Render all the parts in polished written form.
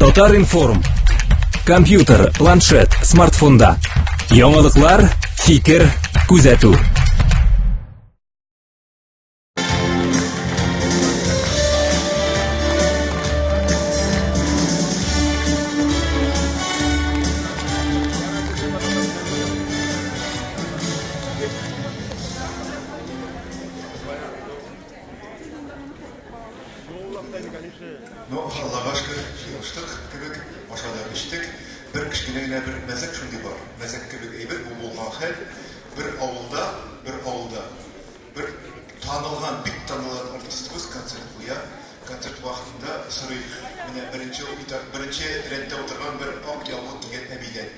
Татар-информ. Компьютер, планшет, смартфонда. Яңалыклар, фикер, күзәтү. Ну, Аллага шөкер, җыелыштык кебек, ашадык, эчтек. Бер кечкенә генә бер мәзәк шундый бар. Мәзәк кебек әйбер, бу булган хәл. Бер авылда, бер авылда бер танылган, бик танылган артистыбыз концерт куя. Концерт вакытында сорый, менә беренче беренче рәттә утырган бер ак яулык кигән әбидән.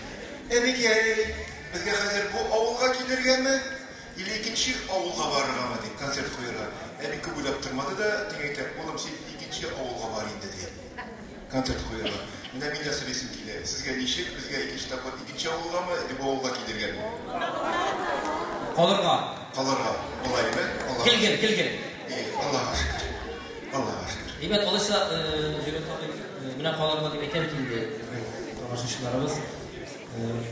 Әбикәй, безгә хәзер бу авылга килергәме? Или икенче авылга барыргамы дип, концерт куярга. Әби күп уйлап тормады да, тиң әйтә, улым, син икенче авылга бар инде, ди. Концерт куярга. Менә мин дә сорыйсым килә, сезгә ничек, безгә икенче тапкыр икенче авылгамы, или бу авылга килергәме? Калырга. Калырга. Алаймы? Аллага. Килгел, килгел. Аллага шөкер. Аллага шөкер. Әйбәт, алайса, Җәүдәт абый, менә калырга дип әйтә бит инде тамашачыларыбыз.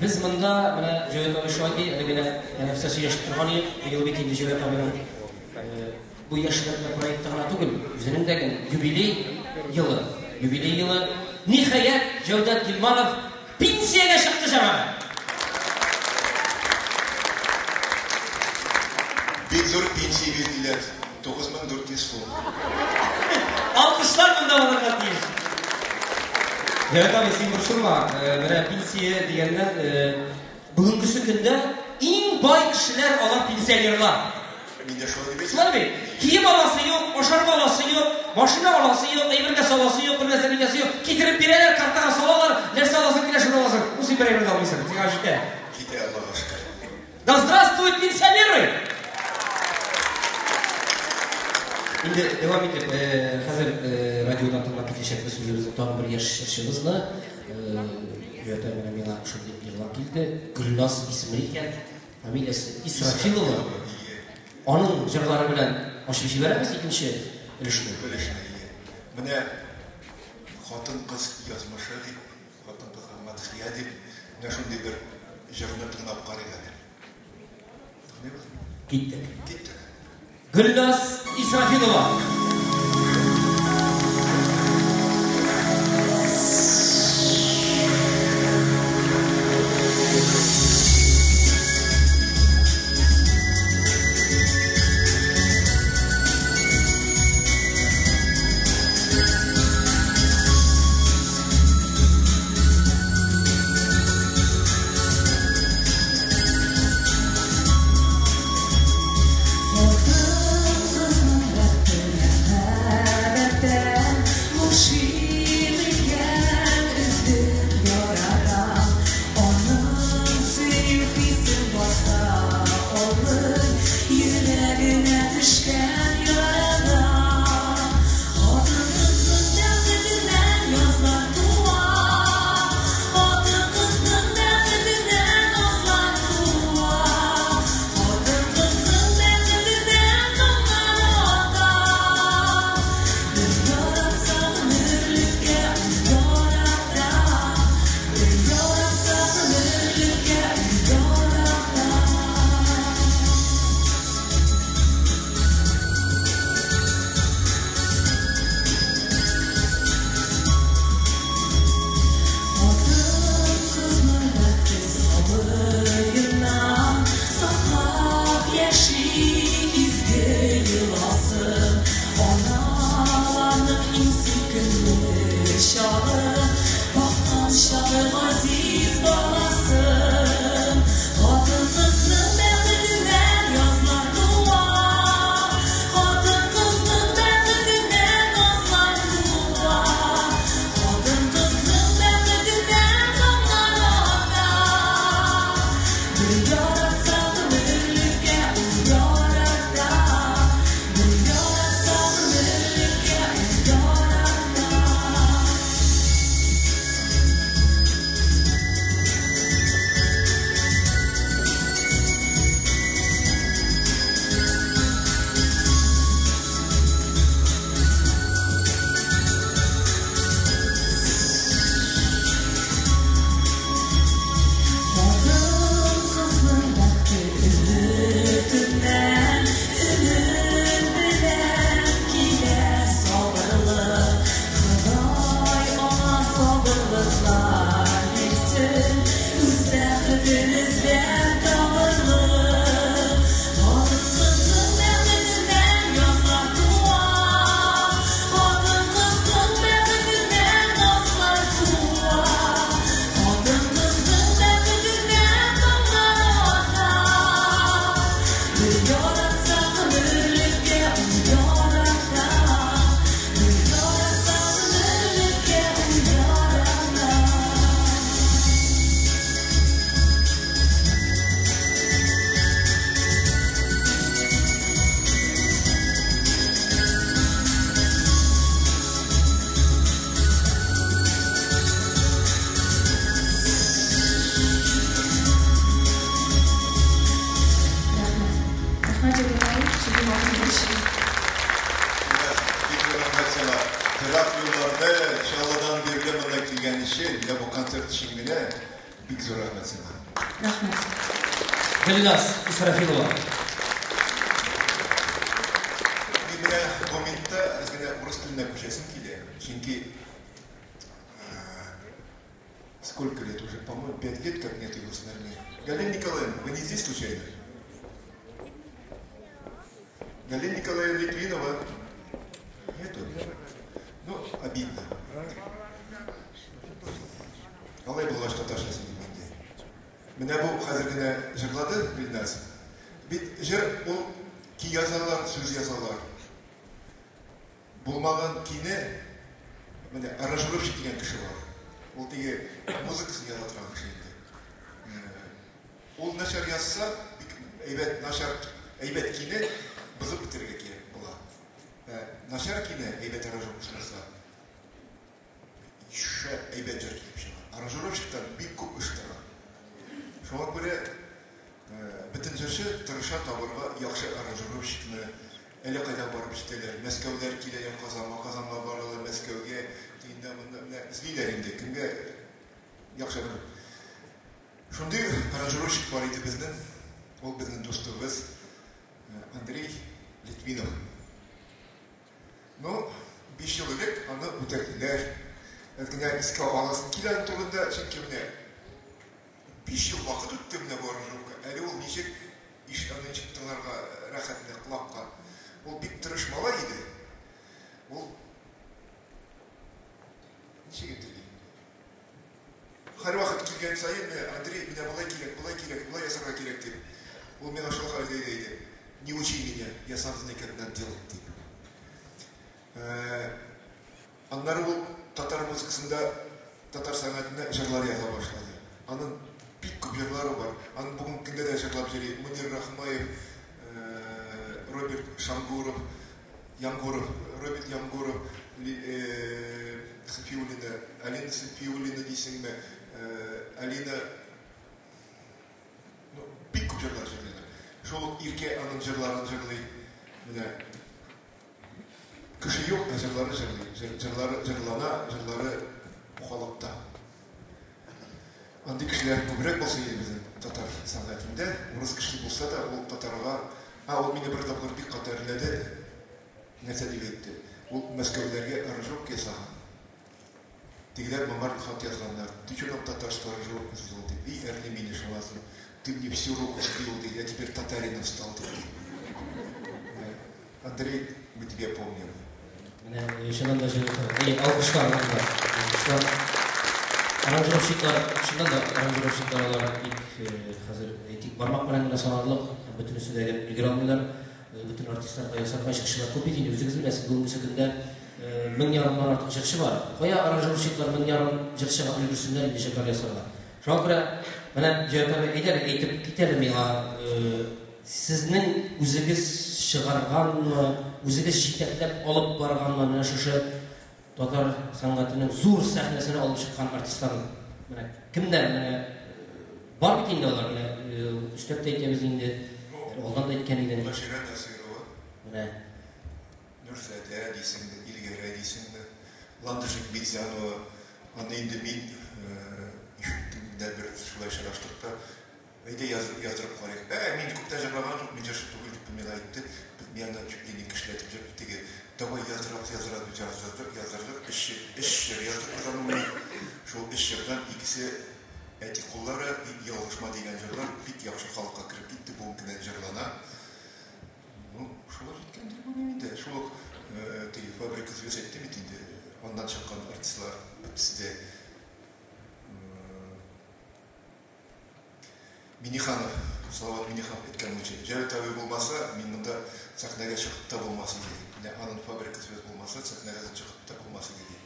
Без монда менә Җәүдәт абый шулай ди, әле генә тәнәфестә сөйләшеп торган идек. Быел бит инде Җәүдәт абыйның бу яшьләр проекты гына түгел, үзенең дә юбилей елы. Юбилей елы. Ниһаять, Җәүдәт Гилманов пенсиягә чыкты, җәмәгать! Бик зур пенсия бирделәр. 9400 сум. Алкышлар монда булырга тиеш. Җәүдәт абый, син борчылма. Менә пенсия дигәннән, бүгенгесе көндә иң бай кешеләр алар пенсионерлар. Мин дә шулай дип әйтәм. Шулай бит? Кием аласы юк, ашарга аласы юк, машина аласы юк, әйбергә саласы юк, бер нәрсә нитәсе юк. Китереп бирәләр, картага салалар, нәрсә аласың килә, шуны аласың. Ул син бер әйбер дә алмыйсың, сиңа җитә. Җитә, Аллага шөкер. Да здравствуют пенсионеры! Инде дәвам итеп, хәзер радиодан тыңлап китәчәкбез үзебезнең тагын бер яшь җырчыбызны. Җәүдәт менә миңа шундый игълан килде. Гөлназ исемле икән, фамилиясе Исрафилова. Аның җырлары белән ачып җибәрәбез икенче өлешне. Өлешне, ие. Менә хатын-кыз язмышы дип, Хатын-кызга мәдхия дип, менә шундый бер җырны тыңлап карыйк әле. Тыңлыйбыз? Киттек. Киттек. Гөлназ Исрафилова. матурлыклар бирсен, үз бәхетен эзләп табырлык. Хатын-кызның бәхетеннән язлар туа, хатын-кызның бәхетеннән назлар туа, хатын-кызның бәхетеннән таңнар ата. Бер яратсаң гомерлеккә ул ярата, бер яратсаң гомерлеккә ул ярата. Рәхмәт. Рәхмәт, Җәүдәт абый, шундый матур бер өчен. Бик зур рәхмәт сиңа. Ерак юлларны Чаллыдан бирле монда килгән өчен, менә бу концерт өчен генә бик зур рәхмәт сиңа. Рәхмәт. Гөлназ Исрафилова. Мин менә бу минутта әз генә урыс теленә күчәсем килә. Чөнки сколько лет уже, по-моему, 5 лет, как нет его с нами. Галина Николаевна, вы не здесь случайно? Галина Николаевна Литвинова? Нету? Ну, обидно. Алай булгач татарча сөйлим инде. Менә бу хәзер генә җырлады Гөлназ. Бит җыр ул көй язалар, сүз язалар. Булмаган көйне менә аранжировщик дигән кеше бар. Ул теге музыкасын яза торган кеше инде. Ул начар язса, бик әйбәт начар әйбәт көйне бозып бетерергә кирәк була. Начар көйне әйбәт аранжировщик язса, шәп әйбәт җыр килеп чыга. Аранжировщиктан бик күп эш тора. Шуңа күрә бөтен җырчы тырыша табырга яхшы аранжировщикны. Әллә кайда барып җитәләр. Мәскәүләр киләләр Казанга, Казанга баралар Мәскәүгә. Тегендә монда менә эзлиләр инде кемгә яхшы. Шундый аранжировщик бар иде безнең. Ул безнең дустыбыз Андрей Литвинов. Ну, 5 ел элек аны үтерделәр. Әз генә искә аласым килә аның турында, чөнки менә 5 ел вакыт үтте менә бу аранжировка. Әле ул ничек иш аны ничек тыңларга рәхәт менә колакка. Ул бик тырыш малай иде. Ул ничек әйтергә инде? Һәрвакыт килгән саен менә Андрей, менә болай кирәк, болай кирәк, болай ясарга кирәк дип. Ул миңа шул хәлдә әйтә иде. Не учи меня, я сам знаю, как надо делать дип. Аннары ул татар музыкасында, татар сәнгатендә җырлар яза башлады. Аның бик күп җырлары бар. Аның бүгенге көндә дә җырлап йөри. Мөнир Рахмаев, Роберт Шангуров, Янгуров, Роберт Янгуров, Софиуллина, Алина Софиуллина дисеңме, Алина, ну, бик күп җырлар җырлыйлар. Шул ук Иркә аның җырларын җырлый. Менә кеше юк, ә җырлары җырлый. Җырлары җырлана, җырлары халыкта. Андый кешеләр күбрәк булса иде безнең татар сәнгатендә. Урыс кеше булса да, ул татарга... Ул мине бер тапкыр бик каты әрләде. Нәрсә дип әйтте? Ул Мәскәүләргә аранжировка ясаган. Тегеләр моңар хат язганнар. Ты чё нам татарскую аранжировку сделал? Дип. И әрли мине шуннан соң. Ты мне всю руку сбил, ди. Я теперь татарином стал, ди. Андрей, мы тебя помним. Менә чыннан да җырлы. Алкышлар, алкышлар. Аранжировщиклар, чыннан да аранжировщиклар алар бик хәзер әйтик бармак белән генә санарлык, бөтенесе дә өлгерә алмыйлар. Бөтен артистларга ясарга җырчылар күп бит инде, үзегез беләсез, бүгенге көндә 1500 дан артык җырчы бар. Кая аранжировщиклар 1500 җырчыга өлгерсеннәр инде җырлар ясарга. Шуңа күрә менә Җәүдәт абый, әйдә әле әйтеп кит әле миңа, сезнең үзегез чыгарганмы, үзегез җитәкләп алып барганмы менә шушы татар сәнгатенең зур сәхнәсенә алып чыккан артистлар менә кемнәр менә бар бит инде алар, менә өстәп тә әйтәбез инде, алдан да әйткән идем. Башира Насыйрова. Менә Нурзадә дисеңме, Илгәрә дисеңме, Ландыш Бизянова, аны инде мин ишеттем дә бер шулай очраштык та. Әйдә яздырып карыйк. Мин күптән җырлаган юк, мин җырчы түгел дип миңа әйтте. Мин аны чуть ли не кешеләтеп җыр теге. Давай яздырабыз, яздырабыз, яздырдык, яздырдык, өч җыр яздырдык аның белән. Шул өч җырдан икесе Әти куллары, Ялгышма дигән җырлар бик яхшы халыкка кереп китте, бүгенге көндә җырлана. Ну, шулар җиткән дип уйлыйм инде. Шул ук теге Фабрика звезд әйттем бит инде, аннан чыккан артистлар бөтесе дә Миниханов, Салават Миниханов әйткән буенча, Җәвит абый булмаса, мин монда сәхнәгә чыгып та булмас иде. Менә аның Фабрика звезд булмаса, сәхнәгә чыгып та булмас иде ди.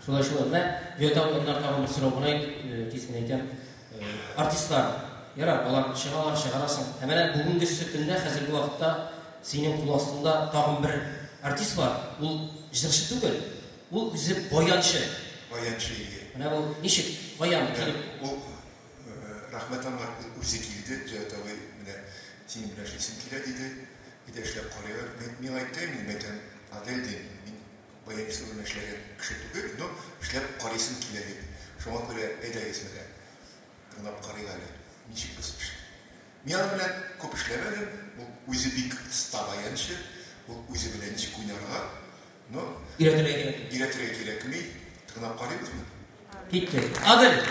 Шулай, шулай. Менә Җәвит абый, аннан тагын бер сорау гына тиз генә әйтәм. Артистлар, ярар, алар чыгалар, чыгарасың. Ә менә бүгенгесе көндә, хәзерге вакытта синең кул астында тагын бер артист бар. Ул җырчы түгел, ул үзе баянчы. Баянчы, ие. Менә ул ничек, каян килеп? Ул, рәхмәт аңа, ул үзе килде, Җәвит абый, менә синең белән эшлисем килә, диде. Әйдә эшләп карыйк әле. Мин, миңа әйтте, мин әйтәм, Адель, дим, мин баянист белән эшләгән кеше түгел, но эшләп карыйсым килә, дип. Шуңа күрә әйдәгез менә, тыңлап карыйк әле, ничек без эш. Мин аның белән күп эшләмәдем, ул үзе бик оста баянчы, ул үзе белә ничек уйнарга. Но өйрәтергә кирәкми. Өйрәтергә кирәкми. Тыңлап карыйбызмы? Киттек. Адель!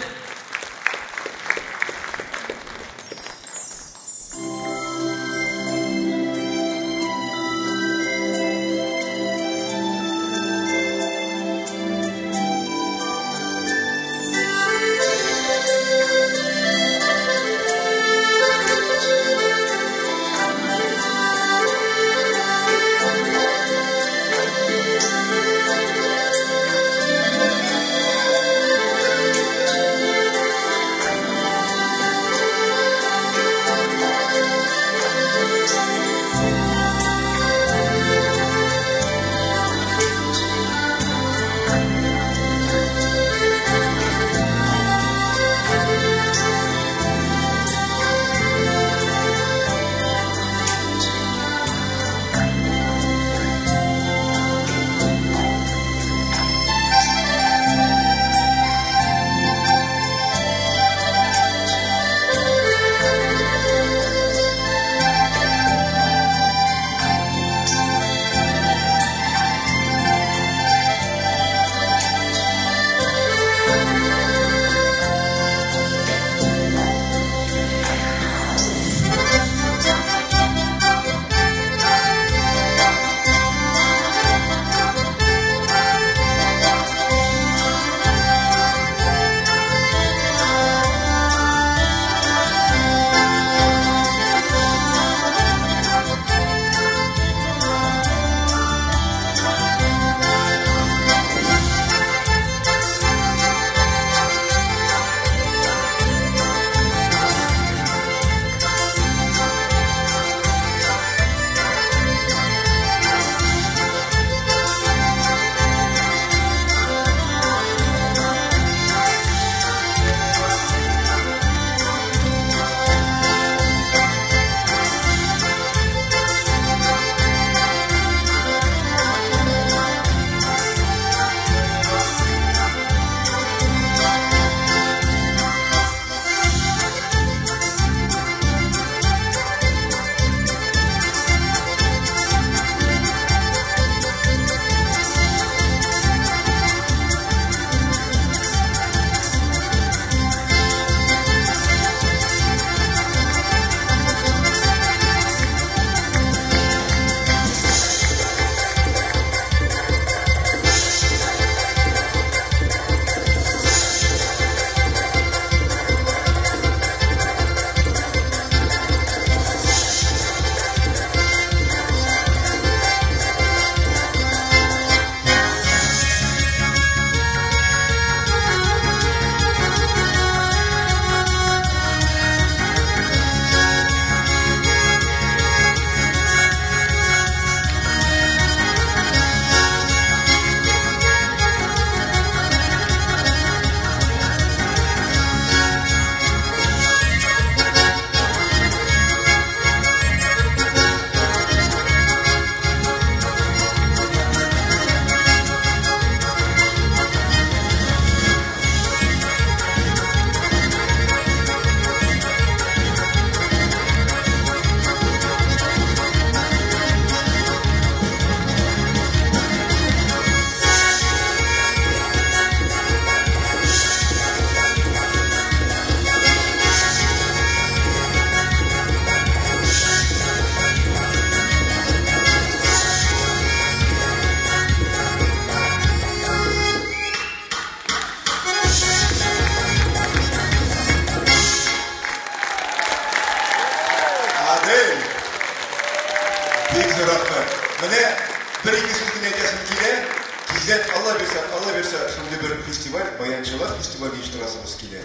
шундый бер фестиваль, баянчылар фестивале оештырасыбыз килә.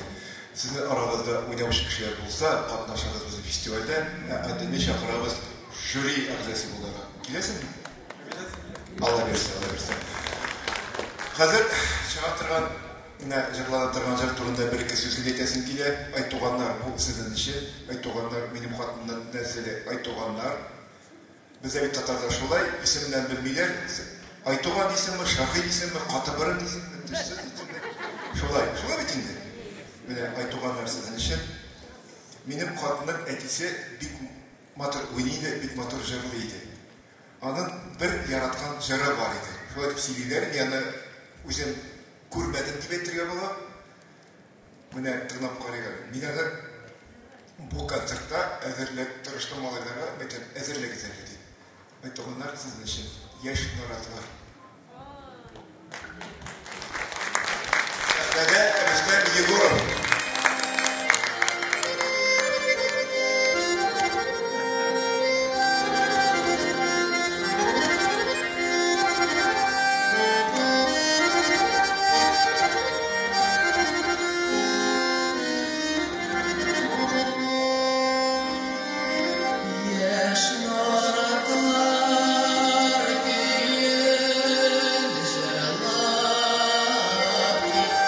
Сезнең арагызда уйнаучы кешеләр булса, катнашыгыз безнең фестивальдә. Ә Адилне чакырабыз жюри әгъзасы буларак. Киләсеңме? Алла бирсә, Алла бирсә. Хәзер чыга торган, менә җырлана торган җыр турында бер-ике сүз генә әйтәсем килә. Ай туганнар, бу сезнең өчен. Ай туганнар, минем хатынның нәселе. Ай туганнар. Бездә бит татарда шулай, исеменнән белмиләр. Айтуган дисеңме, Шаһи дисеңме, Катыбырын дисеңме, Төссез дисеңме? Шулай, шулай бит инде. Менә Айтуганнар сезнең өчен. Минем хатынның әтисе бик матур уйный иде, бик матур җырлый иде. Аның бер яраткан җыры бар иде. Шулай дип сөйлиләр, мин аны үзем күрмәдем дип әйтергә була. Менә тыңлап карыйк әле. Мин аны бу концертта әзерләп тырыштым малайларга, әйтәм, әзерләгез әле дип. Айтуганнар сезнең өчен, яшь наратлар. Сәхнәдә Рөстәм Егоров. Яшь наратлар көен җырлап китте.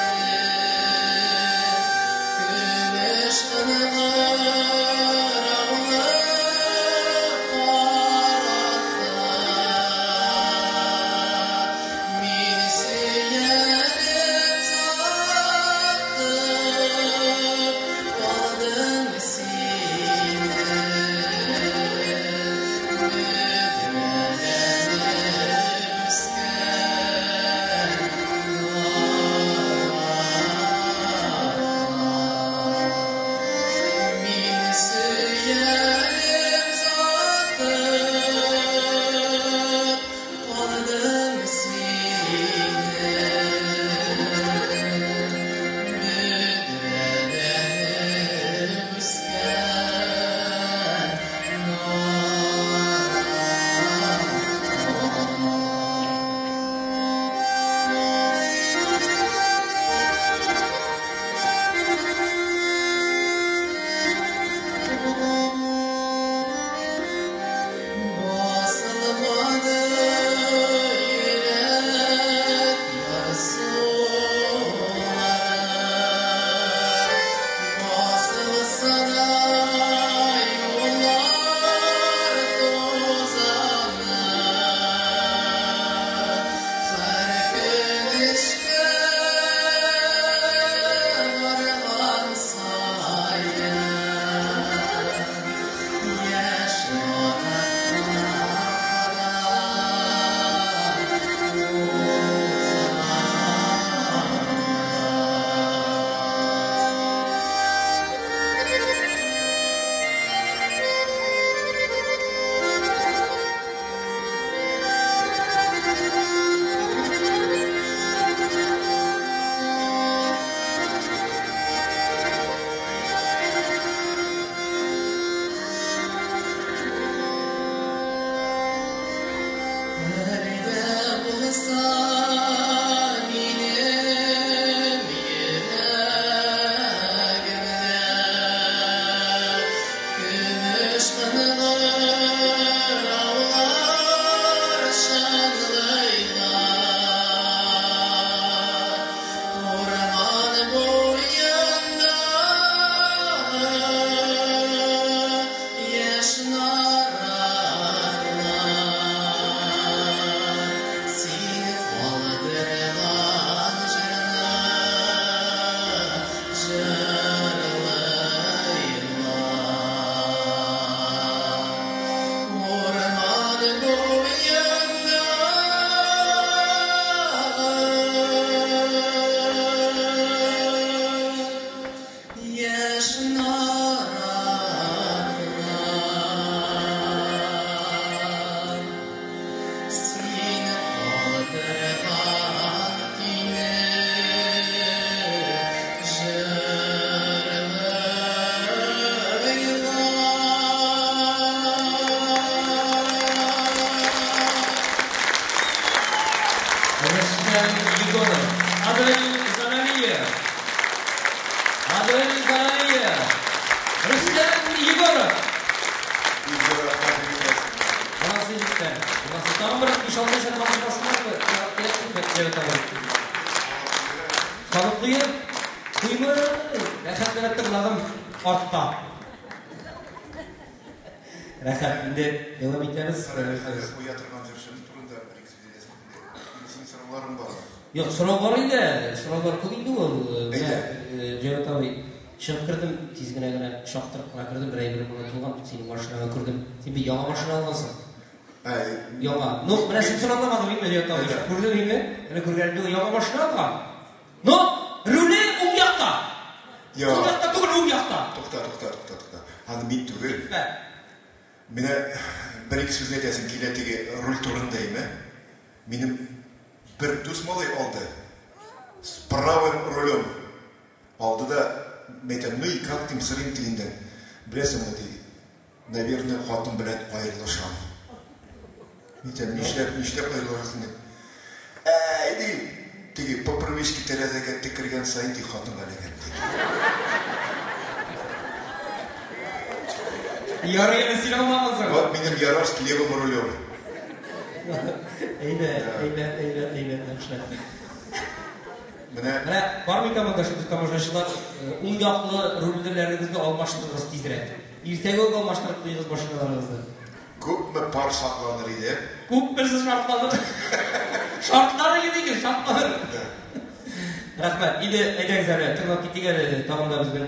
Табып куеп, куймый, рәхәтләнеп тыңладым артта. Рәхәт, инде дәвам итәбез. Хәзер куя торган җырчының турында бер-ике сүз әйтәсең инде. Минем синең сорауларың бар. Юк, сорау бар инде. Сораулар күп инде ул. Әйдә. Җәвәт абый, чыгып кердем, тиз генә генә чактырып кына кердем, бер әйберем онытылган, синең машинаңа күрдем. Син бит яңа машина алгансың. Яңа. Ну, менә шунысын аңламадым инде, Җәвәт абый. Күрдем инде. Менә күргәнем юк, яңа машина алган. Но руле уң якта. Сул якта түгел, уң якта. Тукта, тукта, тукта, тукта. Аны мин түгел. Менә бер-ике сүз әйтәсем килә теге руль турында име. Минем бер дус малай алды. С правым рулем. Алды да, мәйтәм, ну и как дим, сорыйм тегеннән. Беләсеңме, ди, наверное, хатын белән аерылышам. Әйтәм, нишләп, нишләп аерылышасың дип. Әй, ди, теге по привычке тәрәзәгә текергән саен, ди, хатынга эләгәм, ди. Ярый әле син алмагансың. Вот минем яраш с левым рулем. Әйбәт, әйбәт, әйбәт, әйбәт, рәхмәт. Менә Менә бар микән монда шундый тамашачылар, уң яклы рульлеләрегезне алмаштырыгыз тизрәк. Иртәгә үк алмаштырып куегыз машиналарыгызны. Күпме пар сакланыр иде? Күпмесе шартланыр? Шартлар иде икән, шартланыр. Рәхмәт. Инде әйдәгез әле, тыңлап китик әле тагын да безнең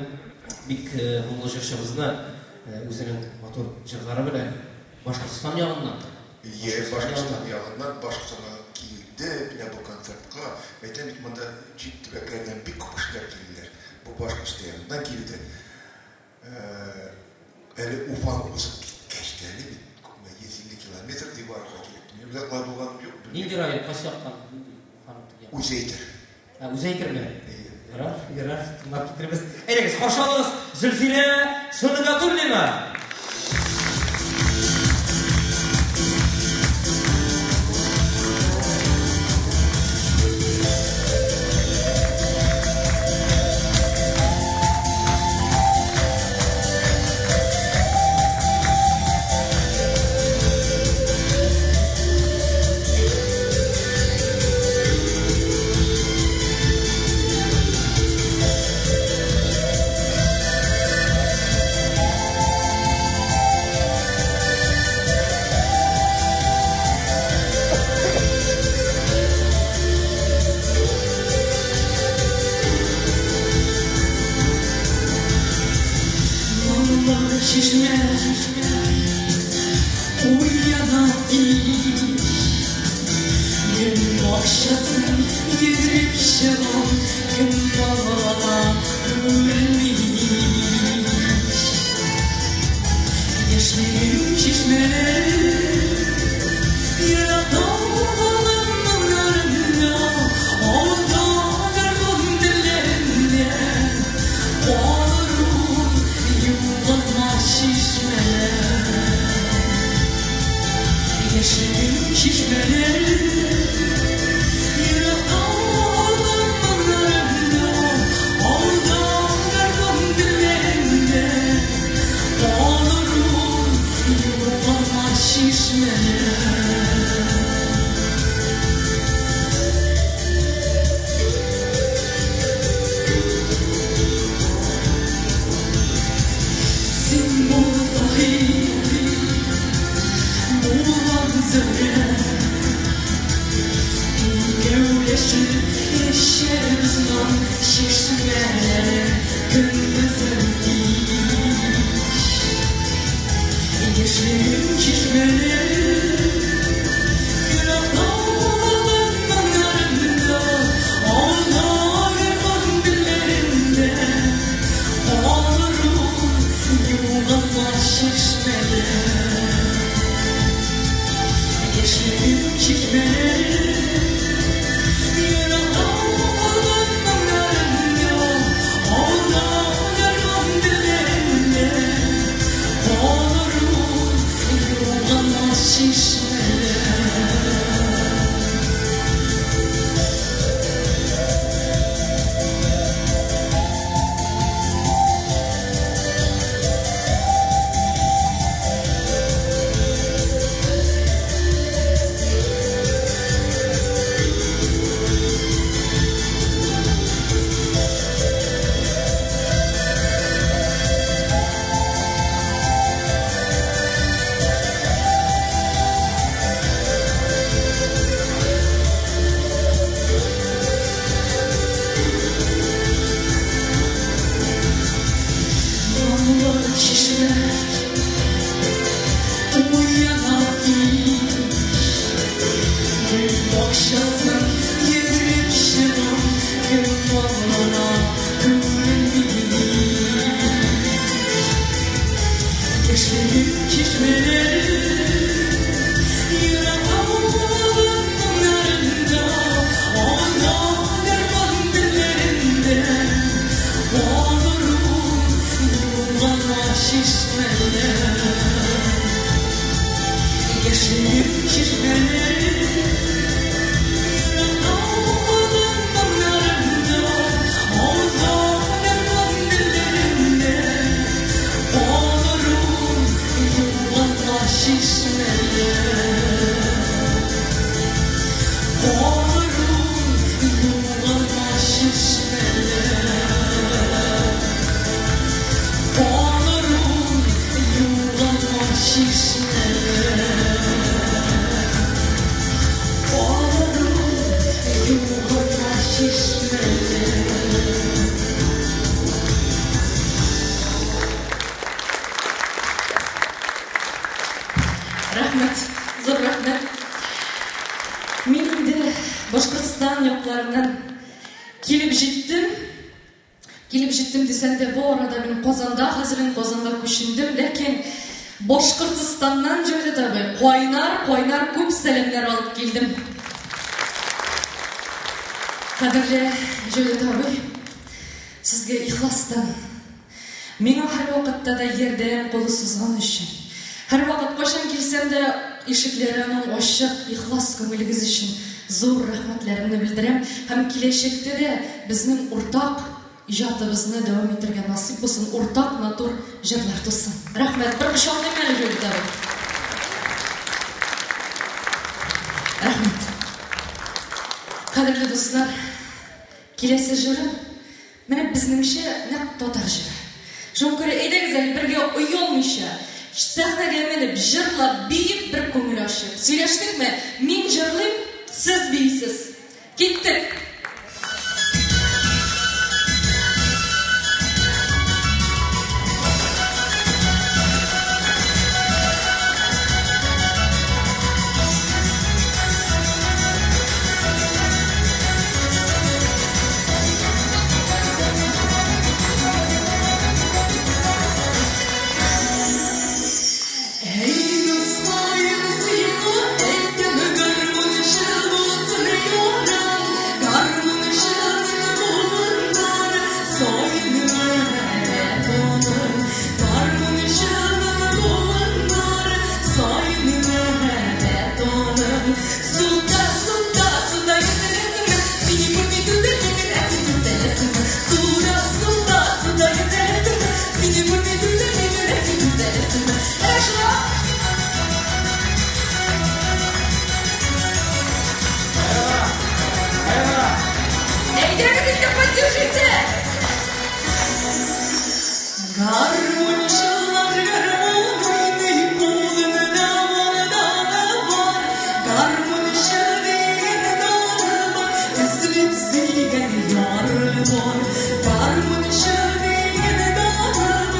бик моңлы җырчыбызны үзенең матур җырлары белән Башкортстан ягыннан. Ие, Башкортстан ягыннан, Башкортстаннан килде менә бу концертка. Әйтәм бит, монда чит төбәкләрдән бик күп кешеләр килделәр. Бу Башкортстан ягыннан килде. Әле Уфаны узып киткәч тә әле бит күпме 150 километр дип барырга кирәк. Минем дә алай булганым юк. Нинди район, кайсы яктан? Үзе әйтер. Ә, үзе әйтерме? Ярар, ярар, тыңлап китербез. Әйдәгез, каршы алыгыз Зөлфирә Сөнгатуллина! Моңлы чишмә уяна ич. Гөл бакчасын йөзеп чыга, кем ала белми. Яшьлегем чишмәләре еракта калган моңнарында, авылда гармун телләрендә калыр ул югалтма чишмәләр. Яшьлегем чишмәләре еракта калган моңнарында, авылда гармун телләрендә калыр ул югалтма чишмәләр. Син бул Таһир, булган Зөһрә, икәүләшеп эчәрбез моң чишмәләрен көндезен кич. Яшьлегем чишмәләре еракта калган моңнарында, авылда гармун телләрендә калыр ул югалтма чишмәләр. Яшьлегем чишмәләре еракта калган моңнарында, авылда Чишмәләре Ерак авылым таңнарында Ана гармун телләрендә Алыр ул югалма чишмәләр. Яшьлегем чишмәләре Ерак авылым таңнарында Ана гармун телләрендә Алыр ул югалма чишмәләр. Алыр ул югалма чишмәләр. Алыр ул югалма чишмәләр. Алыр ул югалма чишмәләр. Рәхмәт, зур рәхмәт. Мин инде Башкортстан якларыннан килеп җиттем. Килеп җиттем дисәм дә, бу арада мин Казанда, хәзер мин Казанга күчендем, ләкин Башкортстаннан, Җәүдәт абый, кайнар, кайнар күп сәламнәр алып килдем. Кадерле Җәүдәт абый, сезгә ихластан миңа һәрвакытта да ярдәм кулы сузган өчен, һәрвакыт кайчан килсәм дә ишекләре аның ачык, ихлас күңелегез өчен зур рәхмәтләремне белдерәм һәм киләчәктә дә безнең уртак иҗатыбызны дәвам итәргә насыйп булсын, уртак матур җырлар тусын. Рәхмәт. Бер кочаклыйм әле, Җәүдәт абый. Рәхмәт. Кадерле дуслар, киләсе җырым менә безнеңчә нәкъ татар җыры. Шуңа күрә әйдәгез әле бергә оялмыйча, сәхнәгә менеп, җырлап, биеп бер күңел ачып. Сөйләштекме? Мин җырлыйм, сез биисез. Киттек! Әй, дускаем, сиңа әйтәм, гармунчы булсын ярың, гармунчының моңыннан саен мәхәббәт аның, гармунчының моңыннан саен мәхәббәт аның. Суда, суда, суда йөзәсеңме, сине күрми түзәлмимен, ә син түзәләсеңме? Суда, суда, суда йөзәсеңме, сине күрми түзәлмимен, ә син түзәләсеңме? Әнә шулай. Әйдәгез инде, поддержите! Гармунчылар гармун уйный, кулында марданы бар. Гармунчы дигән даны бар, өзелеп сөйгән яры бар. Гармунчы дигән даны бар,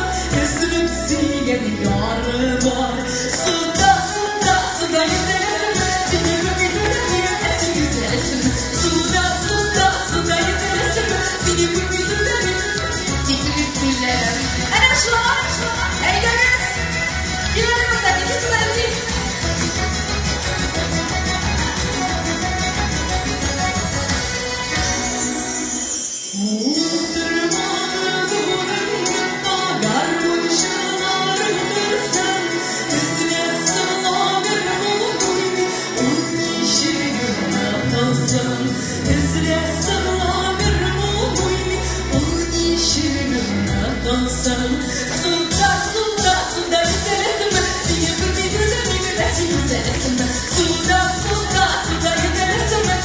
өзелеп сөйгән яры бар. Суда, суда, суда йөзәсеңме, сине күрми түзәлмимен, ә син түзәләсеңме? Суда, суда, суда йөзәсеңме, сине күрми түзәлмимен. Әнә шулай. Әйдәгез. Киләле монда, иди сюда, иди. Утырмагыз урындыкка, гармунчылар утырсын, Өзелә сыла гармун уйный, ул ничек онытылсын? Өзелә сыла гармун уйный, ул ничек онытылсын? Суда, суда, суда йөзәсеңме, сине күрми түзәлмимен, ә син түзәләсеңме? Суда, суда, суда йөзәсеңме?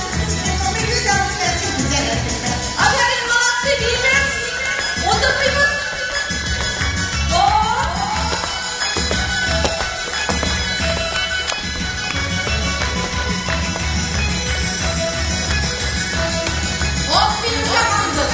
Афәрин, молодцы, биибез. Утырмыйбыз. О! Оп, минем команда.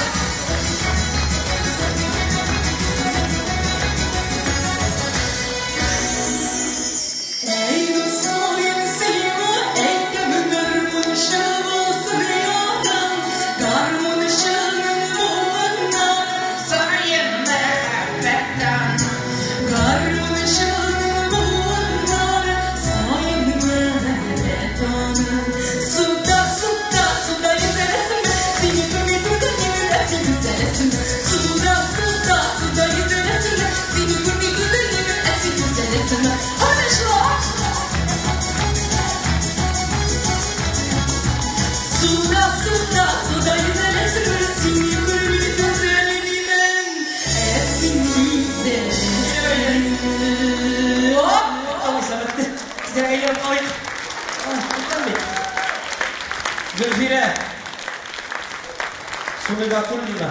Сөнгатуллина.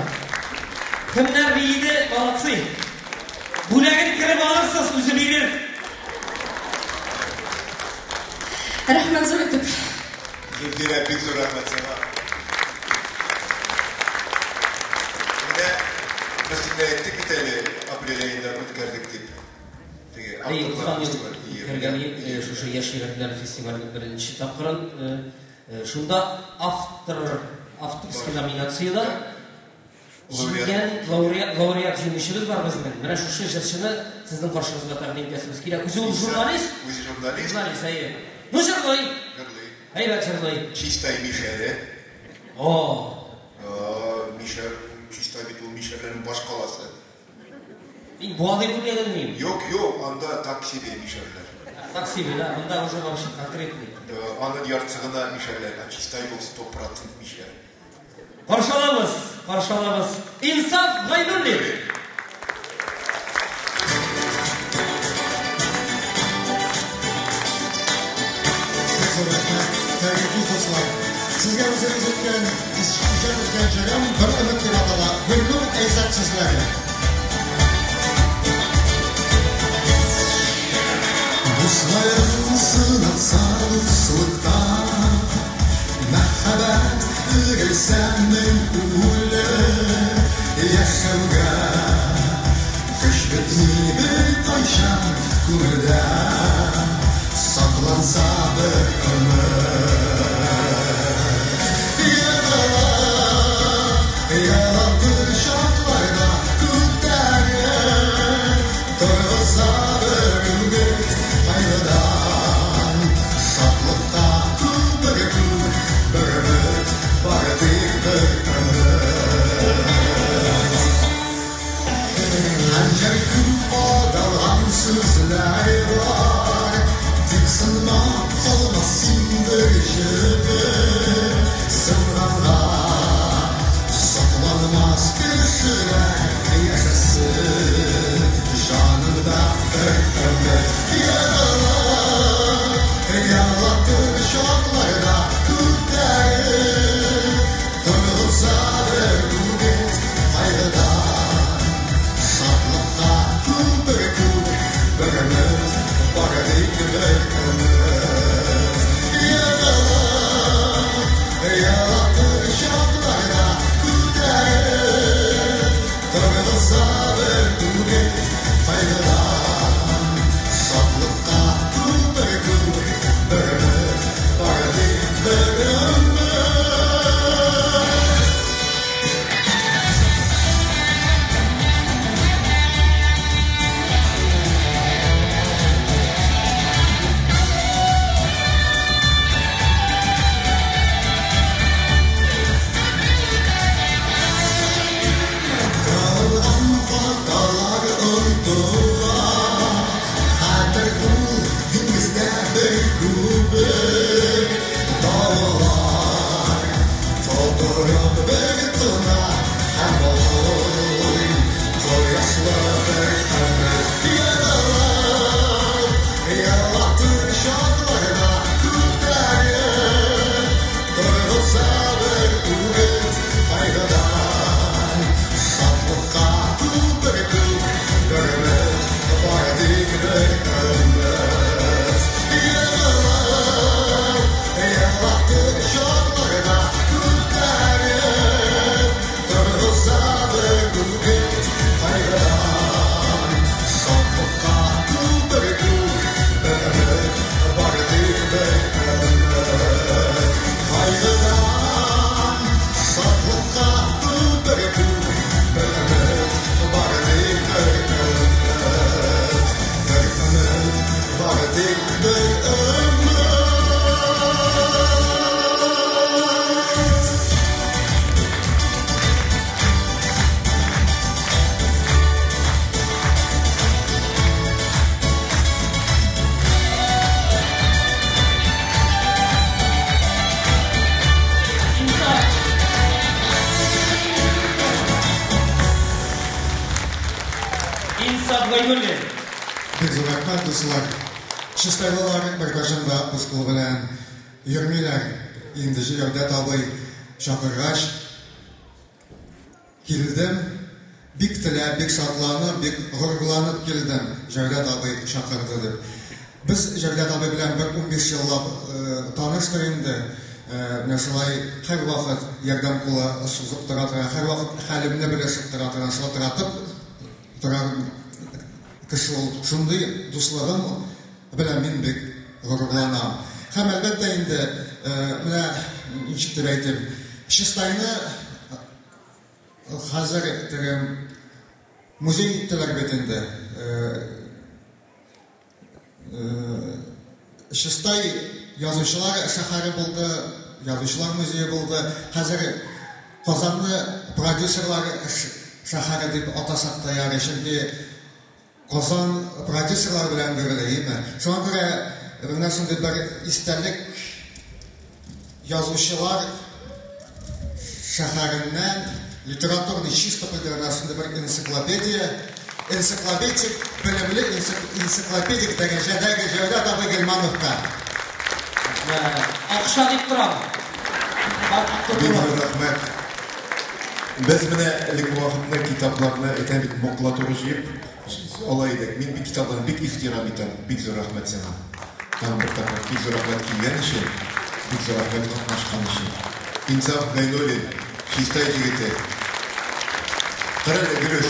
Кемнәр биеде, молодцы. Бүләген кереп алырсыз, үзе бирер. Рәхмәт зур итеп. Зөлфирә, бик зур рәхмәт сиңа. Менә без инде әйттек бит әле, апрель аенда үткәрдек дип. Теге Әй, авторлар узган ел фестиваль. Ие, үткәргән менә. Шушы яшь йөрәкләр фестиваленең беренче тапкырын шунда автор авторский номинациядә Лауреат. җиңгән лауреат лауреат җиңүчебез бар безнең. Менә шушы җырчыны сезнең каршыгызга тәкъдим итәсебез килә. Үзе ул журналист. Үзе журналист. Журналист, әйе. Ну җырлый. Җырлый. Әйбәт җырлый. Чистай мишәре. О, Мишәр, Чистай бит ул мишәрләрнең баш каласы. Мин Буа дип уйладым мин. Юк, юк, анда так себе мишәрләр. Так себе, да, монда уже вообще конкретный. Аның яртысы гына мишәрләр, ә Чистай ул 100% мишәр. Каршы алабыз, каршы алабыз. Инсаф Гайнуллин. Бик зур рәхмәт, хөрмәтле дуслар. Сезгә үзегез үткән, иҗат иткән җырым бер өмет дип атала. Гөлнур Әйзат сүзләре. Дусларым сынатса дуслыкта, мәхәббәт үрелсә мең үле яшәүгә. Көч бетми бер кайчан күңелдә, сакланса бер өмет. Егылып, елатыр шартларда күтәреп, торгыза бер үгет кайгыдан. Шатлыкка күпер күк, бер өмет, бары тик бер өмет. Хәнҗәр күп кадалган сүзләр бар, тик сынма калмас син бер җебе. Сынганга сокланмас кешеләр яшәсен, җаныңда бер өмет. Егылып, елатыр шартларда күтәреп, торгыза бер үгет кайгыдан. Шатлыкка күпер күк, бер өмет, бары тик бер өмет. Егылып, елатыр шартларда күтәреп, торгыза бер үгет кайгыдан. Шатлыкка күпер күк, бер өмет, бары тик бер өмет. Калган хаталар онытыла, хәтер ул диңгездә бер күбек. Давыллар тутырып бер тына һәм ой, кояшлы бер өмет. Егылып, елатыр шартларда күтәреп, торгыза бер үгет кайгыдан. Шатлыкка күпер күк, бер өмет, бары тик бер өмет. Егылып, елатыр шартларда күтәреп, торгыза бер үгет кайгыдан. Шатлыкка күпер күк, бер өмет, бары тик бер өмет. Кайгыдан шатлыкка күпер күк, бер өмет, бары тик бер өмет. Бер өмет, бары тик бер өмет. Инсаф. Инсаф Гайнуллин. Бик зур рәхмәт, дуслар. Чистайлылар беркайчан да үз кулы белән йөрмиләр. Инде Җәүдәт абый чакыргач, килдем. Бик теләп, бик шатланып, бик горурланып килдем, Җәүдәт абый чакырды дип. Без Җәүдәт абый белән бер 15 еллап таныштыр инде. Менә шулай һәрвакыт ярдәм кулы сузып тора торган, һәрвакыт хәлемне белешеп тора торган, шалтыратып тора кеше ул. Шундый дуслыгым белән мин бик горурланам. Һәм әлбәттә инде, менә ничек дип әйтим, Чистайны хәзер теге музей иттеләр бит инде. Чистай язучылар шәһәре булды, язучылар музее булды. Хәзер Казанны продюсерлар шәһәре дип атасак та ярый, чөнки Казан продюсерлар белән гөрли, әйеме? Шуңа күрә менә шундый бер истәлек язучылар шәһәреннән литературный Чистопольдә менә шундый бер энциклопедия, энциклопедик, белемле энциклопедик дәрәҗәдәге Җәүдәт абый Гыйльмановка. Акча дип торам. Бик зур рәхмәт. Без менә элек вакытны китапларны әйтәм бит, макулатура җыеп ала идек. Мин бит китапларны бик ихтирам итәм. Бик зур рәхмәт сиңа. Тагын бер тапкыр бик зур рәхмәт килгән өчен, бик зур рәхмәт катнашкан өчен. Инсаф Гайнуллин, Чистай җегете. Кара әле, Гөлүс.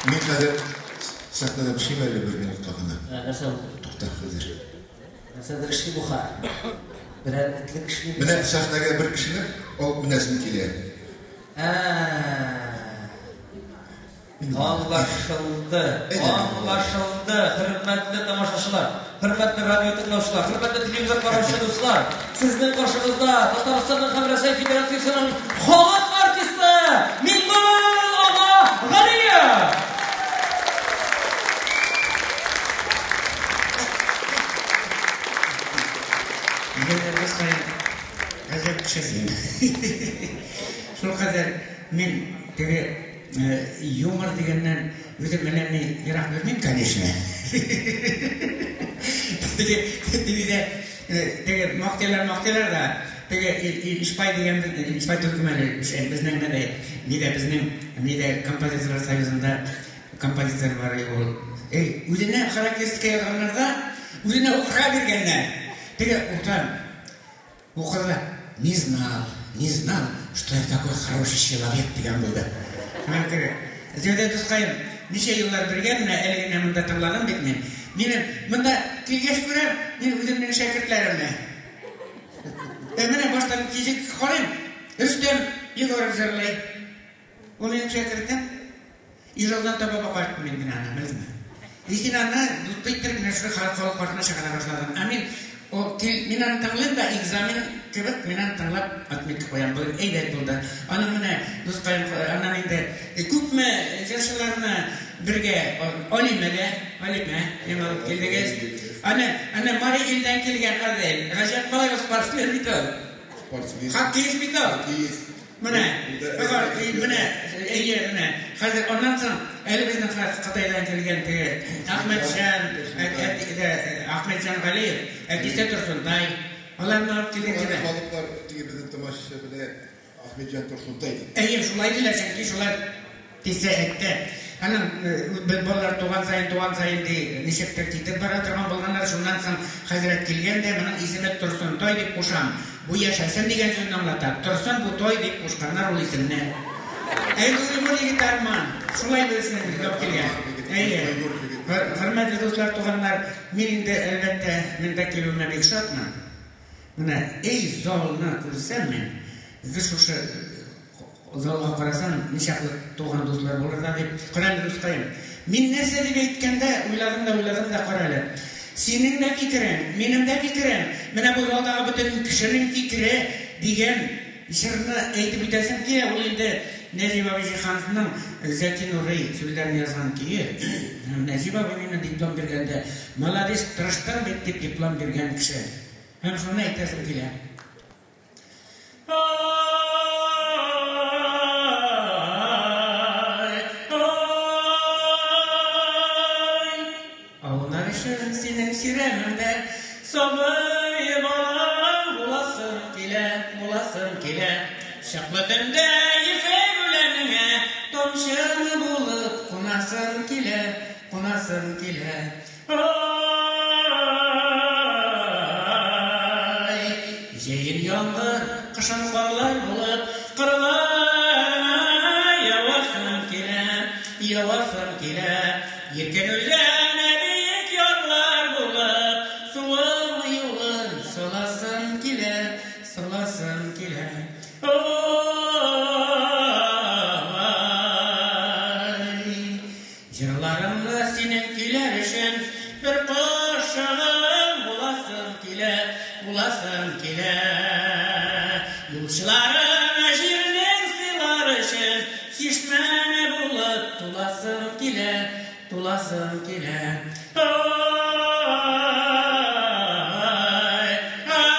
Мин хәзер сәхнәдә пешим әле бер минутка гына. Нәрсә булды? Тукта хәзер. Нәрсәдер эшли бу хәл. Берәр этлек эшли. Менә сәхнәгә бер кешене алып менәсем килә. Аңлашылды. Аңлашылды. Хөрмәтле тамашачылар, хөрмәтле радио тыңлаучылар, хөрмәтле телевизор караучы дуслар, сезнең каршыгызда Татарстанның һәм Рәсәй Федерациясенең халык артисты Миңгол ага Галиев! Егетләребез кая? Гаҗәп кеше син. Шулкадәр мин теге юмор дигәннән үзем әллә ни ерак йөрмим, конечно. Теге теге теге мактыйлар, мактыйлар да, теге Ишпай дигән Ишпай түгел әле, безнең нидә, нидә безнең нидә композиторлар союзында композитор бар ул. Эй, үзенә характеристика язганнар да, үзенә укырга биргәннәр. Теге урта укырга не знал, не знал, что я такой хороший человек дигән булды. Менә теге Җәүдәт дускаем, ничә еллар бергә, менә әле генә монда тыңладым бит мин. Мине монда килгәч күрәм, мин үземнең шәкертләремне. Ә менә баштан кизек карыйм, Рөстәм Егоров җырлый. Ул минем шәкертем. Ижаудан таба кайттым инде мин аны, белдеңме? И син аны дусты иттереп менә шушы халык каршына чыгара башладың. Ә мин ул мин аны тыңлыйм да экзамен кебек мин аны тыңлап отметка куям. Бүген әйбәт булды. Аның менә дускаем аннан инде күпме җырчыларны бергә Алимә дә, Алимә миңа алып килдегез. Аны, аны Мари илдән килгән Адель. Гаҗәп малай ул спортсмен бит ул. Спортсмен. Хоккеист бит ул. Хоккеист. Менә, менә, әйе, менә. Хәзер аннан соң әле безнең Кытайдан килгән теге Әхмәтҗан, Әхмәтҗан Галиев, әтисе Торсунтай. Аларны алып килгән кебек. Халыклар теге безнең тамашачы белә Әхмәтҗан Торсунтай дип. Әйе, шулай диләр, чөнки шулар Тисә әйтте. Аның балалар туган саен, туган саен ди, ничектер китеп бара торган булганнар. Шуннан соң хәзрәт килгән дә, моның исеме Торсынтай дип кушам. Бу яшәсен дигән сүзне аңлата. Торсын бу той дип кушканнар ул исемне. Әй, Гыйльмур егет Арман. Шулай безнең алып килгән. Әйе. Хөрмәтле дуслар, туганнар, мин инде, әлбәттә, монда килүемә бик шатмын. Менә, эй, залны күрсәм мин, гел шушы Залга карасаң, ничаклы туган дуслар булыр да дип. Кара әле, дускаем. Мин нәрсә дип әйткәндә, уйладым да, уйладым да, кара әле. Синең дә фикерең, минем дә фикерем, менә бу залдагы бөтен кешенең фикере дигән җырны әйтеп үтәсем килә. Ул инде Нәҗип абый Җиһановның Зәки Нурый сүзләрен язган көе. Һәм Нәҗип абый миңа диплом биргәндә, Маладис, тырыштың бит, дип диплом биргән кеше. Һәм шуны әйтәсем килә. Аунар өчен синең чирәмеңдә сабый бала буласым килә, буласым килә. Чыклы төндә ефәк үләнеңә буласым килә. Ай, җәен яңгыр, кышын карлар булып, кырларыңа явасым килә, явасым килә. Иркен үзәне биек ярлар булып, суың юлын саласым килә, саласым килә. Ай, җырларымны синең көйләр өчен бер кошчыгым буласым килә, буласым килә. Юлчыларыңа җирнең сыйлар өчен чишмәне булып туласым килә, туласым килә. Ай, ай.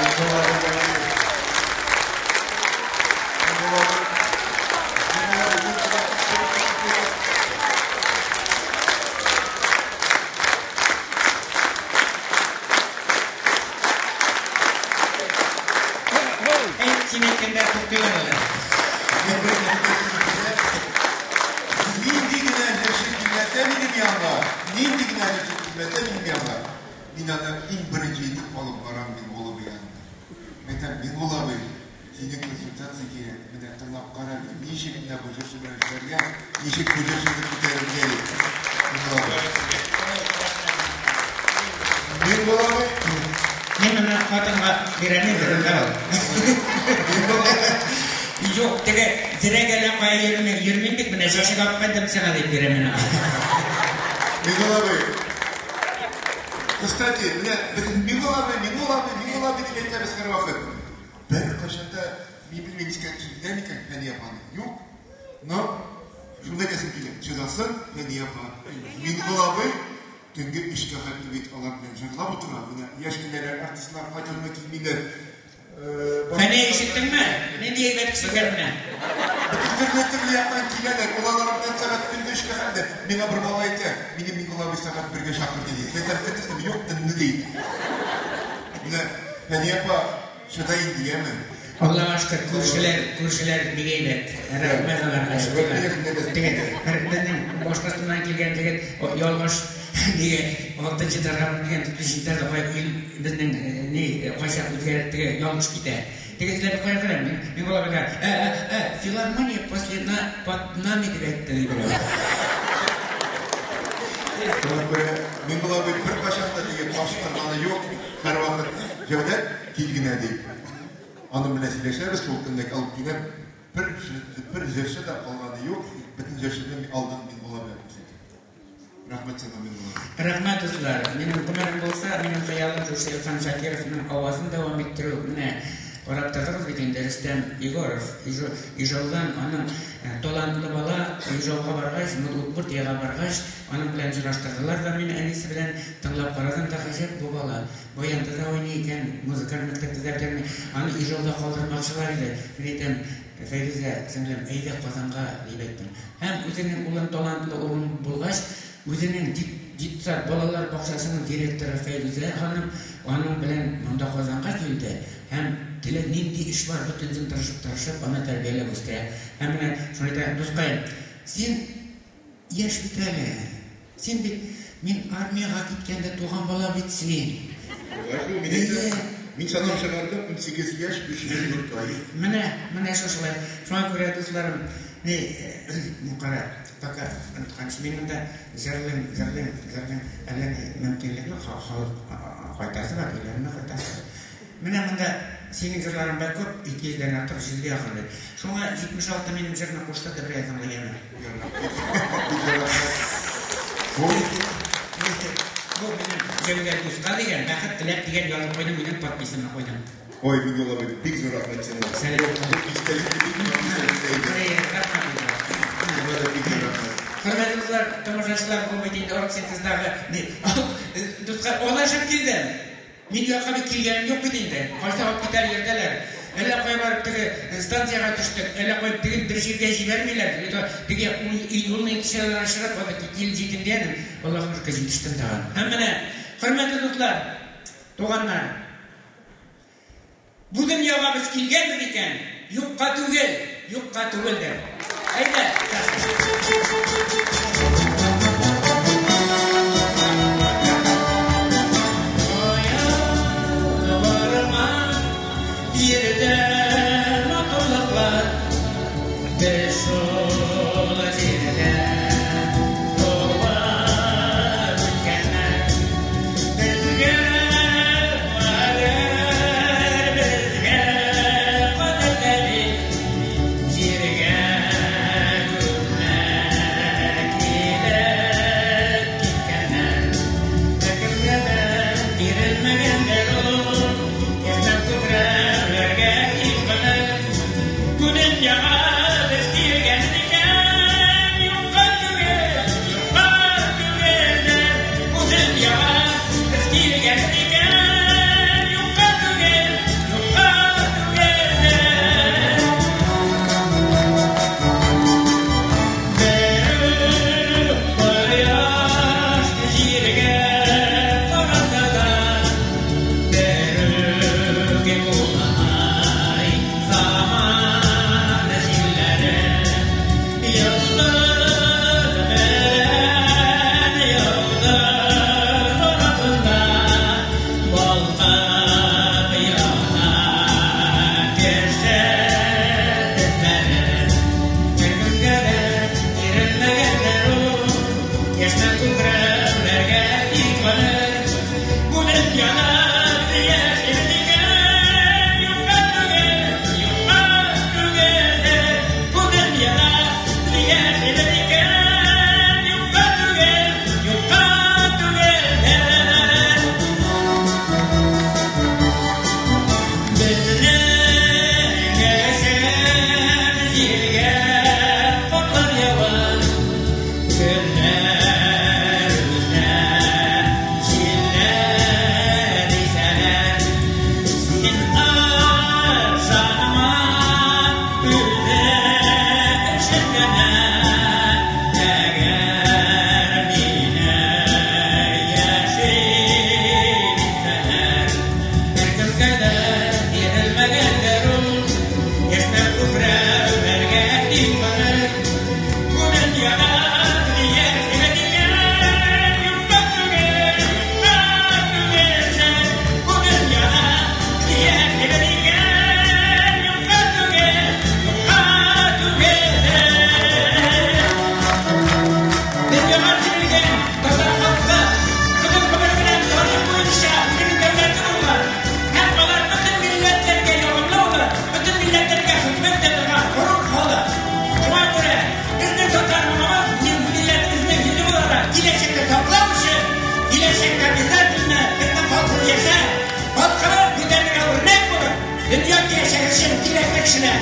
Миңгол абый Галиев. Миңгол абый. Миңгол абый, мин сиңа Әй, син әйткәндә туктыйлар алар. Мин бер әйтәсем килә. Нинди генә җырчы килмәсә минем янга, нинди генә җырчы килмәсә минем янга, мин аны иң беренче итеп алып барам Миңгол абый янына. Әйтәм, Миңгол абый, синең консультация кирәк, менә тыңлап кара, ничек менә бу җырчы белән эшләргә, ничек бу җырчыны күтәрергә дип. Миңгол абый. Миңгол абый, Мин моны хатынга бирәм инде, тыңлап ал. Юк, теге зирәк әллә кая йөрмим, йөрмим бит, менә чәчәк алып кайттым сиңа дип бирәм мин аңа. Миңгол абый. Кстати, менә без Миңгол абый, Миңгол абый, Миңгол абый дип әйтәбез һәрвакыт. Беркайчан да мин белмим, искә төшерде микән Фәния апаны. Юк. Но шунда әйтәсем килә. Чыдасын Фәния апа. Миңгол абый төнге 3кә хәтле бит алар белән җырлап утыра. Менә яшь кенәләр, артистлар кайтырмы килмиләр. Фәния, ишеттеңме? Нинди әйбәт кеше икән менә. Бөтен төрле-төрле яктан киләләр. Ул алар белән сәгать төнге 3кә хәтле. Миңа бер бала әйтә, мине Миңгол абый сәгать 1гә чакырды ди. Әйтәм, көндезме? Юк, төнне ди. Менә Фәния апа чыда инде, яме? Аллага шөкер, күршеләр, күршеләр бик әйбәт. Рәхмәт аларга. Теге бер безнең Башкортстаннан килгән егет ялгыш нигә алтынчы этажга менгән, дүртенче этажда кай ил безнең ни кайчак үзгәреп теге ялгыш китә. Теге эзләп кая керәм? Мин була белә. Филармония после на под нами дип әйтте ди берәү. Шуңа күрә Миңгол абый беркайчан да теге каршы торганы юк. Һәрвакыт Җәүдәт кил генә ди. Аның белән сөйләшәбез, шул көнне алып киләм. Бер җырчы да калганы юк. Бөтен җырчыны алдан Миңгол абый күрсәтә. Рәхмәт сиңа, Миңгол абый. Рәхмәт, дуслар. Минем гомерем булса, минем хыялым шушы Илһам Шакировның авазын дәвам иттерү. Менә карап тордыгыз бит инде Рөстәм Егоров. Ижаудан аның талантлы бала Ижауга баргач, Удмуртиягә баргач, аның белән җырлаштырдылар да мине әнисе белән. Тыңлап карадым да, гаҗәп бу бала. Баянда да уйный икән, музыкаль мәктәптә дә үтәрми. Аны Ижауда калдырмакчылар иде. Мин әйтәм, Фәйрүзә сеңлем, әйдә Казанга дип әйттем. Һәм үзенең улын талантлы улым булгач, үзенең детсад балалар бакчасының директоры Фәйрүзә ханым аның белән монда Казанга килде. Һәм теле нинди эш бар, бөтенесен тырышып-тырышып аны тәрбияләп үстерә. Һәм менә шуны әйтә, дускаем, син яшь бит әле. Син бит мин армиягә киткәндә туган бала бит син. Мин әйтәм, мин санап чыгардым, 18 яшь, 504 ай. Менә, менә шушылай. Шуңа күрә, дусларым, ни, кара, пока онытканчы, мин монда җырлыйм, җырлыйм, җырлыйм, әллә ни мөмкинлек юк, халык кайтасы бар, өйләренә кайтасы бар. Менә монда синең җырларың бик күп, 200дән артык, 100гә якын бит. Шуңа 76 минем җырны куштыр да берәр тыңлый яме. Бик рәхмәт. Бу бу минем Җәүдәт дуска дигән, бәхет теләп дигән язып куйдым, минем подписымны куйдым. Ой, Миңгол абый, бик зур рәхмәт сиңа. Сәлам. Бу истәлекле, бик матур истәлекле әйбер. Рәхмәт. Сиңа да бик зур рәхмәт. Хөрмәтле дуслар, тамашачылар, бу бит инде Оргсинтездагы дуска алашып килдем. Мин якка бит килгәнем юк бит инде. Кайсы алып китәр йөртәләр. Әллә кая барып теге станциягә төштек, әллә кая теге бер җиргә җибәрмиләр. Теге юлны итешәләр чыгып, анда килеп җитим дигәнем, Аллаһка шөкер җитештем тагын. Һәм менә, хөрмәтле дуслар, туганнар, бу дөньяга без килгәнбез икән, юкка түгел, юкка түгелдер. Әйдә, Саша. Җирдә матурлыклар, без шул җирдә туып үскәннәр. Безгә кадер, безгә кадерле бит, җиргә күпләр килеп киткәннәр. Беркемгә дә бирелмәгәндер ул, яшьнәп күкрәүләргә тиң гомер. Бу дөньяга без килгән икән, юкка түгел, юкка түгелдер. Бу дөньяга без килгән икән, юкка түгел, юкка түгелдер. Бер кояш җиргә караса да, берүк булмай заман җилләре. Йолдыз белән йолдыз арасында балкып яна кеше төсләре. Беркемгә дә бирелмәгәндер ул, яшьнәп күкрәүләргә тиң гомер. Бу дөньяда без яшибез икән, юкка түгел, юкка түгелдер. Бу дөньяда без яшибез икән, юкка түгел, юкка түгелдер. Безнең өчен җиргә карлар ява, көннәр үтә, җилләр исәләр. Син ышанма үзе өчен генә, әгәр мине яши дисәләр. Беркемгә дә бирелмәгәндер ул, яшьнәп күкрәүләргә тиң гомер. Бу дөньяда без яшибез икән, юкка түгел, юкка түгелдер. Бу дөньяда без яшибез икән, юкка түгел, юкка түгелдер. Дөньяга сибелгән татар халкы бөтен гомере белән тарих буенча үзенең дәүләте булган. Һәм алар бөтен милләтләргә ягымлы булып, бөтен милләтләргә хезмәт итә торган горур халык. Шуңа күрә безнең татар моңыбыз милләтебезнең йөзе буларак киләчәктә саклау өчен, киләчәктә обязательно безнең халкыбыз яшәр, халкыбыз бүтәннәргә үрнәк булып, дөнья киләчәге өчен кирәкле кешеләр.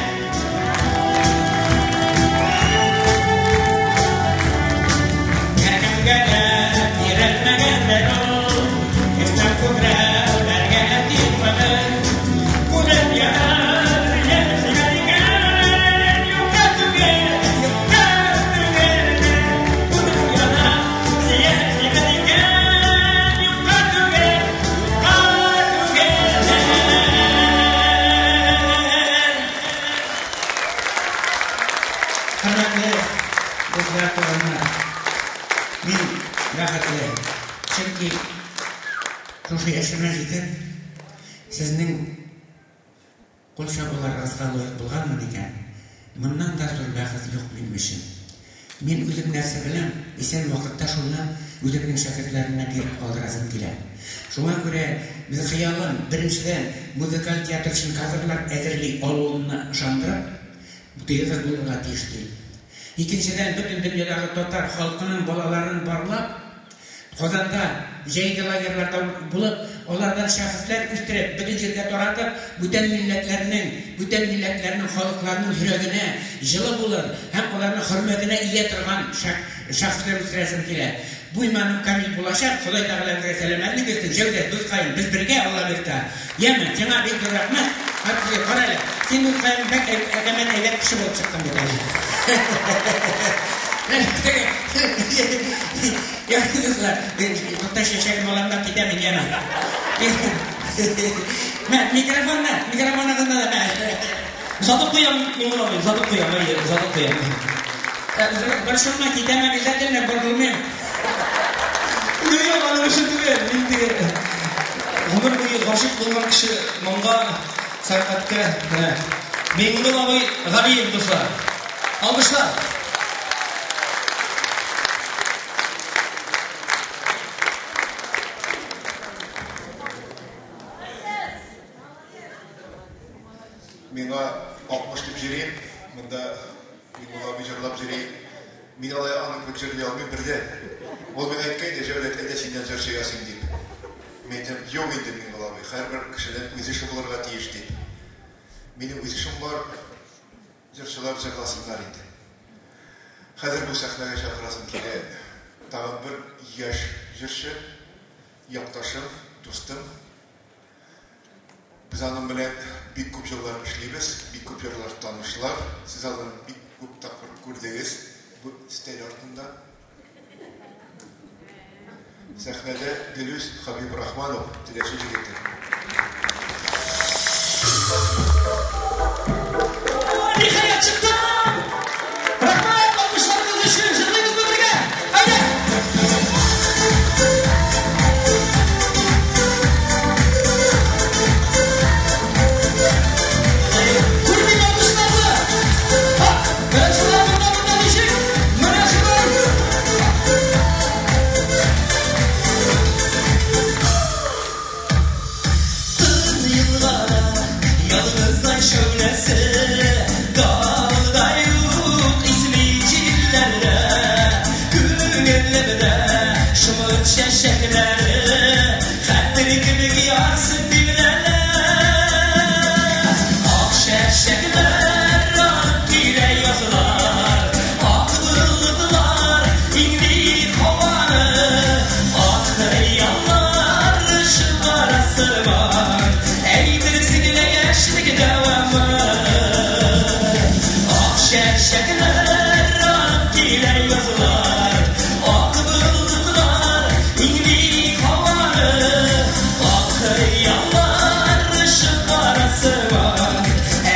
Һәркемгә дә бирелмәгәндер ул, яшьнәп күкрәүләргә тиң гомер. Бу дөньяда без яшибез икән, юкка түгел, юкка түгелдер. Бу дөньяда без яшибез икән, юкка түгел, юкка түгелдер. Хөрмәтле дуслар, туганнар, мин бәхетле, чөнки шушы яшемә җитеп, сезнең кул чабуларыгызга лаек булганмын икән, моннан да зур бәхет юк минем өчен. Мин үзем нәрсә беләм, исән вакытта шуны үземнең шәкертләремә биреп калдырасым килә. Шуңа күрә без хыялым, беренчедән, музыкаль театр өчен кадрлар әзерли алуымны ышандырып, театр булырга тиеш дип. Икенчедән, бөтен дөньядагы татар халкының балаларын барлап, Казанда җәйге лагерьларда булып, алардан шәхесләр үстереп, бөтен җиргә таратып, бүтән милләтләрнең, бүтән милләтләрнең халыкларының йөрәгенә җылы булыр һәм аларның хөрмәтенә ия торган шәхесләр үстерәсем килә. Бу иманым камил булачак, Ходай Тәгалә безгә сәламәтлек бирсен. Җәүдәт, дускаем, без бергә, Алла бирса. Яме, сиңа бик зур рәхмәт. Кара әле, син бу бәк әкәмәт әйбәт кеше булып чыктың бит әле. Я, дуслар, тукта, чәчәгем алам да китәм мин, яме. Мә, микрофонны, микрофоныгызны да мә. Озатып куям, Миңнулла абый, озатып куям, әйе, озатып куям. Борчылма, китәм обязательно, борчылмыйм. Юк, юк, аның өчен түгел. Мин теге гомер буе гашыйк булган кеше моңга, сәнгатькә, менә. Миңнулла абый Галиев, дуслар. Алкышлар. Миңа 60 дип йөрим, монда Миңнулла абый җырлап йөри. Мин алай аның кебек җырлый алмыйм бер дә. Ул миңа әйткән иде, Җәүдәт, әйдә синнән җырчы ясыйм дип. Мин әйтәм, юк инде, Миңнулла абый, һәрбер кешенең үз эше булырга тиеш дип. Минем үз эшем бар, җырчылар җырласыннар инде. Хәзер бу сәхнәгә чакырасым килә тагын бер яшь җырчы, якташым, дустым. Без аның белән бик күп еллар эшлибез, бик күп еллар танышлар. Сез аны бик күп тапкыр күрдегез бу өстәл артында. Сәхнәдә Гөлүс Хабибрахманов, Теләче җегете. Ниһаять чыктым! Рәхмәт, алкышларыгыз өчен! Җырлыйбызмы бергә? Әйдә! Күрмим алкышларны! Менә шулай, монда, монда ничек? Менә шулай! Тын елгада ялгыз ай шәүләсе, Давылдай ук исми җилләрдә, Күңелемдә шомырт чәчәкләре, Хәтер кебек ярсып тибрәлә. Ак чәчәкләр алып килә язлар, Ак болытлар иңли һаваны, Ак хыяллар чыгара сыман, Әйтерсең лә яшьлек дәвамы. Ак чәчәкләр алып килә язлар, Ак болытлар иңли һаваны, Ак хыяллар чыгара сыман,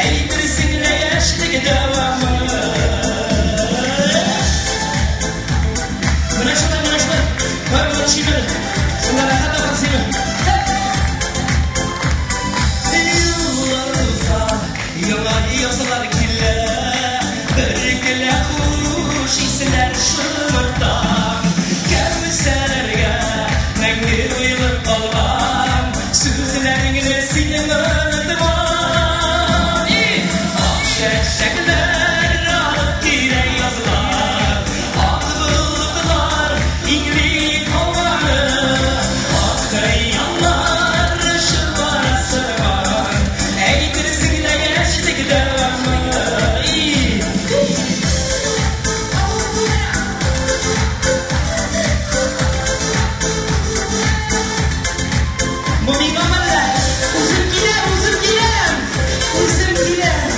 Әйтерсең лә яшьлек дәвамы. Менә шулай, менә шулай. Бер бер чимер. Шунда рәхәт ахыр сине. Еллар уза, яңа язлар килә, Бер хуш исләр шымыртан, Кәүсәләргә мәңге уелып калган Сүзләреңне син онытма. Ак чәчәкләр алып килә язлар, Ак болытлар иңли һаваны, Ак хыяллар чыгара сыман, Әйтерсең лә яшьлек дәвамы. Бу миңа мәллә? Үзем киләм, үзем киләм. Үзем киләм.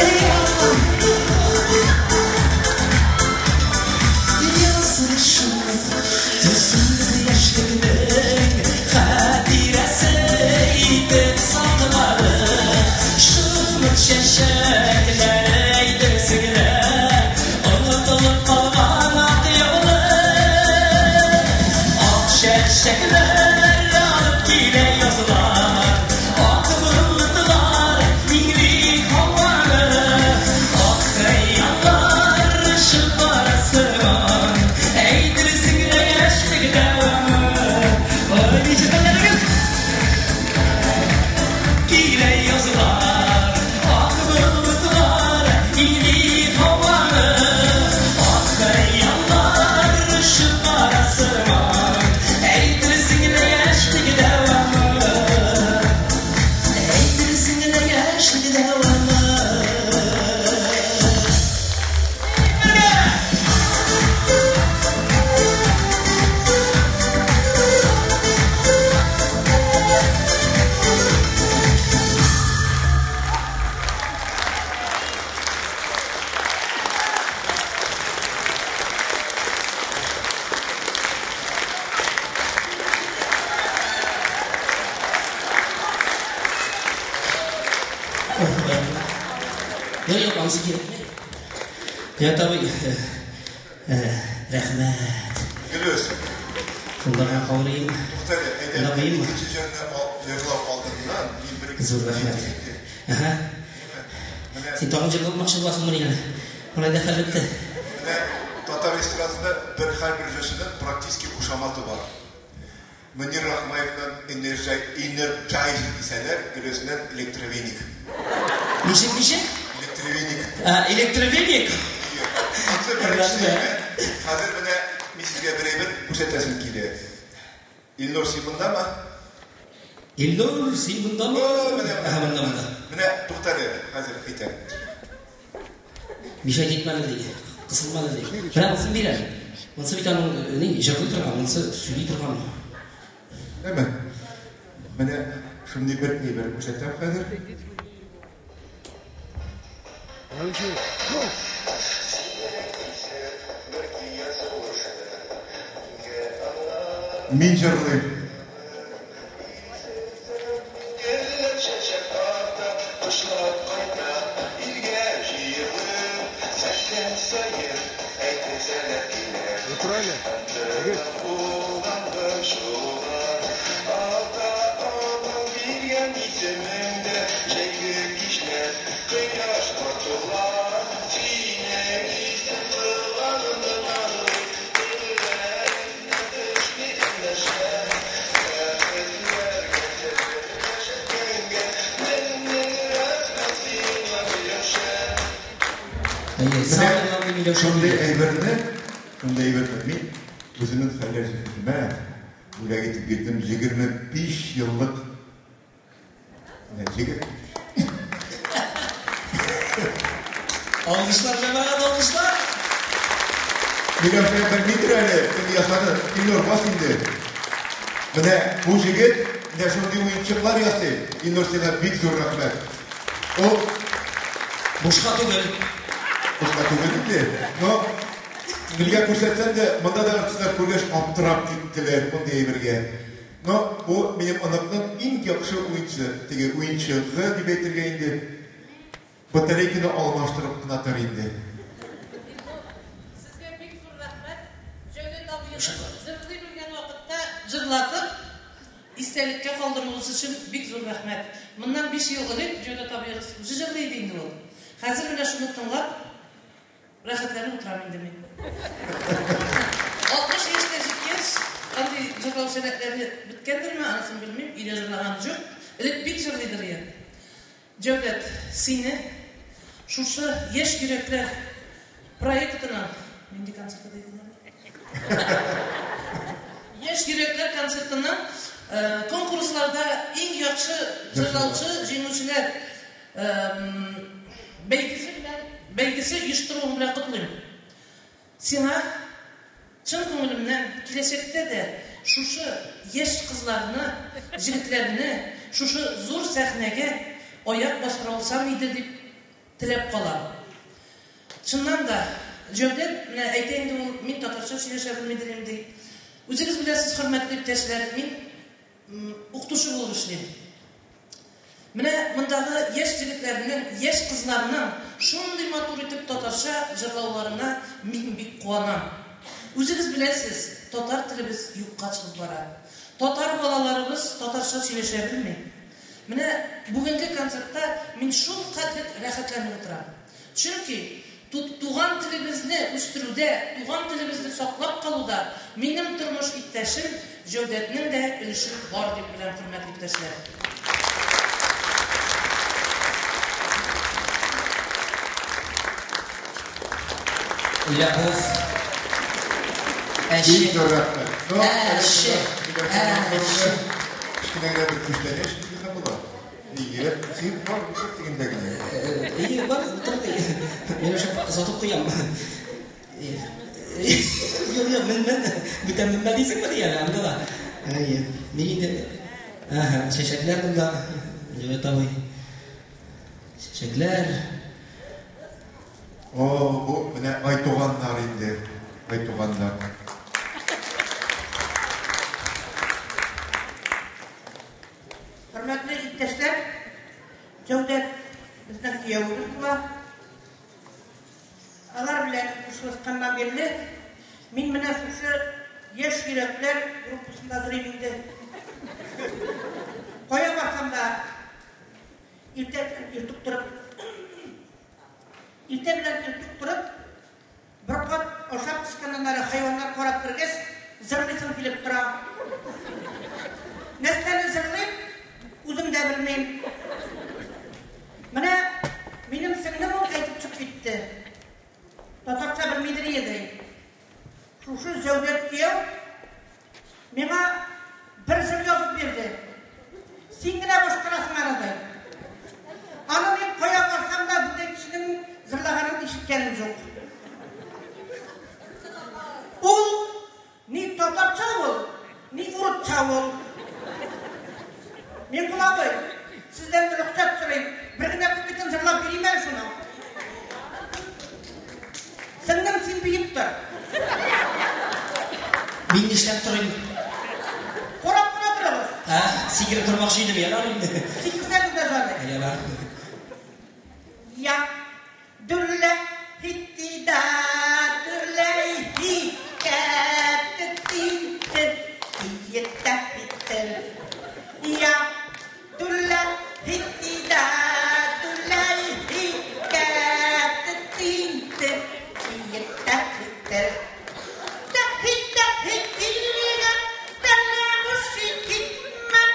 Эй, Аллам. Язмышым төссез яшьлекнең хатирәсе итеп саклады. Шомырт чәчәкләре әйтерсең лә онытылып калган ак яулык. Ак чәчәкләр алып килә язлар, Ак болытлар иңли һаваны, Ак хыяллар чыгара сыман, Әйтерсең лә яшьлек дәвамы. Ой, ничек хәлләрегез? Килә язлар, ак болытлар. Ансы кирәкми. Җәүдәт абый, рәхмәт. Гөлүс. Шунда гына калырыем. Туктале, әйдә, икенче җырны җырлау алдыннан мин бер Зур рәхмәт. Әһә. Син тагын җырламакчы буласыңмыни әле? Алай да хәл бетте. Менә татар эстрадасында бер һәрбер җырчының практически кушаматы бар. Мөнир Рахмаевның Energizer дисәләр, Гөлүснең Электровеник. Ничек, ничек? Электровеник. Ә, электровеник? Ансы беренче. Хәзер менә мин сезгә бер әйбер күрсәтәсем килә. Илнур, син мондамы? Илнур, син мондамы? Менә, Әһә, монда, монда. Менә, туктале, хәзер әйтәм. Мишәйт итмәде ди, кысылмады ди. Менә монысын бир әле. Монысы бит аның ни, җырлый торган, монысы сөйли торган. Әмма менә шундый бер әйбер күрсәтәм хәзер. Мин җырлыйм. Шундый әйберне, шундый әйберне мин үземнең хәләл җефетемә бүләк итеп бирдем 25 еллык. Менә җегет. Алкышлар, җәмәгать, алкышлар! Миләүшә белмидер әле, кем ясады. Илнур, бас инде. Менә бу җегет менә шундый уенчыклар ясый. Илнур, сиңа бик зур рәхмәт. Ул бушка түгел. Бушка түгел инде. Но телгә күрсәтсәм дә, монда да артистлар күргәч аптырап киттеләр мондый әйбергә. Но бу минем оныкның иң яхшы уенчы, теге уенчыгы дип әйтергә инде. Батарейканы алмаштырып кына тор инде. Сезгә бик зур рәхмәт. Җәүдәт абыйны җырлый белгән вакытта җырлатып, истәлеккә калдыруыгыз өчен бик зур рәхмәт. Моннан 5 ел элек Җәүдәт абыегыз үзе җырлый иде инде ул. Хәзер менә шуны тыңлап, рәхәтләнеп утырам инде мин. 60 яшькә җиткәч, андый җырлау сәләтләре беткәндерме, анысын белмим, өйдә җырлаган юк. Элек бик җырлыйдыр иде. Җәүдәт, сине шушы Яшь йөрәкләр проектының нинди концерты диделәр? Яшь йөрәкләр концертының конкурсларда иң яхшы җырлаучы җиңүчеләр бәйгесе белән бәйгесе оештыруың белән котлыйм. Сиңа чын күңелемнән киләчәктә дә шушы яшь кызларны, җегетләрне шушы зур сәхнәгә аяк бастыра алсам иде дип теләп калам. Чыннан да, Җәүдәт, менә әйтә инде ул, мин татарча сөйләшә белмидер ди. Үзегез беләсез, хөрмәтле иптәшләр, мин укытучы булып эшлим. Менә мондагы яшь җегетләрнең, яшь кызларның шундый матур итеп татарча җырлауларына мин бик куанам. Үзегез беләсез, татар телебез юкка чыгып бара. Татар балаларыбыз татарча сөйләшә белми. Менә бүгенге концертта мин шул хәтле рәхәтләнеп утырам. Чөнки туган телебезне үстерүдә, туган телебезне саклап калуда минем тормыш иптәшем Җәүдәтнең дә өлеше бар дип беләм, хөрмәтле иптәшләр. Ляпов. Әче. Бик зур рәхмәт. Әче. Әче. Кечкенә генә бер күчтәнәч дисәң була. Нигә? Син бар, ничек дигәндә генә. Әйе, бар, утыр ди. Мин уже озатып куям. Юк, юк, мен, мен, бүтән менмә дисеңме ди әле, анда да. Әйе, мин инде, әһә, чәчәкләр монда, Җәүдәт абый. Чәчәкләр. О, бу менә Айтуганнар инде. Айтуганнар. Хөрмәтле иптәшләр, Җәүдәт безнең киявебез була. бирле мин менә шушы Яшь йөрәкләр группасында зрыйм инде. Кая барсам да, иртә белән иртүк торып, иртә белән иртүк торып, бер кат ашап эчкәннән ары хайваннар карап кергәч, зырлыйсым килеп тора. Нәрсәне зырлыйм, үзем дә белмим. Менә минем сеңлем ул әйтеп чыгып китте. Татарча белмидер иде. Шушы Җәүдәт кияү миңа бер җыр язып бирде. Син генә башкарасың аны, ди. Аны мин кая барсам да бүтән кешенең җырлаганын ишеткәнем юк. Ул Ни татарча ул, ни урысча ул. Миңкул абый, сездән рөхсәт сорыйм, бер генә куплетын җырлап бирим әле шуның. Сеңлем, син биеп тор. Мин нишләп торыйм? Карап кына торыгыз. Ә, сикереп тормакчы идем, ярар инде. Сикерсәгез дә жарый. Ярар. Я. Дүрлә хиттида дүрлә хикәт тинте тиеттә хиттер. Я дүрлә хиттида дүрлә хикәт тинте тиеттә хиттер. Та хиттә хиттига тәлә мушикитмә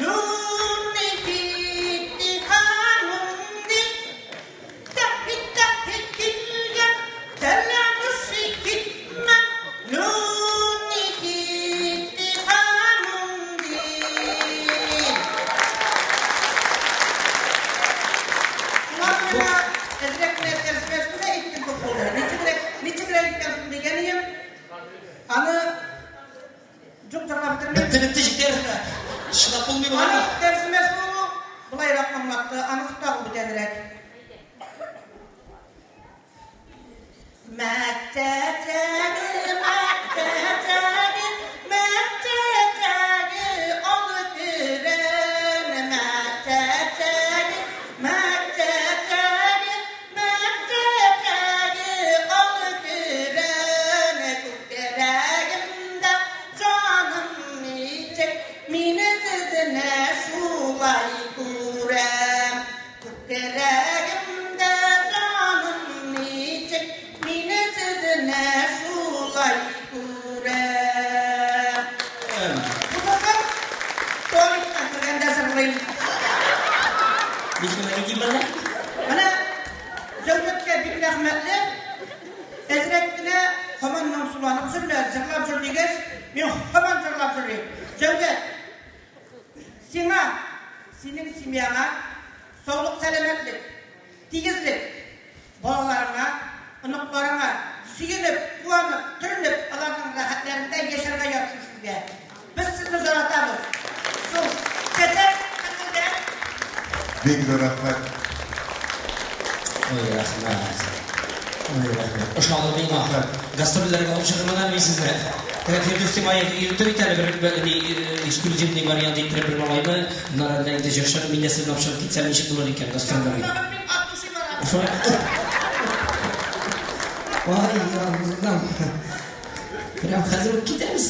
нуни хитти ханумни. Аны Юк, тыңлап бетермим. Бетте, бетте, җитәр. Чыдап булмый болай. Аның тәрҗемәсе ул болайрак аңлатты, анысы тагын бүтәнрәк. Мәктәптәге, мәктәптәге, мәктәптәге олы керән, мәктәптәге, мәктәптәге, мәктәптәге олы керән, Күкрәгемдә җаным ничек, мине сезне шулай күрәм. Күкрәгемдә җаным ничек, мине сезне шулай күрәм. Бунысын туалетка кергәндә җырлыйм. Мин шуны әйтим әле. Менә Җәүдәткә бик рәхмәтле. Әзрәк кенә һаман моңсуланып җырлы, җырлап җыр дигәч, мин һаман җырлап җырлыйм. Җәүдәт, сиңа, синең семьяңа саулык-сәламәтлек, тигезлек, балаларыңа, оныкларыңа сөенеп, куанып, төренеп, аларның рәхәтләрендә яшәргә язсын сезгә. Без сезне яратабыз. Шул чәчәк хәзергә. Бик зур рәхмәт. Ой, рәхмәт. Ой, рәхмәт. Ошады миңа. Гастрольләргә алып чыгырмын әле мин сезне. Теге Фирдүс Тимаев йөртер бит әле бер, бер ни, эксклюзивный вариант иттереп бер малайны. Аннары әллә инде җырчыны мин дә сезне алып чыгып китсәм ничек булыр икән гастрольләргә? Мин от души барам. Шулай. Ай, Аллам. Прям хәзер үк китәбез.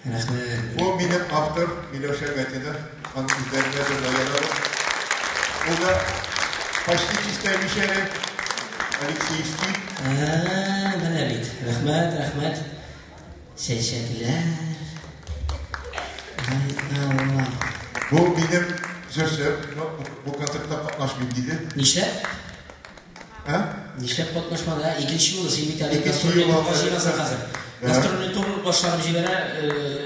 Рәхмәт. Бу минем автор Миләүшә Гатина, аның сүзләренә җырлар язабыз. Ул да почти чистая мишәре, Алексеевский. Ә, менә бит. Рәхмәт, рәхмәт. Чәчәкләр. Ай, Алла. Бу минем җырчы, но бу концертта катнашмыйм диде. Нишләп? Ә? Нишләп катнашмады, ә? Икенче юлы син бит әле Икенче гастрольный юлы турга җыенасың хәзер. Да. Гастрольный тур башланып җибәрә,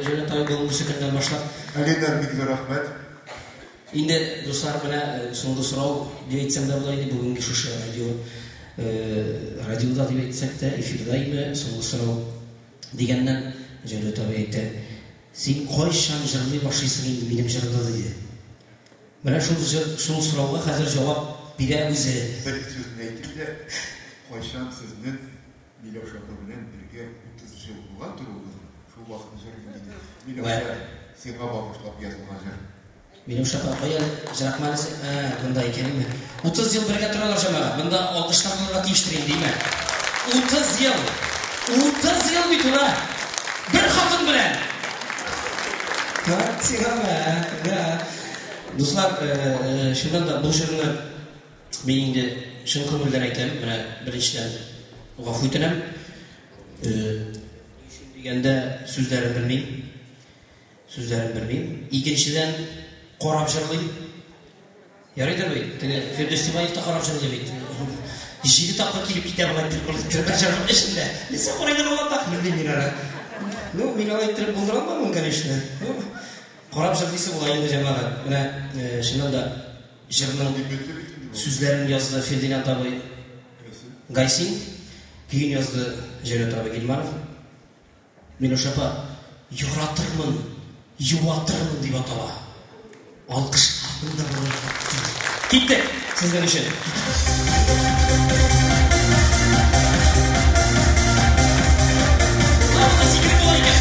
Җәүдәт абый бүгенге көннән башлап. Алина, бик зур рәхмәт. Инде, дуслар, менә соңгы сорау дип әйтсәм дә була инде бүгенге шушы радио, радиода дип әйтсәк тә, эфирда име соңгы сорау дигәннән Җәүдәт абый әйтә, син кайчан җырлый башлыйсың инде минем җырны, диде. Менә шул җыр, шул сорауга хәзер җавап бирә үзе. Бер сүзне әйтим дә, кайчан сезнең Миләүшә апа белән бергә 30 ел булган торуыгызны, шул вакытны җырлыйм, диде. Миләүшә, сиңа багышлап язылган җыр. Миләүшә апа, кая әле? Җыракмы әле син? Ә, монда икән инде. 30 ел бергә торалар җәмәгать. Монда алкышлар булырга тиештер инде, димә. 30 ел! 30 ел бит ул, ә! Бер хатын белән! Так, сиңа мә, да. Дуслар, чыннан да бу җырны мин инде чын күңелдән әйтәм. Менә беренчедән гафу үтенәм. Ни өчен дигәндә сүзләрен белмим. Сүзләрен белмим. Икенчедән, карап җырлыйм. Ярыйдыр бит, теге Фирдүс Тимаев та карап җырлый бит. Җиде тапкыр килеп китә болай иттереп, болай иттереп, бер җырның эчендә. Нәрсә карыйдыр ул анда? Белмим мин аны. Ну, мин алай иттереп булдыра алмамын, конечно. Ну, карап җырлыйсы була инде, җәмәгать. Менә, чыннан да, җырның сүзләрен язды Фердинанд абый Гайсин, көен язды Җәүдәт абый Гилманов. Миләүшә апа, яратырмын, юатырмын дип атала. Алкышларның да булырга тиеш. Киттек! Сезнең өчен. Тагын да сикереп була икән.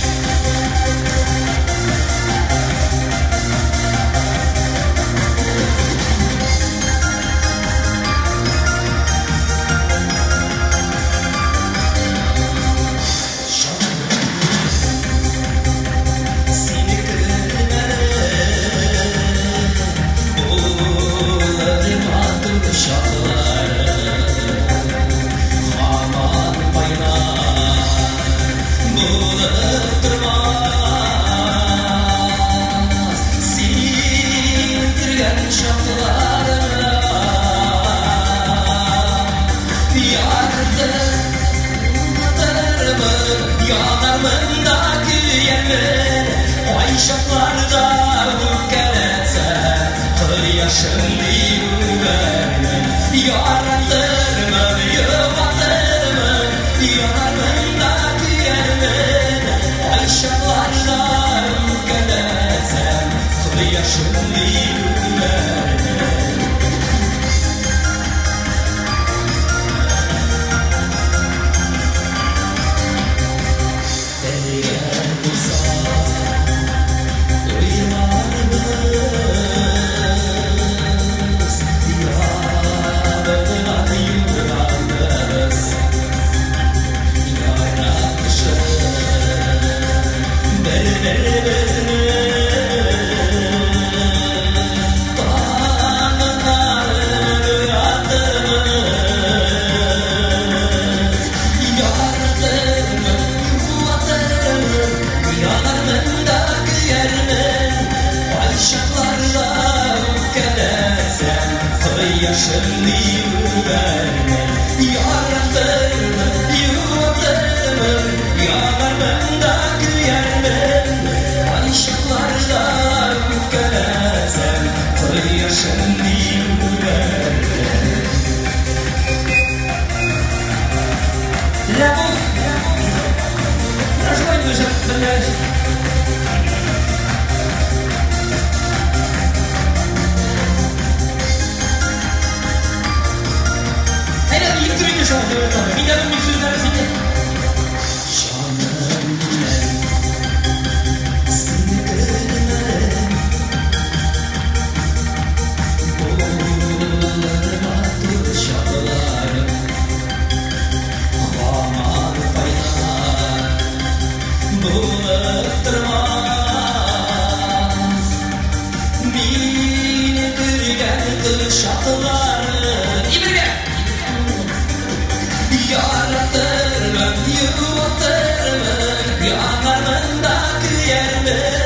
Янармын да көярмен,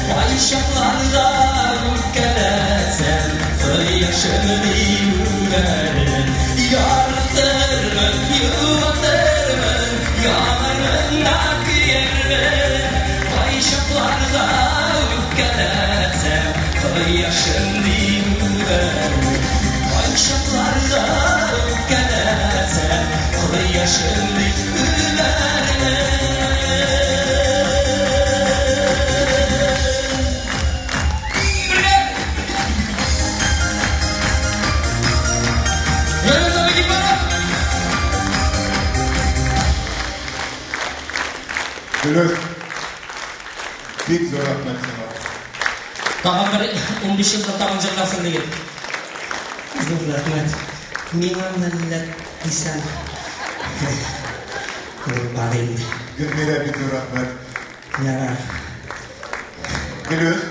кайчакларда үпкәләтсәм, кояшым дип үбәрмен. Яратырмын, юатырмын, янармын да көярмен, кайчакларда үпкәләтсәм, кояшым дип үбәрмен. Дөрес. Бик зур рәхмәт сиңа. Тагын бер 15 елдан тагын җырларсың диген. Зур рәхмәт. Миңа мәллә дисәң. Ул бар инде. Гөлмирә, бик зур рәхмәт. Ярар. Гөлүс.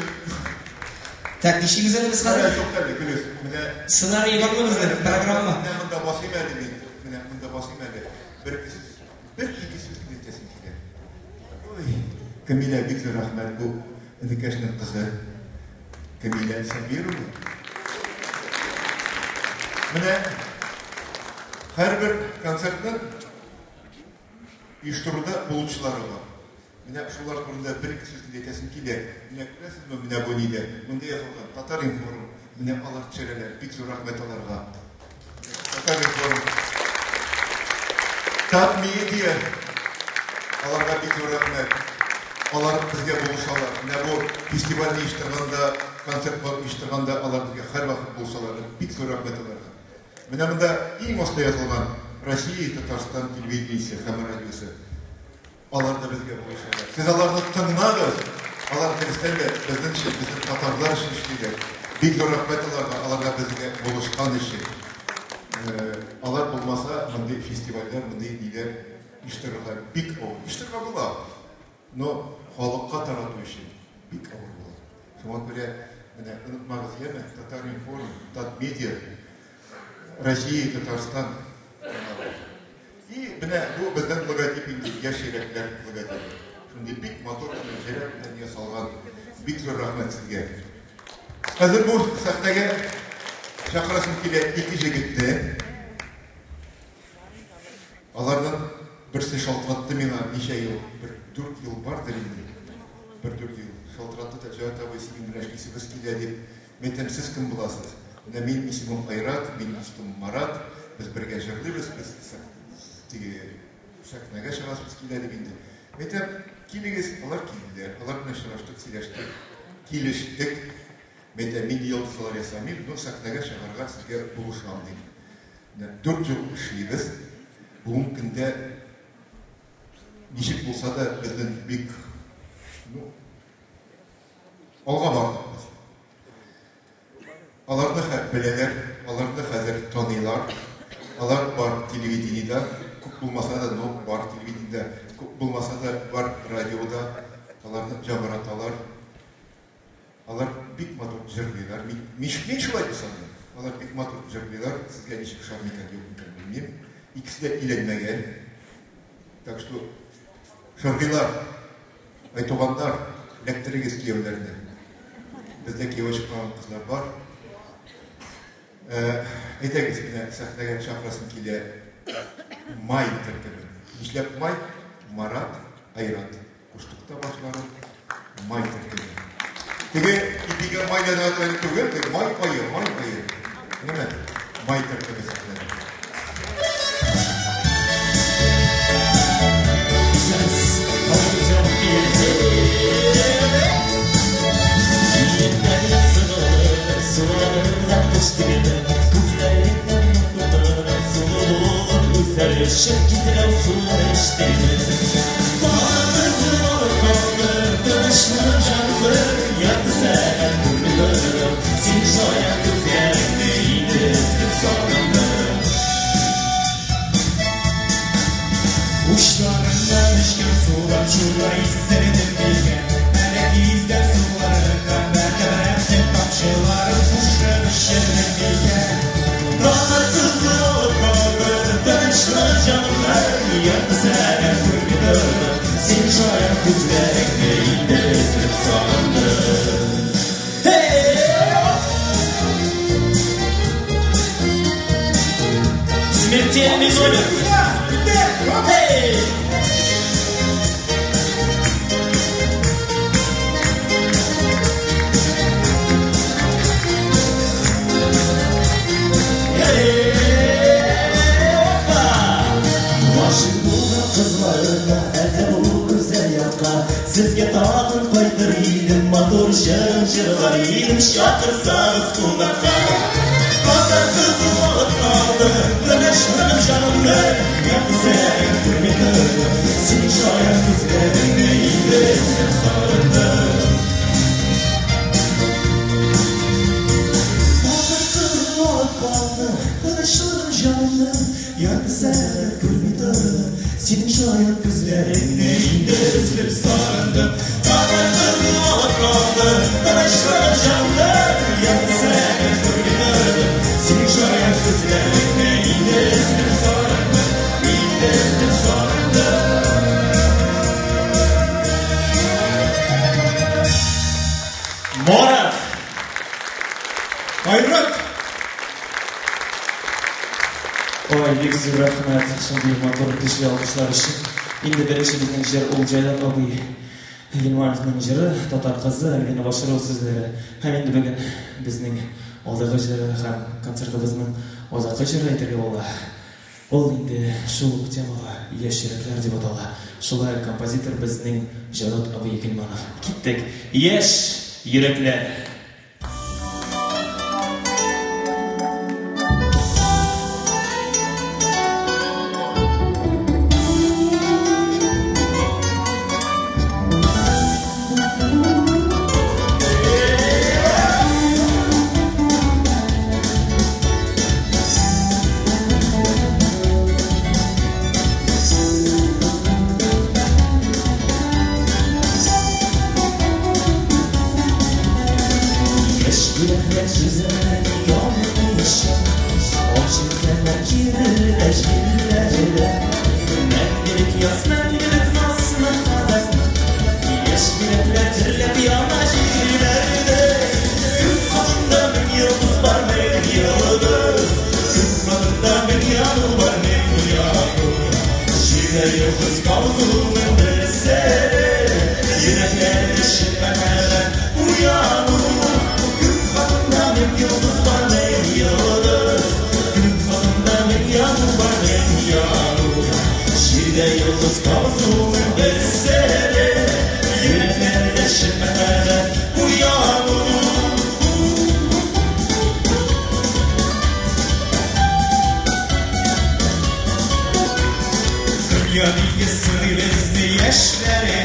Так, ничегез әле без хәзер? Туктале, Гөлүс. Менә сценарий бармы безнең? Программа. Менә монда басыйм әле мин. Менә монда басыйм әле. Бер бер ике сүз генә әйтәсем килә. Ой, Камилә, бик зур рәхмәт бу энекәшнең кызы. Камилә Сабирова. Менә һәрбер концертның оештыруда булучылары бар. Менә шулар турында бер ике сүз генә әйтәсем килә. Менә күрәсезме, менә бу нидә? Монда язылган Татар-информ. Менә алар төшерәләр. Бик зур рәхмәт аларга. Татар-информ. Татмедиа. Аларга бик зур рәхмәт. Алар безгә булышалар. Менә бу фестивальне оештырганда, концертлар оештырганда алар безгә һәрвакыт булышалар. Бик зур рәхмәт аларга. Менә монда иң аста язылган Россия, Татарстан телевидениесе һәм радиосы. Алар да безгә булышалар. Сез аларны тыңлагыз. Алар дөрестән дә безнең өчен, безнең татарлар өчен эшлиләр. Бик зур рәхмәт аларга, аларга безгә булышкан өчен. Алар булмаса, мондый фестивальләр, мондый ниләр оештырырга бик авыр. Оештырырга була, но халыкка тарату өчен бик авыр була. Шуңа күрә менә онытмагыз, яме, Татар-информ, Татмедиа, Россия, Татарстан. И менә бу безнең логотип инде, яшь йөрәкләр логотибы. Шундый бик матур гына җөрәк белән ясалган. Бик зур рәхмәт сезгә. Хәзер бу сәхнәгә чакырасым килә ике җегетне. Аларның берсе шалтыратты миңа ничә ел, бер дүрт ел бардыр инде. Бер дүрт ел шалтыратты да, Җәвәт абый, синең белән эшлисебез килә дип. Мин әйтәм, сез кем буласыз? Менә минем исемем Айрат, минем дустым Марат, без бергә җырлыйбыз, без теге сәхнәгә чыгасыбыз килә дип инде. Мин әйтәм, килегез, алар килделәр. Алар белән очраштык, сөйләштек, килештек. Мин әйтәм, мин йолдызлар ясамыйм, но сәхнәгә чыгарга сезгә булышам дип. Менә 4 ел эшлибез. Бүгенге көндә ничек булса да безнең бик, ну, алга бардык без. Аларны беләләр, аларны хәзер таныйлар. Алар бар телевидениедә, күп булмаса да, но бар телевидениедә, күп булмаса да, бар радиода. Аларны җаңгыраталар. Алар бик матур җырлыйлар. Мин, мин шулай дип саныйм. Алар бик матур җырлыйлар. Сезгә ничек ошар микән, юк микән белмим. Икесе дә өйләнмәгән. Так что, шыргыйлар, айтуганнар, эләктерегез кияүләрне. Бездә кияүгә чыкмаган кызлар бар. Әйдәгез, менә сәхнәгә чакырасым килә Май төркеме. Нишләп Май? Марат, Айрат. Куштык та башларын. Май төркеме. Теге ипигә май язган түгел, теге май ае, май ае. Менә Май төркеме сәхнәдә. Uçlarından içken sular şurada hissedim bilgen. Melek izler sularında merkeberken tamçıları kuşlar düşerim bilgen. Dağlar kızı olup kaldı, tanışlar canımlar. Yaktı sen kırkı döndü, seni şayan kuzlerinde indirip sandı. Hey! Смертельный номер. Hey! Sizga tag'in qaytar edim, motor jır-jırlar edim, chaqirsangiz qo'noqqa. Qadar qizi olib qoldi, tinchligim jonimni, yaqin turmadi, seni shoyat ko'zlaringni endi solindi. Ярты сәгать күрми тордым, синең шаян күзләреңне инде өзелеп сагындым. Татар кызы алып калды тынычлыгым, җанны. Ярты сәгать күрми тордым, синең шаян күзләреңне инде өзелеп сагындым, инде өзелеп сагындым. Марат! Айрат! Ой, бик зур рәхмәт шундый матур көчле алкышлар өчен. Инде беренче безнең җыр ул Җәләл абый Гыйльмановның җыры, Татар кызы, Альбина Баширова сүзләре. Һәм инде бүген безнең алдагы җыры һәм концертыбызның азаккы җыры әйтергә була. Ул инде шул ук темага Яшь йөрәкләр дип атала. Шулай ук композитор безнең Җәләл абый Гыйльманов. Киттек. Яшь йөрәкләр. Яшь йөрәкләр йөзенә янмыйча, Ак җилкәннәр кирелә җилләрдә. Мәңгелек яз, мәңгелек наз, мәхәббәт. Яшь йөрәкләр дөрләп яна җирләрдә. Күк катында мең йолдыз бар, мең йолдыз. Күк катында мең яну бар, мең яну. Җирдә йолдыз кабызуның бер сере. Йөрәкләрдә чын мәхәббәт уяну. Күк катында мең йолдыз бар, мең йолдыз. Күк катында мең яну бар, мең яну. Җирдә йолдыз кабызуның бер сере. Йөрәкләрдә чын мәхәббәт уяну. Дөнья нигез сыный безне, яшьләрне.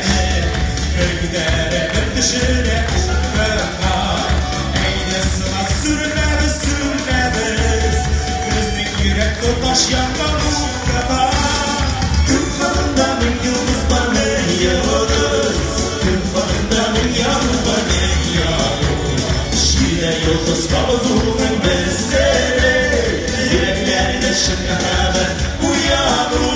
Бер күтәрә, бер төшерә укыга. Әйдә сына, сүрмәбез, сүрмәбез. Безнең йөрәк тоташ янган уткада. Күк катында мең йолдыз бар, мең йолдыз. Күк катында мең яну бар, мең яну. Җирдә йолдыз кабызуның бер сере. Йөрәкләрдә чын мәхәббәт уяну.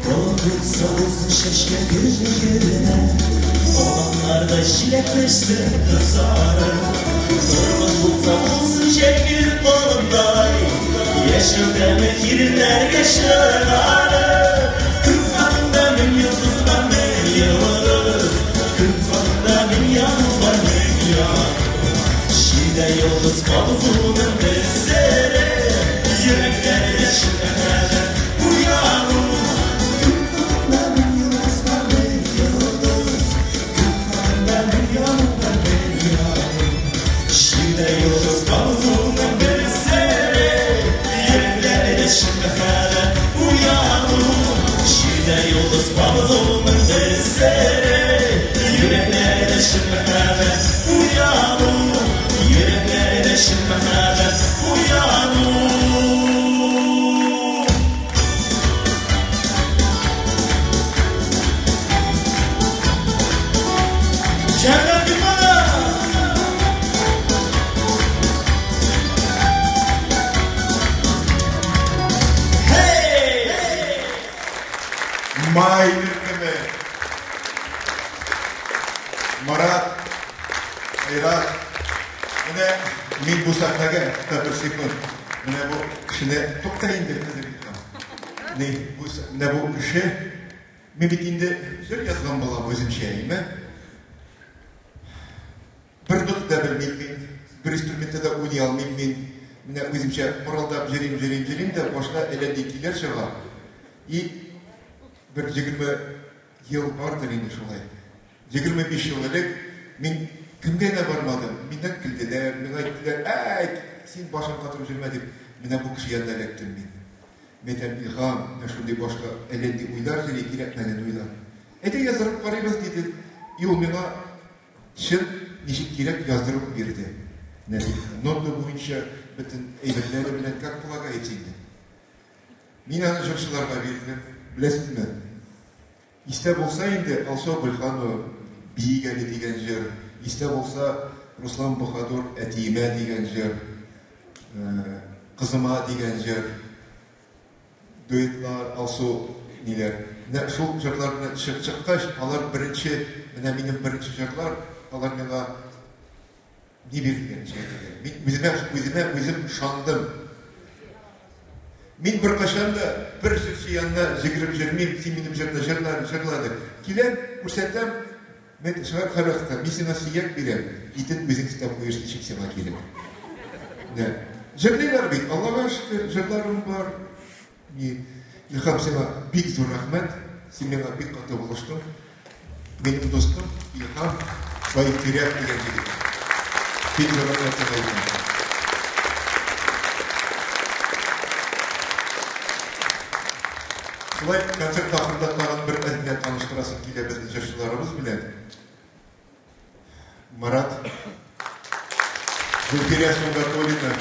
Болын булса булсын чәчкә гөле генә, Аланнарда җиләк пешсен кызарып. Тормыш булса булсын җәйге болындай, Яшәү тәме иреннәргә чыгарып. Күк катында мең йолдыз бар, мең йолдыз. Күк катында мең яну бар, мең яну. Җирдә йолдыз кабызуның бер сере. Йөрәкләрдә чын мәхәббәт уяну. Күк катында мең йолдыз бар, мең йолдыз. Күк катында мең яну бар, мең яну. Җирдә йолдыз кабызуның бер сере. Йөрәкләрдә чын мәхәббәт уяну. Җирдә йолдыз кабызуның бер сере. Йөрәкләрдә чын мәхәббәт уяну. Йөрәкләрдә чын мәхәббәт уяну. Җәләл Гыйльманов! Hey! Май төркеме. Марат, Айрат. Менә мин бу сәхнәгә, тукта бер секунд. Менә бу кешене, тукта инде хәзер. Ни, бу менә бу кеше, мин бит инде җыр язган балам үземчә, әйме? Бер нота да белмим мин, бер инструментта да уйный алмыйм мин. Менә үземчә мырылдап җөрим, җөрим, җөрим дә башка әллә ни көйләр чыга. И бер 20 ел бардыр инде шулай. 25 ел элек мин кемгә генә бармадым, миннән көлделәр, миңа әйттеләр, әй, син башың катырып йөрмә дип, менә бу кеше янына эләктем мин. Мин әйтәм, Илһам, менә шундый башка әллә нинди уйлар йөри, кирәкмәгән уйлар. Әйдә яздырып карыйбыз, диде. И ул миңа чын ничек кирәк яздырып бирде. Менә нота буенча бөтен әйберләре белән как полагается инде. Мин аны җырчыларга бирдем. Беләсезме? Истә булса инде Алсу Абульханова Биик әле дигән җыр, истә булса Руслан Баһадур Әтиемә дигән җыр, Кызыма дигән җыр, дуэтлар, Алсу ниләр. Менә шул җырларны чыккач, алар беренче, менә минем беренче җырлар, алар миңа Ни бирелгән әйтергә. Мин үземә, үземә үзем ышандым. Мин беркайчан да бер җырчы янына җигереп йөрмим, син минем җырны җырла, җырла дип. Киләм, күрсәтәм, мин чыгар һәрвакытта, мин сиңа сөяк бирәм, итен үзең өстәп куерсың, ничек сиңа кирәк. Менә. Җырлыйлар бит, Аллага шөкер, җырларым бар. Ни, Илһам, сиңа бик зур рәхмәт. Син миңа бик каты булыштың. Минем дустым Илһам Байтирәк дигән егет. Бик зур рәхмәт сиңа, Илһам. Шулай концерт ахырында тагын бер әз генә таныштырасым килә безнең җырчыларыбыз белән. Марат, Гөлфирә Сунгатуллина,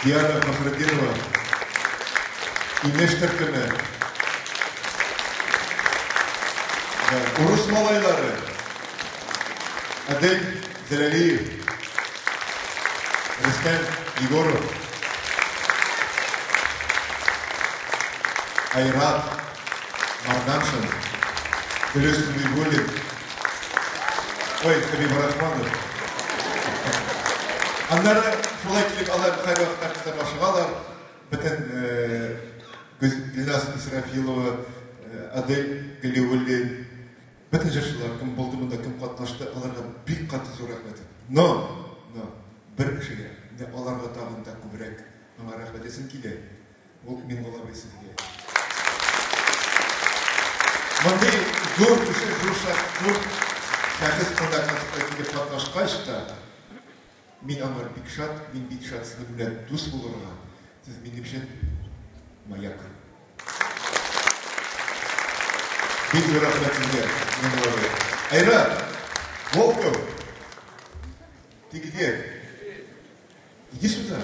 Диана Фахретдинова, Имеш төркеме, Урыс малайлары, Адель Зәләлиев, Рөстәм Егоров, Айрат Марданшин, Дөрес Хәбибуллин, ой, Хәбибрахманов. Аннары шулай килеп алар һәрвакытта кызлар ашыгалар. Бөтен Гөлназ Исрафилова, Адель Галиуллин, бөтен җырчылар, кем булды монда, кем катнашты, аларга бик каты зур рәхмәт. Но, но, бер кешегә, менә аларга тагын да күбрәк аңа рәхмәт әйтәсем килә. Ул Миңгол абый сезгә. Мондый зур кеше, зур зур шәхес монда концертка килеп катнашкач та, мин аңар бик шат, мин бик шат сезнең белән дус булырга. Сез минем өчен маяк. Бик зур рәхмәт сезгә, Миңгол абый. Айрат, Волков, ты где? Иди сюда.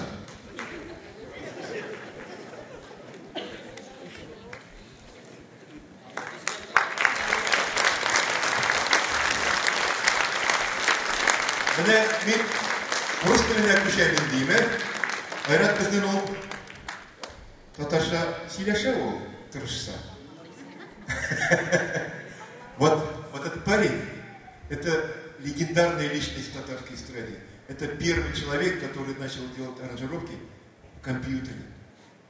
Менә мин рус теленә күчәм инде, димә. Айрат безнең ул татарча сөйләшә ул, тырышса. Вот, вот этот парень, это легендарная личность в татарской эстраде. Это первый человек, который начал делать аранжировки в компьютере.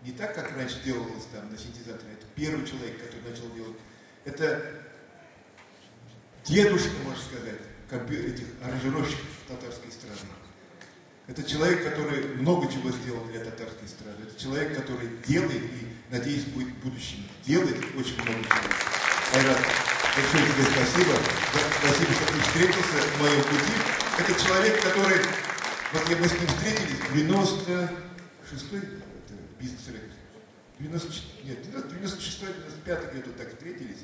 Не так, как раньше делалось там на синтезаторе. Это первый человек, который начал делать. Это дедушка, можно сказать, этих аранжировщиков татарской эстрады. Это человек, который много чего сделал для татарской эстрады. Это человек, который делает и, надеюсь, будет в будущем делать очень много чего. Айрат, большое тебе спасибо. Спасибо, что ты встретился в моем пути. Это человек, который... Вот мы с ним встретились в 96-й, это бизнес-рекорд, 96-й, 95-й году так встретились.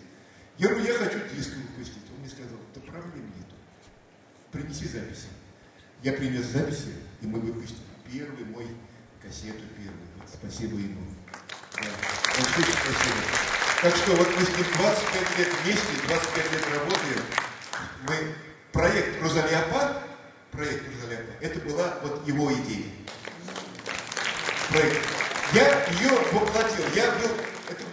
Я говорю, я хочу диск выпустить. Он мне сказал, да проблем нету. Принеси записи. Я принес записи, и мы выпустили первый мой кассету первую. Вот, спасибо ему. Да. Большое спасибо. Так что вот мы с ним 25 лет вместе, 25 лет работаем. Мы проект Розалиапа, проект Розалиапа, это была вот его идея. Проект. Я ее воплотил. Я был, это,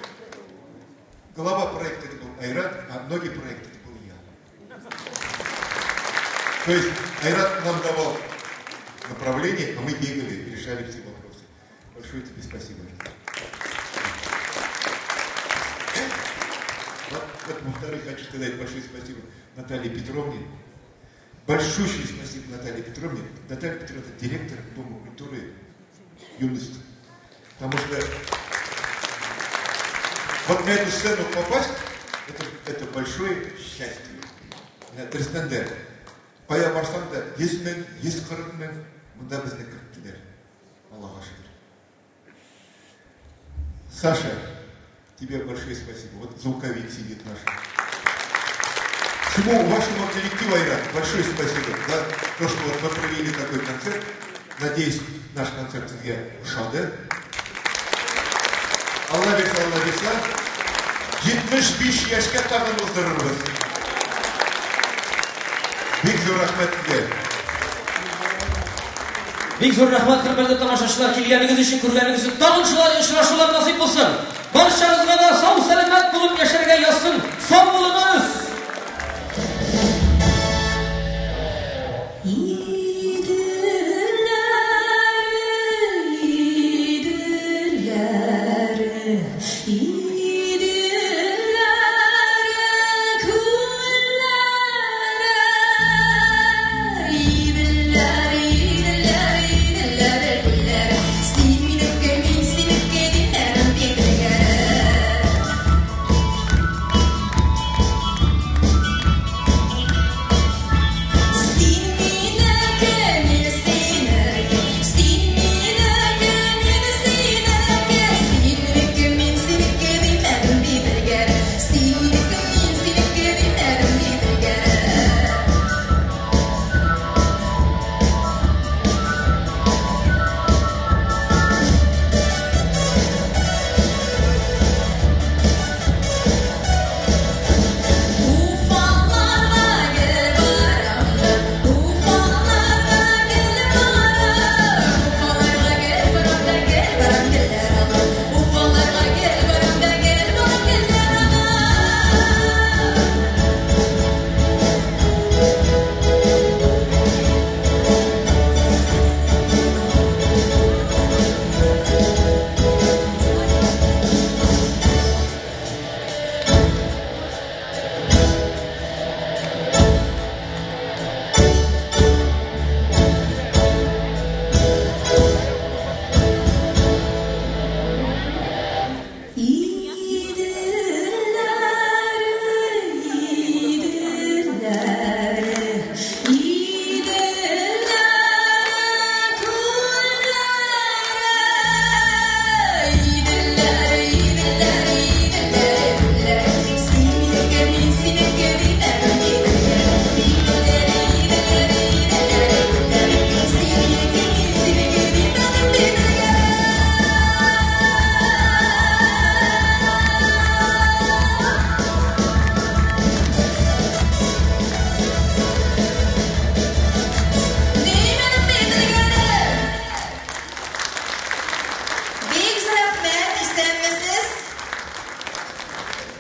голова проекта это был Айрат, а ноги проекта это был я. То есть Айрат нам давал направление, а мы бегали и решали все вопросы. Большое тебе спасибо. Вот, вот, во-вторых, хочу сказать большое спасибо Наталье Петровне. Большущее спасибо Наталье Петровне. Наталья Петровна – директор Дома культуры «Юность». Потому что вот на эту сцену попасть – это большое счастье. Дөрестән кая барсам да 100 мең, 140 мең монда безне керттеләр. Аллага шөкер. Саша, тебе большое спасибо. Вот звуковик сидит наш. Всему вашему коллективу, Айрат, большое спасибо за то, что вот мы провели такой концерт. Надеюсь, наш концерт сезгә ошады. Алла бирсә, Алла бирсә, 75 яшькә тагын уздырырбыз. Бик зур рәхмәт сезгә. Бик зур рәхмәт, хөрмәтле тамашачылар, килгәнегез өчен, күргәнегез өчен. Тагын шулай очрашулар насыйп булсын. Барчагызга да сау сәламәт булып яшәргә язсын. Сау булыгыз!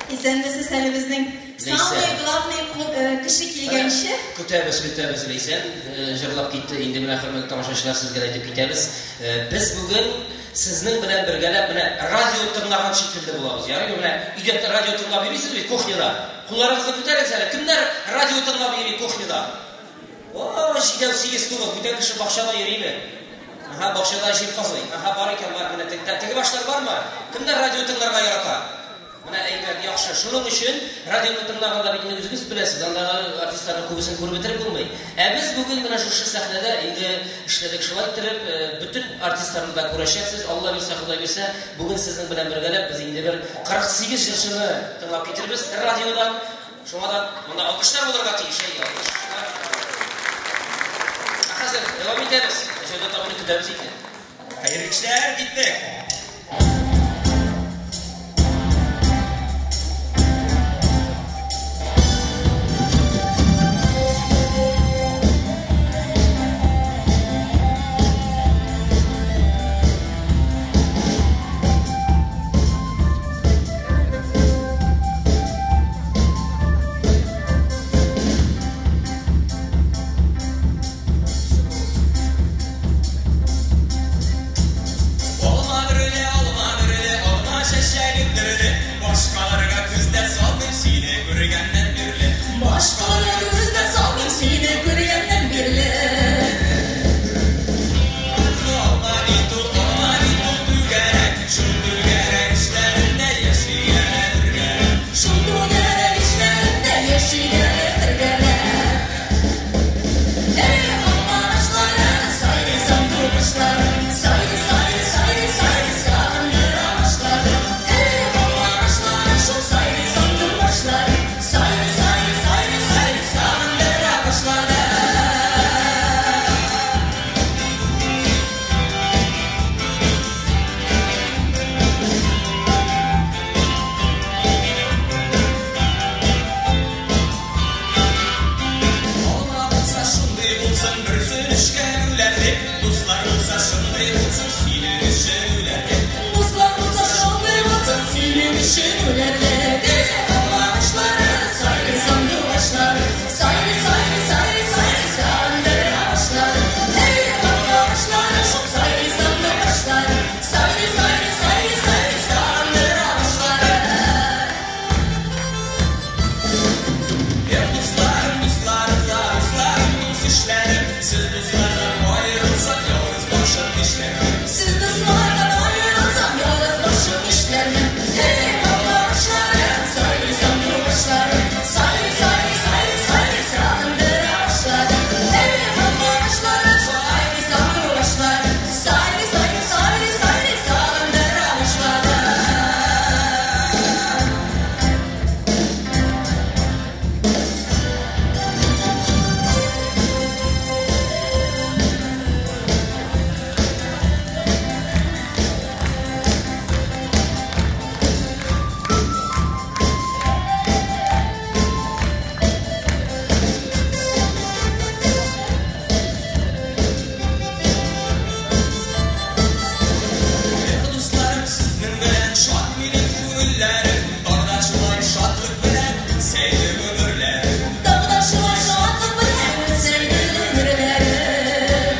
Исәнмесез, әле безнең самый главный кеше килгәнче. Көтәбез, көтәбез, Ләйсән җырлап китте. Инде менә, хөрмәтле тамашачылар, сезгә дә әйтеп китәбез. Без бүген сезнең белән бергәләп менә радио тыңлаган шикелле булабыз. Ярыймы? Менә өйдә радио тыңлап йөрисез бит, кухняда. Кулларыгызны күтәрегез әле. Кемнәр радио тыңлап йөри кухняда? О, җидәү, сигез, тугыз. Бүтән кеше бакчада йөриме? Аһа, бакчада җир казый. Аһа, бар икән, бар. Менә теге башлар бармы? Кемнәр радио тыңларга ярата? Менә әйбәт, яхшы. Шуның өчен радионы тыңлаганда бит инде үзегез беләсез, андагы артистларның күбесен күреп бетереп булмый. Ә без бүген менә шушы сәхнәдә инде эшләдек шулай иттереп, бөтен артистларны да күрәчәксез. Алла бирсә, Ходай бирсә, бүген сезнең белән бергәләп без инде бер 48 җырчыны тыңлап китербез радиодан. Шуңа да монда алкышлар булырга тиеш, әйе, алкышлар. Ә хәзер дәвам итәбез. Җәүдәт абыйны көтәбез инде. Хәерле кичләр, киттек! Алма бер түләрлек. Алмагачлары, сайрый сандугачлары, сайрый, сайрый, сайрый, сайрый сандугачлары. Эй, алмагачлары, шул сайрый сандугачлары, сайрый, сайрый, сайрый, сайрый сандугачлары. Эх, дусларым, дусларым, дусларым, дус ишләрем, сез дуслардан аерылсам, ялгыз башым нишләрмен? Сез дуслардан аерылсам, ялгыз башым нишләрмен? Эй, алмагачлары, сайрый сандугачлары, сайрый, сайрый, сайрый, сайрый сандугачлары. Эй, алмагачлары, сайрый сандугачлары, сайрый, сайрый, сайрый, сайрый сандугачлары. Эх, дусларым, сезнең белән шат минем күңелләрем, тагы да шулай шатлык белән үтсә иде гомерләрем. Тагы да шулай шатлык белән үтсә иде гомерләрем.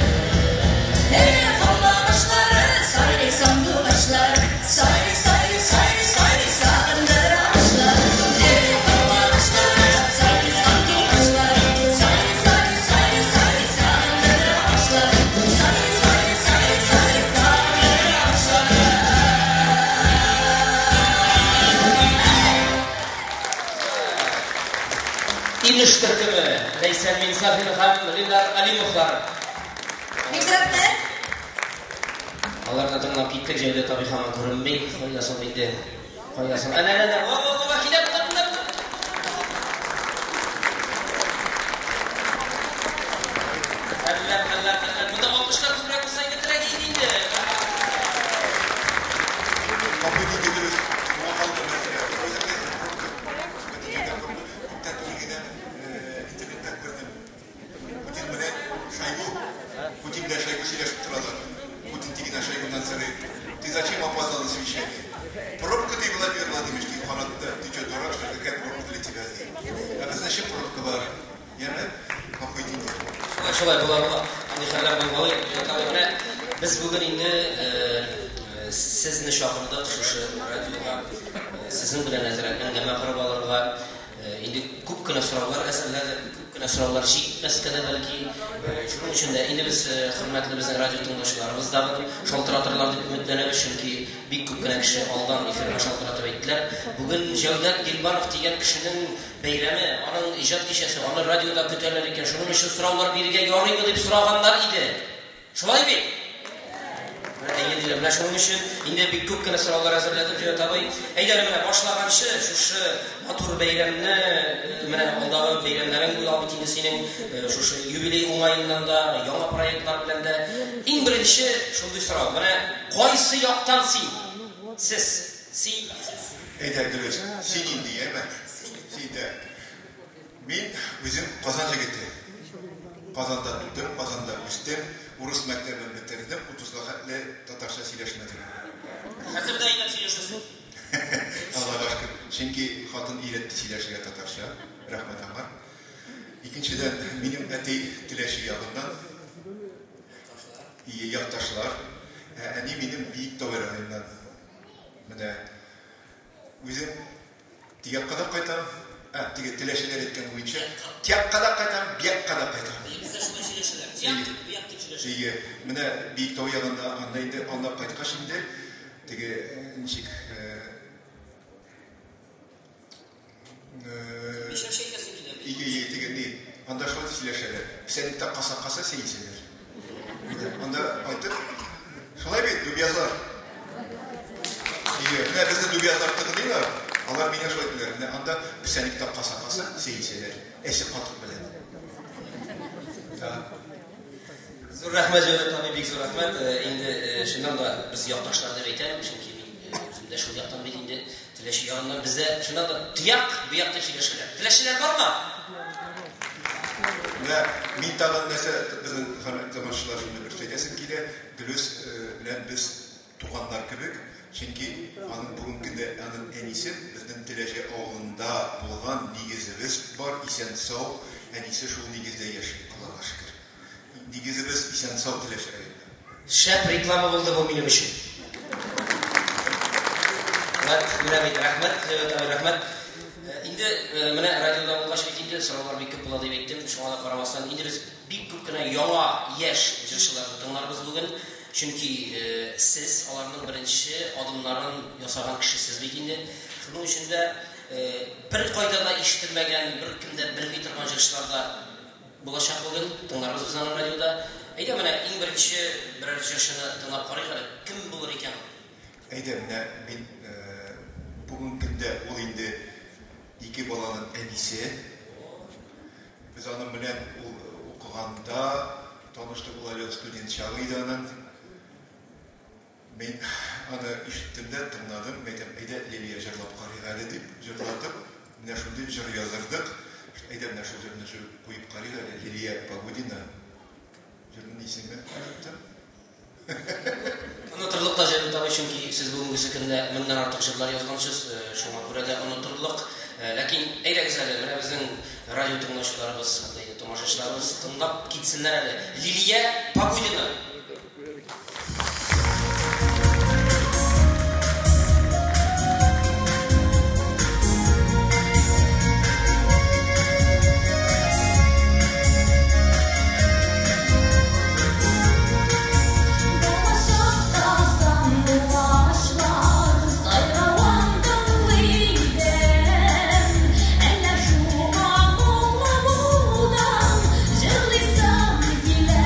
Эй, алмагачлары, сайрый сандугачлары, сайрый, сайрый, сайрый, сайрый сандугачлары. Эй, алмагачлары, сайрый сандугачлары, сайрый, сайрый, сайрый, сайрый сандугачлары. Сайрый, сайрый, сайрый, сайрый сандугачлары. Имеш төркеме, Ләйсән Минсафин һәм Ленар Алимовлар. Бик рәхмәт. Аларны тыңлап киттек, Җәүдәт абый һаман күренми. Кайда соң инде? Кайда соң? Әнә, әнә, әнә. Во, во, во, килә, килә, килә. Әллә, әллә, әллә. Монда алкышлар күбрәк булса иде, терәк иде инде. Капы диде дөрес. Шуңа калды мәсьәлә. Үзем дә пробка. Күптән түгел генә интернеттан күрдем. Путин белән Шойгу. Путин белән Шойгу сөйләшеп торалар. Путин тегенә Шойгудан сорый. Ты зачем опоздал на совещание? Пробка ты, Владимир Владимирович, ты фанатты. Ты что, дурак, что ли? Какая пробка для тебя? Ә безнең өчен пробка бар. Яме? Капы инде. Шулай, шулай була, була. Андый хәлләр булгалый. Җәүдәт абый, менә без бүген инде сезне чакырдык шушы радиога. Сезнең белән әзрәк әңгәмә корып алырга. Инде күп кенә сораулар әзерләдек, күп кенә сораулар җитмәскә дә бәлки. Шуның өчен дә инде без хөрмәтле безнең радио тыңлаучыларыбыз да шалтыратырлар дип өметләнәбез, чөнки бик күп кенә кеше алдан эфирга шалтыратып әйттеләр. Бүген Җәүдәт Гилбанов дигән кешенең бәйрәме, аның иҗат кичәсе, аны радиода көтәләр икән. Шуның өчен сораулар бирергә ярыймы дип сораганнар иде. Шулай бит? Менә әйе диләр. Менә шуның өчен инде бик күп кенә сораулар әзерләдем, Җәүдәт абый. Әйдә, менә башлаганчы шушы матур бәйрәмне, менә алдагы бәйрәмнәрең була бит инде синең, шушы юбилей уңаеннан да, яңа проектлар белән дә. Иң беренче шундый сорау. Менә кайсы яктан син? Сез, син, сез. Әйдә, дөрес. Син инде, яме? Син дә. Мин үзем Казан егете. Казанда тудым, Казанда үстем, урыс мәктәбен бетердем, 30-га хәтле татарча сөйләшмәдем. Хәзер дә әйбәт сөйләшәсең. Аллага шөкер. Чөнки хатын өйрәтте сөйләшергә татарча. Рәхмәт аңа. Икенчедән, минем әти Теләче ягыннан. Якташлар. Әни минем Биектау районыннан. Менә үзем Тиякка да кайтам. Теге Теләчеләр әйткән буенча, тиякка да кайтам, биякка да кайтам. Бездә шулай сөйләшәләр. Тияк, бияк дип сөйләшәләр. Әйе, менә Биектау ягында анда инде, анда кайткач инде, теге ничек, Мишәрчә әйтәсең килә. Әйе, әйе, теге ни, анда шулай сөйләшәләр. Песәнектә каса-каса сәйсәләр. Анда кайтып, шулай бит, дубязлар. Әйе, менә безне дубязлар тыгыдыйлар. Алар миңа шулай әйттеләр. Менә анда песәнектә каса-каса сәйсәләр. Әче катык белән. Да. Зур рәхмәт, Җәүдәт абый, бик зур рәхмәт. Инде чыннан да без якташлар дип әйтәм, чөнки мин үзем дә шул яктан бит инде Теләче ягыннан бездә чыннан да тияк, бияк дип сөйләшәләр. Теләчеләр бармы? Менә мин тагын нәрсә безнең хөрмәтле тамашачылар шуны бер әйтәсем килә. Дөрес белән без туганнар кебек. Чөнки аның бүгенге көндә аның әнисе безнең Теләче авылында булган нигезебез бар, исән-сау, әнисе шул нигездә яши, Аллага шөкер. Нигезебез исән-сау Теләче районында. Шәп реклама булды бу минем өчен. Вәт, менә бит, рәхмәт, Җәүдәт абый, рәхмәт. Инде менә радиода булгач бит инде сораулар бик күп була дип әйттем, шуңа да карамастан, инде без бик күп кенә яңа яшь җырчыларны тыңларбыз бүген. Чөнки сез аларның беренче адымнарын ясаган кешесез бит инде. Шуның өчен дә беркайда да ишетелмәгән, беркем дә белми торган җырчылар да булачак бүген. Тыңларбыз без аны радиода. Әйдә, менә иң беренче берәр җырчыны тыңлап карыйк әле. Кем булыр икән ул? Әйдә, менә мин бүгенге көндә ул инде ике баланың әнисе. Без аның белән ул укыганда таныштык, ул әле студент чагы иде аның. Мин аны ишеттем дә, тыңладым, әйтәм, әйдә, Лилия, җырлап карыйк әле, дип җырлатып, менә шундый җыр яздырдык. Әйдә, менә шул җырны куеп карыйк әле, Лилия Погодина. Җырның исеме оныттым. Онытырлык та җыр табый, чөнки сез бүгенгесе көндә меңнән артык җырлар язгансыз, шуңа күрә дә онытырлык. Ләкин әйдәгез әле, менә безнең радио тыңлаучыларыбыз, тамашачыларыбыз тыңлап китсеннәр әле. Лилия Погодина. Җырлыйсым килә.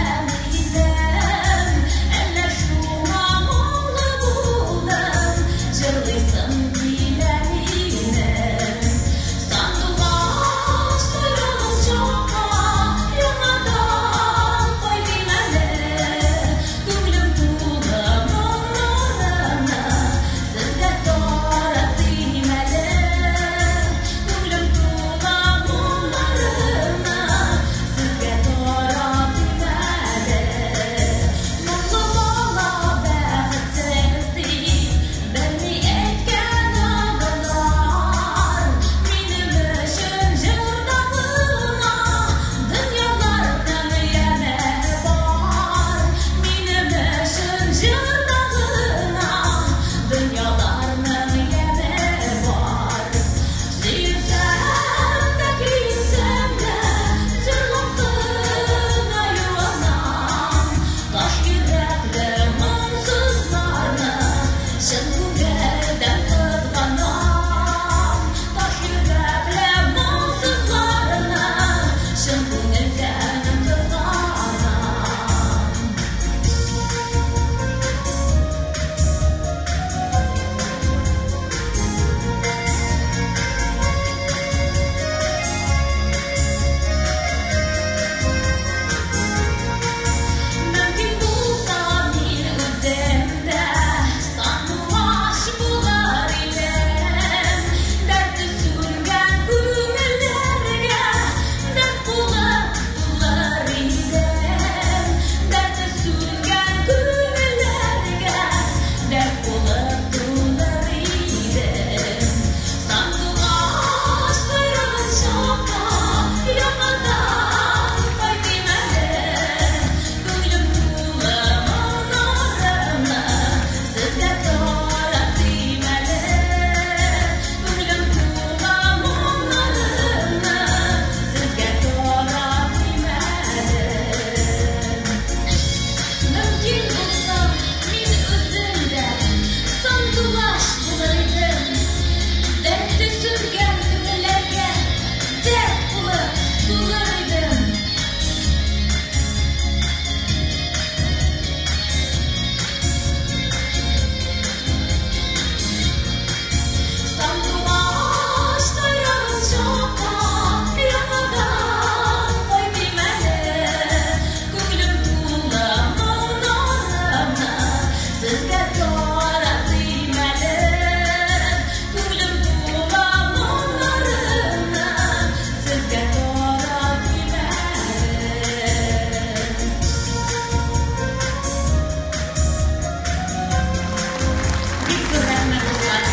дуслар.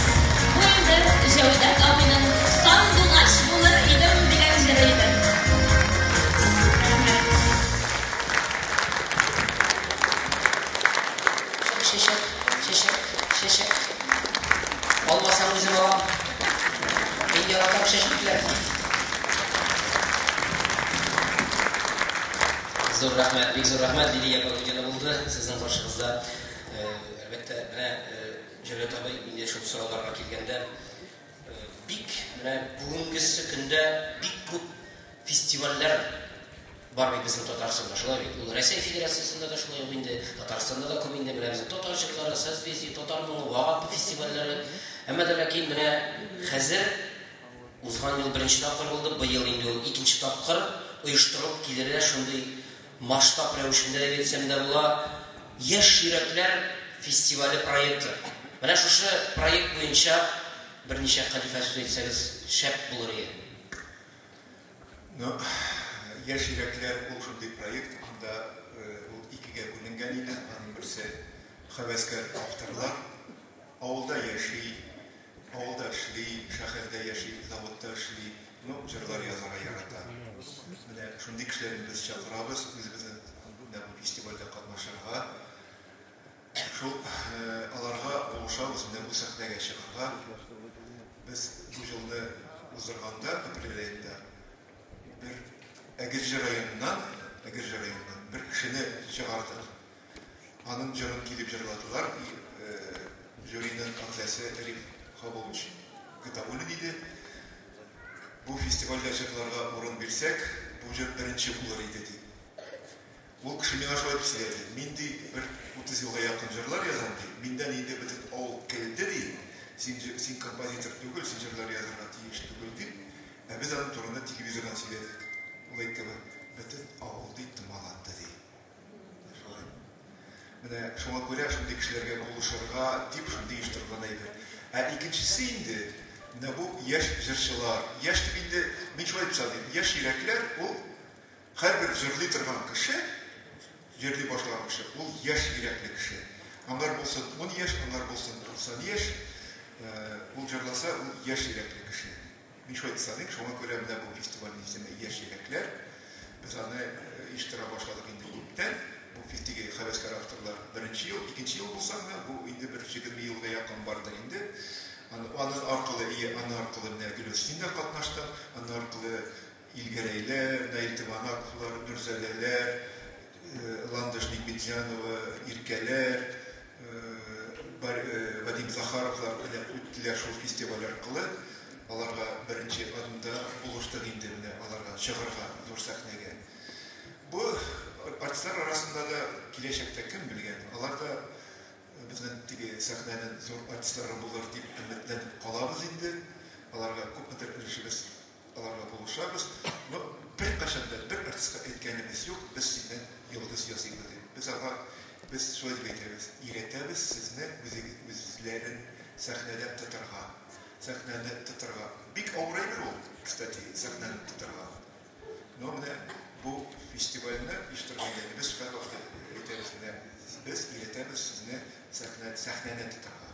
Бу инде Җәүдәт абыйның Сандугач булыр идем дигән җыры иде. Чәчәк, чәчәк, чәчәк. Алмасаң үзем алам. Мин яратам чәчәкләр. Зур рәхмәт, бик зур рәхмәт, Лилия Погодина булды сезнең каршыгызда. Әлбәттә, менә Җәүдәт абый, инде шул сорауларга килгәндә, бик менә бүгенгесе көндә бик күп фестивальләр бар бит безнең Татарстанда, шулай бит. Ул Россия Федерациясендә дә шулай ук инде, Татарстанда да күп инде, менә безнең татар җырлары, Созвездие, Татар моңы, Вагапы фестивальләре. Әмма дә ләкин менә хәзер узган ел беренче тапкыр булды, быел инде ул икенче тапкыр оештырылып килергә шундый масштаб рәвешендә дип әйтсәм дә була, Яшь йөрәкләр фестивале проекты. Менә шушы проект буенча берничә хәлифә сүз әйтсәгез, шәп булыр иде. Ну, Яшь йөрәкләр ул шундый проект, анда ул икегә бүленгән иде. Аның берсе һәвәскәр авторлар. Авылда яши, авылда эшли, шәһәрдә яши, заводта эшли, ну, җырлар язарга ярата. Менә шундый кешеләрне без чакырабыз үзебезнең менә бу фестивальдә катнашырга. Шул аларга булышабыз менә бу сәхнәгә чыгарга. Без бу елны уздырганда, апрель аенда, бер Әгерҗе районыннан, Әгерҗе районыннан бер кешене чыгардык. Аның җырын килеп җырладылар. Жюриның әгъзасы Риф Хабулович Гатауллин иде. Бу фестивальдә җырларга урын бирсәк, бу җыр беренче булыр иде, ди. Ул кеше миңа шулай дип сөйләде. Мин, ди, бер 30 елга якын җырлар язам, ди. Миндән инде бөтен авыл көлде, ди. Син, син композитор түгел, син җырлар язарга тиеш түгел, дип. Ә без аның турында телевизордан сөйләдек. Ул әйтте, бөтен авыл, ди, томаланды, ди. Шулай. Менә шуңа күрә шундый кешеләргә булышырга дип шундый оештырылган әйбер. Ә икенчесе инде, менә бу яшь җырчылар. Яшь дип инде, мин шулай дип саныйм, яшь йөрәкләр ул һәрбер җырлый торган кеше, җырлый башлаган кеше, ул яшь йөрәкле кеше. Аңар булсын 10 яшь, аңар булсын 90 яшь, ул җырласа, ул яшь йөрәкле кеше. Мин шулай дип саныйм, шуңа күрә менә бу фестивальнең исеме Яшь йөрәкләр. Без аны оештыра башладык инде күптән. Бу теге һәвәскәр авторлар беренче ел, икенче ел булса гына, бу инде бер 20 елга якын бардыр инде. Аны, аны аркылы, ие, аны аркылы менә Гөлүс, син дә катнаштың, аны аркылы Илгәрәйләр, Наил Тыманаковлар, Нурзадәләр, Ландыш Нигметзянова, Иркәләр, Вадим Захаровлар менә үттеләр шул фестиваль аркылы. Аларга беренче адымда булыштык инде менә аларга чыгарга зур сәхнәгә. Бу артистлар арасында да киләчәктә кем белгән, алар да безнең теге сәхнәнең зур артистлары булыр дип өметләнеп калабыз инде. Аларга күпмедер өлешебез аларга булышабыз. Но беркайчан да бер артистка әйткәнебез юк, без синнән йолдыз ясыйбыз дип. Без аңа, без шулай дип әйтәбез, өйрәтәбез сезне үзегез үзләрен сәхнәдә тотарга. Сәхнәне тотарга. Бик авыр әйбер ул, кстати, сәхнәне тотарга. Но менә бу фестивальне оештырганда без һәрвакыт әйтәбез, менә без өйрәтәбез сезне сәхнә, сәхнәне тотарга.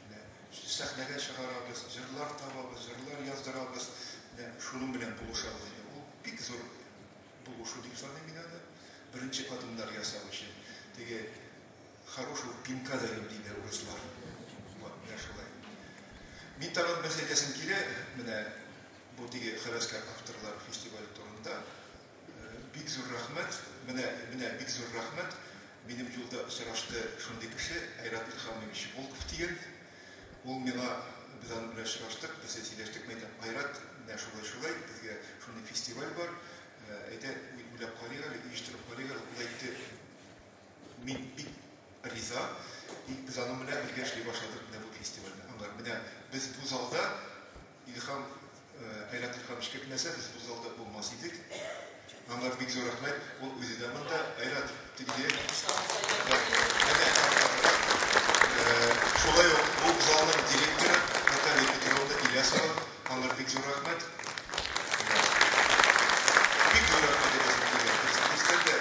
Менә сәхнәгә чыгарабыз, җырлар табабыз, җырлар яздырабыз. Менә шуның белән булышабыз инде. Ул бик зур булышу дип саныйм мин аны. Беренче адымнар ясау өчен. Теге хорошего пинка даем диләр урыслар. Вот, менә шулай. Мин тагын бер әйтәсем килә, менә бу теге һәвәскәр авторлар фестивале турында. Бик зур рәхмәт, менә, менә бик зур рәхмәт. Минем юлда очрашты шундый кеше, Айрат Илһамович Волков дигән. Ул миңа, без аның белән очраштык, без сөйләштек, мин әйтәм, Айрат, менә шулай-шулай, безгә шундый фестиваль бар, әйдә, уйлап карыйк әле, оештырып карыйк әле. Ул әйтте, мин бик риза, и без аның белән бергә эшли башладык менә бу фестивальне. Аңар, менә без бу залда Илһам, Айрат Илһамович кертмәсә, без бу залда булмас идек. Аңар бик зур рәхмәт. Ул үзе дә монда. Айрат, тегедә. Әнә, шулай ук бу залның директоры Наталья Петровна Илясова. Аңар бик зур рәхмәт. Бик зур рәхмәт әйтәсем килә. Дөрестән дә,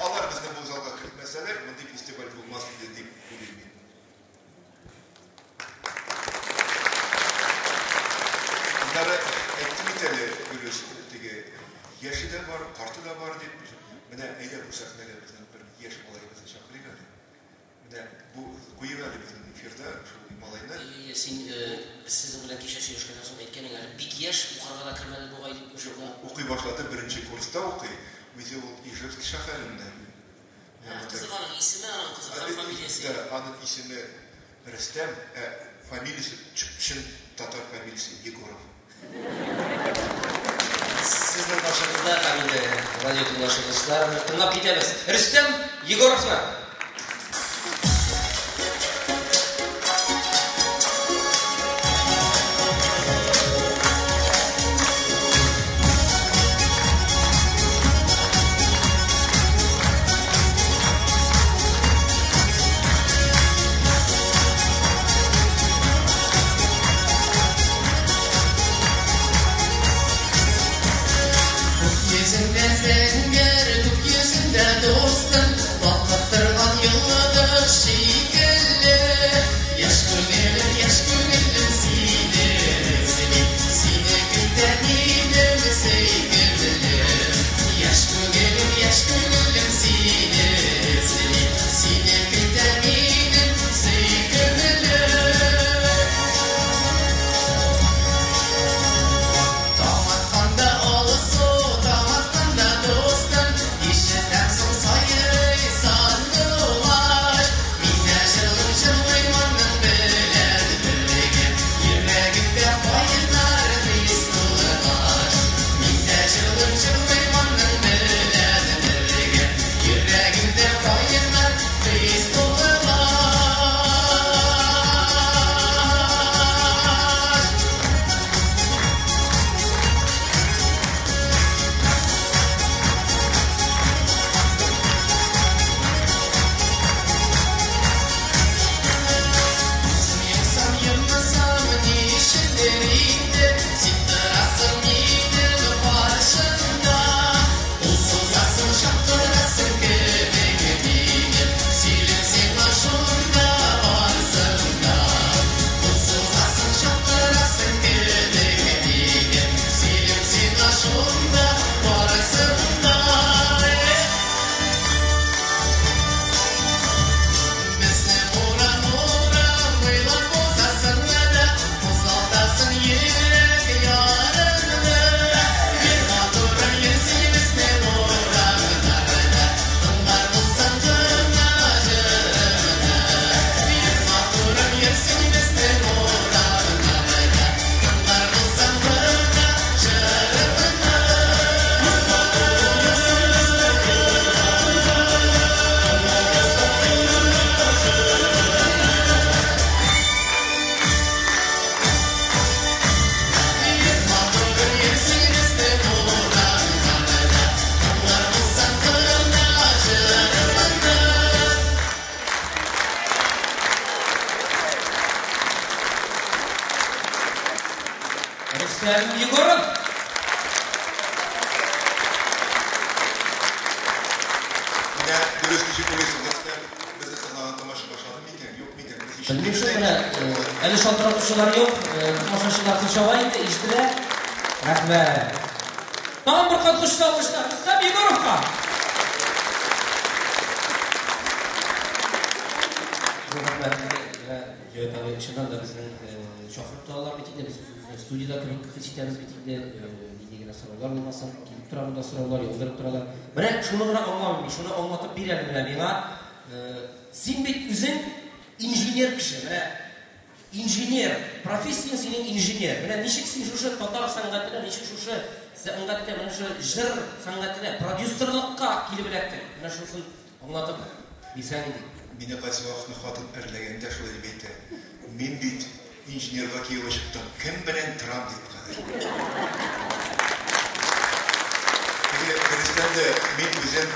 алар безне бу залга кертмәсәләр, мондый фестиваль булмас иде дип уйлыйм мин. Аннары әйттем бит әле, Гөлүс, теге яше дә бар, карты да бар дип. Менә әйдә бу сәхнәгә безнең бер яшь малаебызны чакырыйк әле. Менә бу куйыйк әле безнең эфирда шул малайны. Әйе, син без сезнең белән кичә сөйләшкәннән соң әйткән идең әле, бик яшь, укырга да кермәде бугай дип уже. Укый башлады, беренче курста укый. Үзе ул Ижевск шәһәреннән. Кызык аның исеме, аның кызык һәм фамилиясе. Да, аның исеме Рөстәм, ә фамилиясе чып-чын татар фамилиясе Егоров. Сезнең каршыгызда һәм инде радио тыңлаучы дуслар, тыңлап китәбез. Рөстәм Егоровны! Күк йөзендә зәңгәр, күк йөзендә дустым, балкып торган йолдыз шикелле. Яшь күңелем, яшь күңелем сине эзли, сине көтә минем сөйкемлем. Яшь күңелем, яшь күңелем сине эзли, сине көтә минем сөйкемлем. Таң атканда алсу, таң атканда дустым, ишетәм соң сайрый сандугач. Мин дә җырлыйм, җырлыйм аның белән бергә, йөрәгемдә кайнар хис тулгач. Мин дә җырлыйм, җырлыйм аның белән бергә, йөрәгемдә кайнар хис тулгач. Күзем йомсам, йоммасам, ни өчендер инде син торасың минем каршымда. Кул сузасың, чакырасың кебек минем, сөйлим сиңа шунда барсын да. Кул сузасың, чакырасың кебек минем, сөйлим сиңа шунда барсын да. Безне урам-урам буйлап узасың да, кузгалтасың йөрәк ярымны. Йөр, матурым, йөр син безнең урамнарда, тыңлар булсаң гына җырымны. Йөр, матурым, йөр син безнең урамнарда, тыңлар булсаң гына җырымны. Рөстәм Егоров! Менә дөрес ничек уйлыйсың, Рөстәм, безне тыңлаган тамаша башлады микән, юк микән? Без Белмим шул, менә әле шалтыратучылар юк, тамашачылар кул чаба инде, ишетелә. Рәхмәт. Тагын бер кат көчле алкышлар Рөстәм Егоровка! Зур рәхмәт. Менә Җәвит абый, чыннан да безнең чакырып торалар бит инде, без үзебезне студиядә кебек хис итәбез бит инде, нинди генә сораулар булмасын, килеп тора монда сораулар, яздырып торалар. Менә шуны гына аңламыйм мин, шуны аңлатып бир әле менә миңа. Син бит үзең инженер кеше, менә инженер, профессияң синең инженер. Менә ничек син шушы татар сәнгатенә, ничек шушы сәнгатькә, менә шушы җыр сәнгатенә, продюсерлыкка килеп эләктең? Менә шунысын аңлатып бирсәң иде. Мине кайсы вакытны хатын әрләгәндә шулай дип әйтә. Мин бит инженерга кияүгә чыктым, кем белән торам дип хәзер. Теге дөрестән дә мин үзем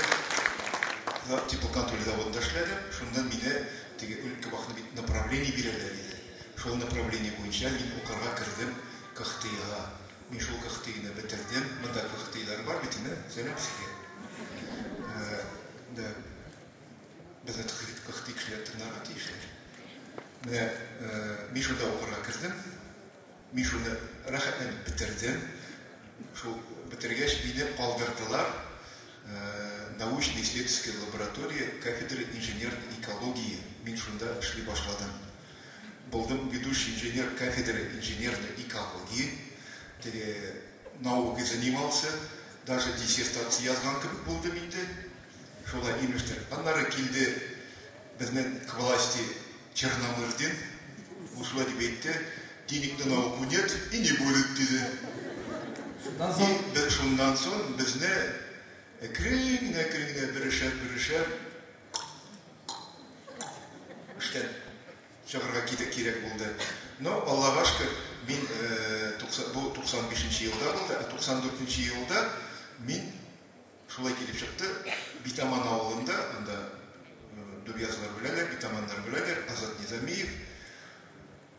теплоконтроль заводында эшләдем. Шуннан мине теге өлкә вакытны бит направление бирәләр иде. Шул направление буенча мин укырга кердем КХТИга. Мин шул КХТИны бетердем. Монда КХТИлар бар бит инде. Сәлам сезгә. Да. Безне КХТИ кешеләр тыңларга тиешләр. Менә мин шунда укырга кердем. Мин шуны рәхәтләнеп бетердем. Шул бетергәч, мине калдырдылар научно-исследовательская лаборатория кафедры инженерной экологии. Мин шунда эшли башладым. Булдым ведущий инженер кафедры инженерной экологии. Теге наукой занимался. Даже диссертация язган кебек булдым инде. Шулай имештер. Аннары килде безнең к власти Черномырдин. Ул шулай дип әйтте: "Денег на науку нет и не будет", диде. Шуннан соң? И шуннан соң безне әкрен генә, әкрен генә берешәр-берешәр эштән чыгарга кирәк булды. Но, Аллага шөкер, мин бу 95 елда булды, ә 94 елда мин шулай килеп чыкты, Битаман авылында, анда Дубязлар беләләр, Битаманнар беләләр, Азат Низамиев.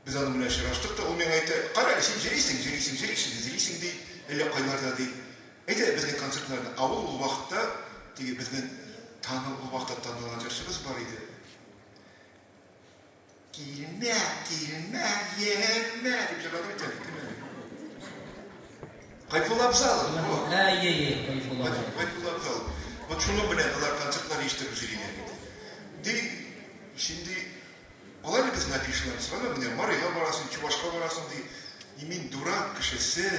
Без аның белән очраштык та, ул миңа әйтә: "Кара, син җөрисең, җөрисең, җөрисең, җөрисең", ди, әллә кайларда ди. Әйдә безнең концертларны. Ә ул ул вакытта теге безнең таны ул вакытта танылган җырчыбыз бар иде. Килмә, килмә, йөрмә дип җырлады бит әле. Кем әле? Гайфулла Абзалов. Ә, е, е, Гайфулла Абзалов. Гайфулла Абзалов. Вот шуның белән алар концертлар оештырып йөриләр иде. Ди, син ди, алай әле безнең афишаларны сорама, менә Марыйга барасың, Чувашка барасың ди. И мин дурак кешесе,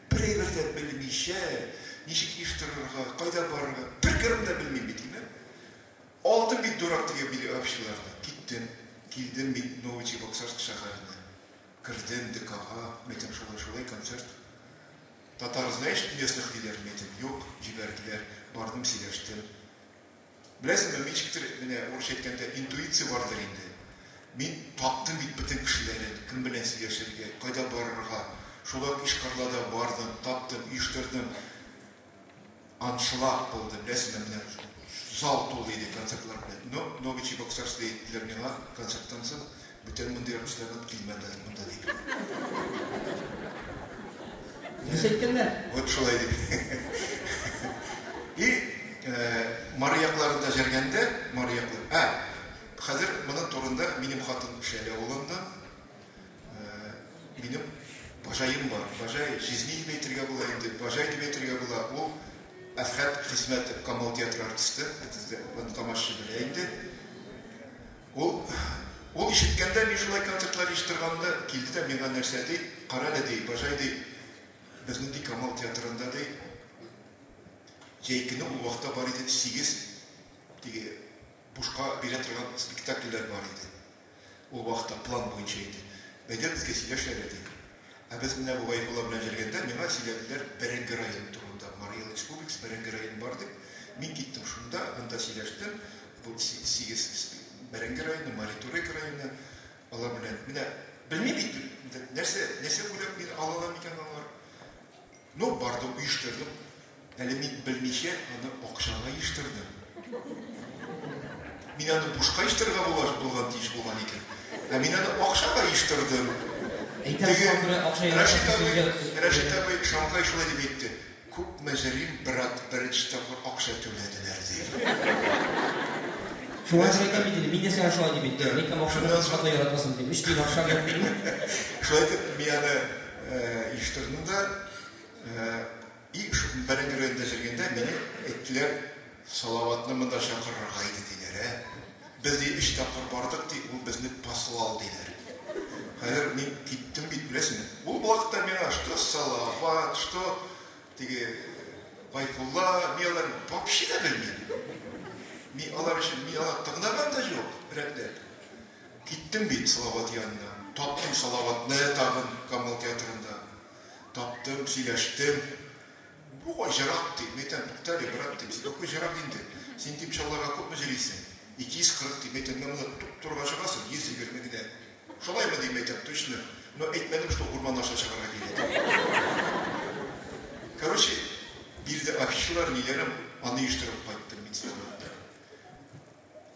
бер әйбер дә белмичә, ничек оештырырга, кайда барырга, бер грамм да белмим бит, димә. Алдым бит дурак дигән билет афишаларны. Киттем, килдем мин Новочебоксарск шәһәренә. Кердем ДКга, мәйтәм, шулай-шулай концерт. Татар знаешь местных диләр, мәйтәм, юк, җибәрделәр. Бардым, сөйләштем. Беләсеңме, ничектер, менә урысча әйткәндә, интуиция бардыр инде. Мин таптым бит бөтен кешеләрен, кем белән сөйләшергә, кайда барырга. Шулай ук Ишкарлада бардым, таптым, оештырдым. Аншлаг булды, беләсеңме, менә зал тулы иде концертлар белән. Но Новочебоксарскда әйттеләр миңа концерттан соң, бүтән мондый артистлардан килмәделәр монда дип. Дөрес әйткәннәр. Вот шулай дип. И Мари якларында җәргәндә, Мари яклы. Ә, хәзер моның турында минем хатын Шәле авылында. Минем бажаем бар. Бажай, җизни дип әйтергә була инде, бажай дип әйтергә була. Ул Әсхәт Хисмәтов, Камал театры артисты, бездә аны тамашачы белә инде. Ул ул ишеткәндә мин шулай концертлар оештырганны килде дә миңа нәрсә ди, кара әле ди, бажай ди, безнең ди Камал театрында ди, җәй көне ул вакытта бар иде 8 теге бушка бирә торган спектакльләр бар иде. Ул вакытта план буенча иде. Әйдә безгә сөйләш әле, ди. Ә без менә бу Гайфулла белән җөргәндә миңа сөйләделәр Бәрәңге районы турында. Марий Эл Республикасы Бәрәңге районы бар дип. Мин киттем шунда, анда сөйләштем. Бу 8 Бәрәңге районы, Мари Турек районы. Алар белән менә белмим бит нәрсә, нәрсә уйлап мин алалар микән алар. Ну, бардым, оештырдым. Әле мин белмичә аны акчага оештырдым. Мин аны бушка оештырырга була, булган тиеш булган икән. Ә мин аны акчага оештырдым. Әйтәм, шуңа күрә акча Рәшит яратасың абый, сүзгә. Рәшит абый Шамкай шулай дип әйтте. Күпме җөрим, брат, беренче тапкыр акча түләделәр, ди. Шуңа күрә әйтәм бит инде, мин дә сиңа шулай дип әйттем. Ник акчаны кыскартырга яратасың дим. Өч тиен акчам юк дим. Шулай итеп, мин аны оештырдым да, и шул Бәрәңге районында җөргәндә мине әйттеләр, Салаватны монда чакырырга иде, диләр, ә. Без ди өч тапкыр бардык, ди, ул безне послал, диләр. Хәзер мин киттем бит, беләсеңме? Ул вакытта миңа что Салават, что теге Гайфулла, мин аларны вообще дә белмим. Мин алар өчен, мин алар тыңлаган да юк, рәтләп. Киттем бит Салават янына. Таптым Салаватны тагын Камал театрында. Таптым, сөйләштем. Бу җырак ди. Мин әйтәм, тукта әле, брат, дим, син какой җырак инде? Син дим, Чаллыга күпме җөрисең? 240 дим. Әйтәм, менә монда туп-турыга чыгасың, 120 генә. Шулаймы дим, әйтәм, точно. Но әйтмәдем, что урман аша чыгарга кирәк. Короче, бирде афишалар, ниләрем, аны оештырып кайттым мин Салаватта.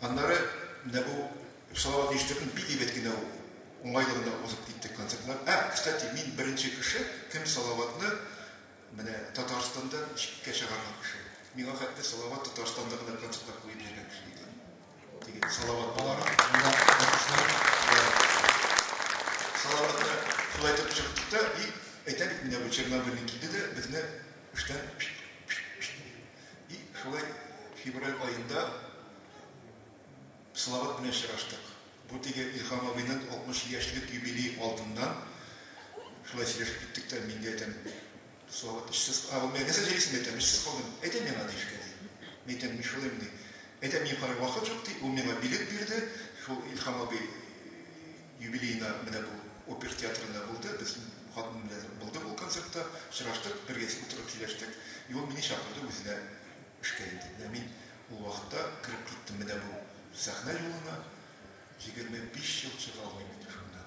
Аннары менә бу Салават оештырдым, бик әйбәт кенә уңайлы гына узып китте концертлар. Ә, кстати, мин беренче кеше, кем Салаватны менә Татарстанда читкә чыгарган кеше. Миңа хәтта Салават Татарстанда гына концертлар куеп йөргән кеше иде. Теге Салават буларак. Салаватны шулай итеп чыктык. та, и әйтәм бит, менә бу Чернобыльнең килде дә, безне эштән и шулай февраль аенда Салават белән очраштык. Бу теге Илһам абыйның 60 яшьлек юбилей алдыннан шулай сөйләшеп киттек тә, мин дә әйтәм, Салават, эшсез, а, ул миңа нәрсә сөйлисең, әйтәм, эшсез калдым. Әйтә миңа ди эшкә ди. Мин әйтәм, мин шулай ди. Әйтәм, мин хәзер вакыт юк ди, ул миңа билет бирде. Шул Илһам абый юбилеена менә бу опера театрында булды. Без хатыным белән булдык ул концертта, очраштык, бергә утырып сөйләштек. И ул мине чакырды үзенә эшкә инде. Менә мин ул вакытта кереп киттем менә бу сәхнә юлына. 25 ел чыга алмыйм инде шуннан.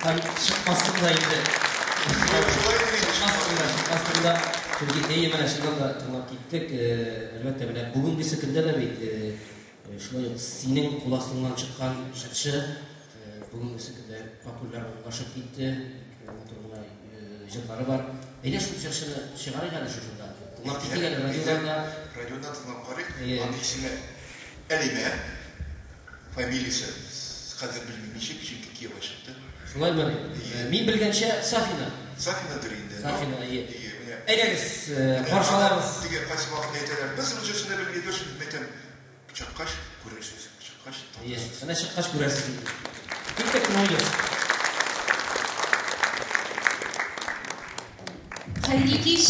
Һәм чыкмассың да инде. Чыкмассың да, чыкмассың да. Чөнки әйе, менә чыннан да тыңлап киттек. Әлбәттә, менә бүгенгесе көндә дә бит шулай ук синең кул астыңнан чыккан җырчы бүгенгесе көндә популярлашып китте. Бик матур гына җырлары бар. Әйдә шул җырчыны чыгарыйк әле шушында. Тыңлап китик әле радиодан да. Радионан тыңлап карыйк. Аның исеме Әлимә. Фамилиясе хәзер белмим ничек, чөнки кияүгә чыкты. Шулаймы? Мин белгәнчә, Сафина. Сафинадыр инде. Сафина, әйе. Әйдәгез, каршы алабыз. Теге кайсы вакытта әйтәләр, без ул җырчыны белмибез, мин әйтәм, чыккач күрерсез, чыккач танырсыз. Әнә чыккач күрәсез инде. Бик тә күңелле. Хәерле кич!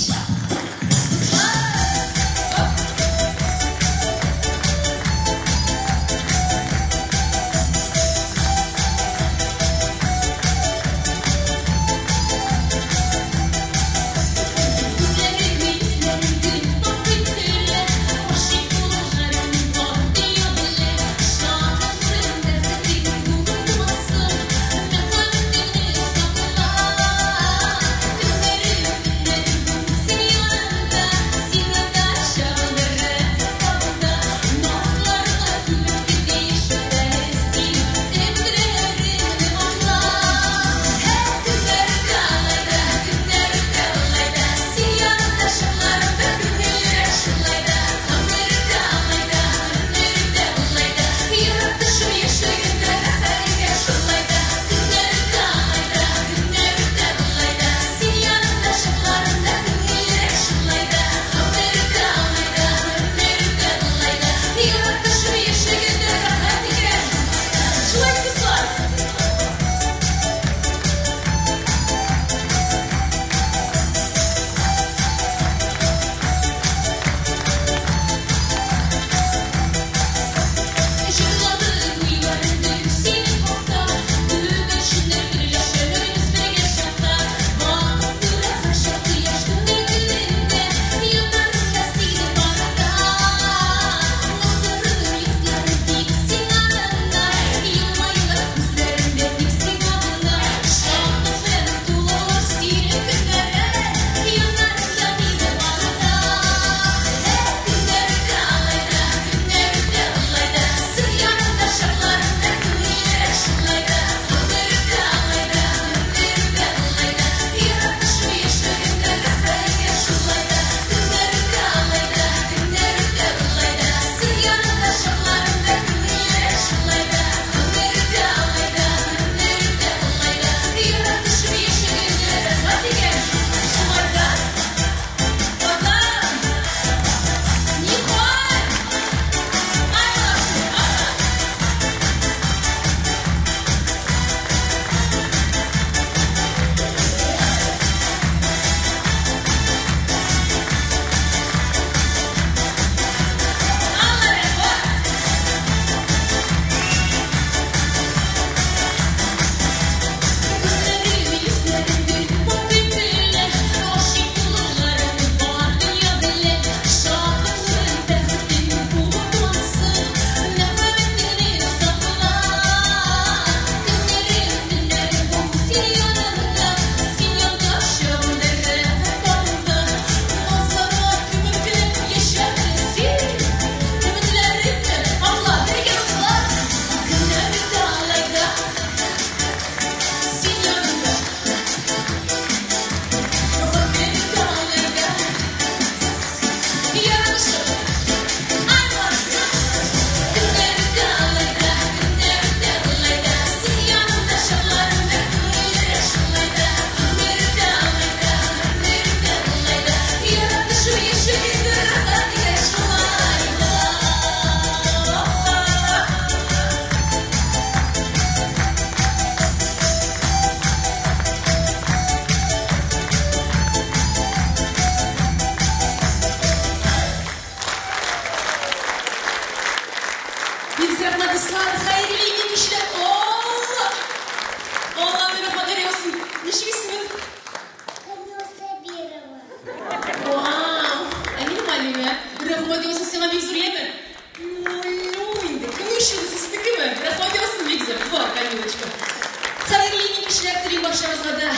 телим барчабызга да,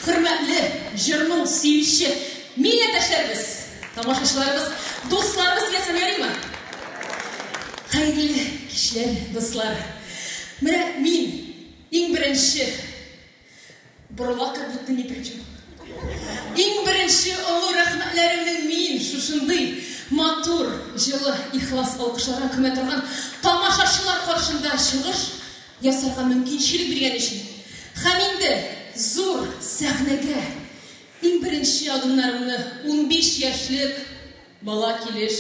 хөрмәтле җыр-моң сөюче милләттәшләребез, тамашачыларыбыз, дусларыбыз диясем ярыймы? Хәерле кичләр, дуслар. Менә мин иң беренче борыла как будто ни при чем. Иң беренче олы рәхмәтләремне мин шушындый матур, җылы, ихлас алкышларга күмә торган тамашачылар каршында чыгыш ясарга мөмкинчелек биргән өчен. Һәм инде зур сәхнәгә иң беренче адымнарымны 15 яшьлек бала килеш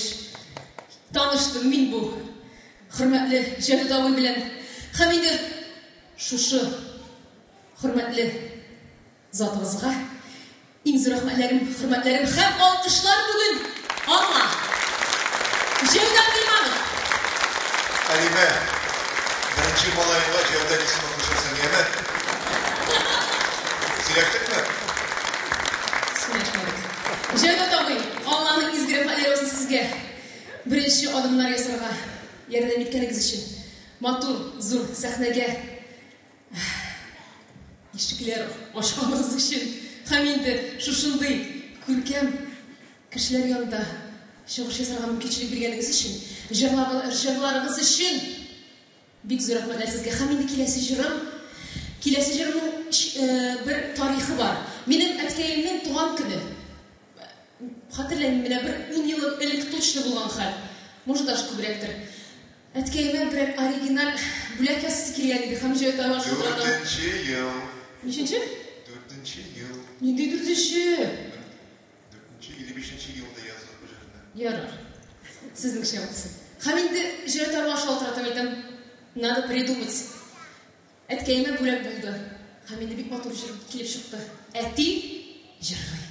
таныштым мин бу хөрмәтле Җәүдәт абый белән. Һәм инде шушы хөрмәтле затыбызга иң зур рәхмәтләрем, хөрмәтләрем һәм алкышлар бүген аңа. Җәүдәт Гыйльманов. Алимә, беренче малаеңа Җәүдәт исеме кушырсың, яме? Сөйләштекме? Сөйләшмәдек. Җәүдәт абый, Алланың изге рәхмәтләре булсын сезгә. Беренче адымнар ясарга ярдәм иткәнегез өчен. Матур, зур сәхнәгә ишекләр ачканыгыз өчен һәм инде шушындый күркәм кешеләр янында чыгыш ясарга мөмкинчелек биргәнегез өчен, җырларыгыз өчен бик зур рәхмәтләр сезгә. Һәм инде киләсе җырым, киләсе җырымның бер тарихы бар. Минем әткәемнең туган көне. Хәтерләмим, менә бер 10 ел элек точно булган хәл. Может, даже күбрәктер. Әткәемә берәр оригиналь бүләк ясасы килгән иде һәм Җәүдәт абыйга шалтыратам. Дүртенче ел. Ничәнче? Дүртенче ел. Нинди дүртенче? Дүртенче или бишенче елда яздык бу җырны. Ярар. Сезнеңчә булсын. Һәм инде Җәүдәт абыйга шалтыратам, әйтәм, надо придумать. Әткәемә бүләк булды. Һәм инде бик матур җыр килеп чыкты. Әти җырлый.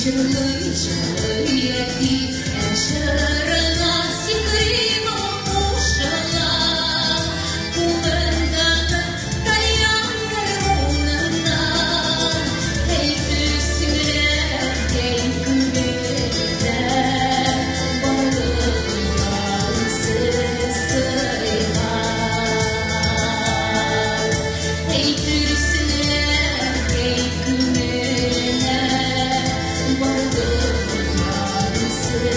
Җырлый, җырлый әти, ә җырына сикри кушыла. Кулындагы тальян гармунына, әйтерсең әткәй күңелдә бар дөньясы сыйган. Әйтерсең әткәй күңеленә бар дөньясы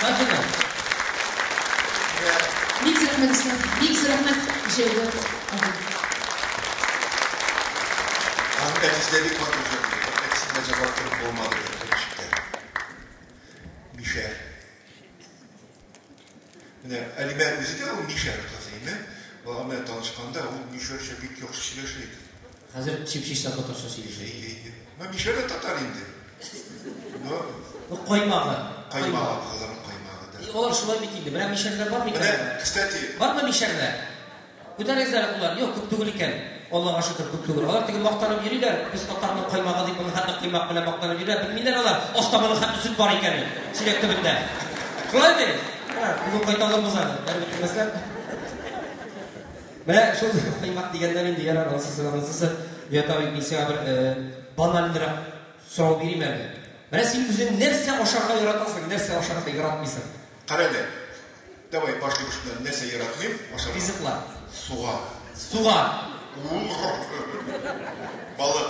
Сафина. Бик зур рәхмәт, дуслар. Бик зур рәхмәт, Җәүдәт абый. Аның әтисе дә бик матур җырлый. Әтисен дә җырлап торып булмады ничек тә. Мишәр. Менә Әлимә үзе дә ул мишәр кызы име. Алар белән танышканда ул мишәрчә бик яхшы сөйләшә иде. Хәзер чип-чиста татарча сөйләшә. Әйе, әйе. Ну, мишәр дә татар инде. Ну, Ну, каймагы. Каймагы, аларның каймагы да. Алар шулай бит инде. Менә мишәрләр бар микән? Менә, кстати, Бармы мишәрләр? Күтәрегез әле куллар. Юк, күп түгел икән. Аллага шөкер, күп түгел. Алар теге мактанып йөриләр. Без татарның каймагы дип, моның хәтле коймак белән мактанып йөриләр. Белмиләр алар, аста моның хәтле сөт бар икәнен. Чиләк төбендә. Шулай бит? Менә, бүген кайта алырбыз әле. Бәреп бетермәсләр. Менә шул коймак дигәннән инде ярар, ансысы, ансысы. Ята бит, мин сиңа бер банальрак сорау бирим әле. Менә син үзең нәрсә ашарга яратасың, нәрсә ашарга яратмыйсың? Кара әле. Давай башлыйк шуннан. Нәрсә яратмыйм? Ашарга. Ризыклар. Суган. Суган. Балык.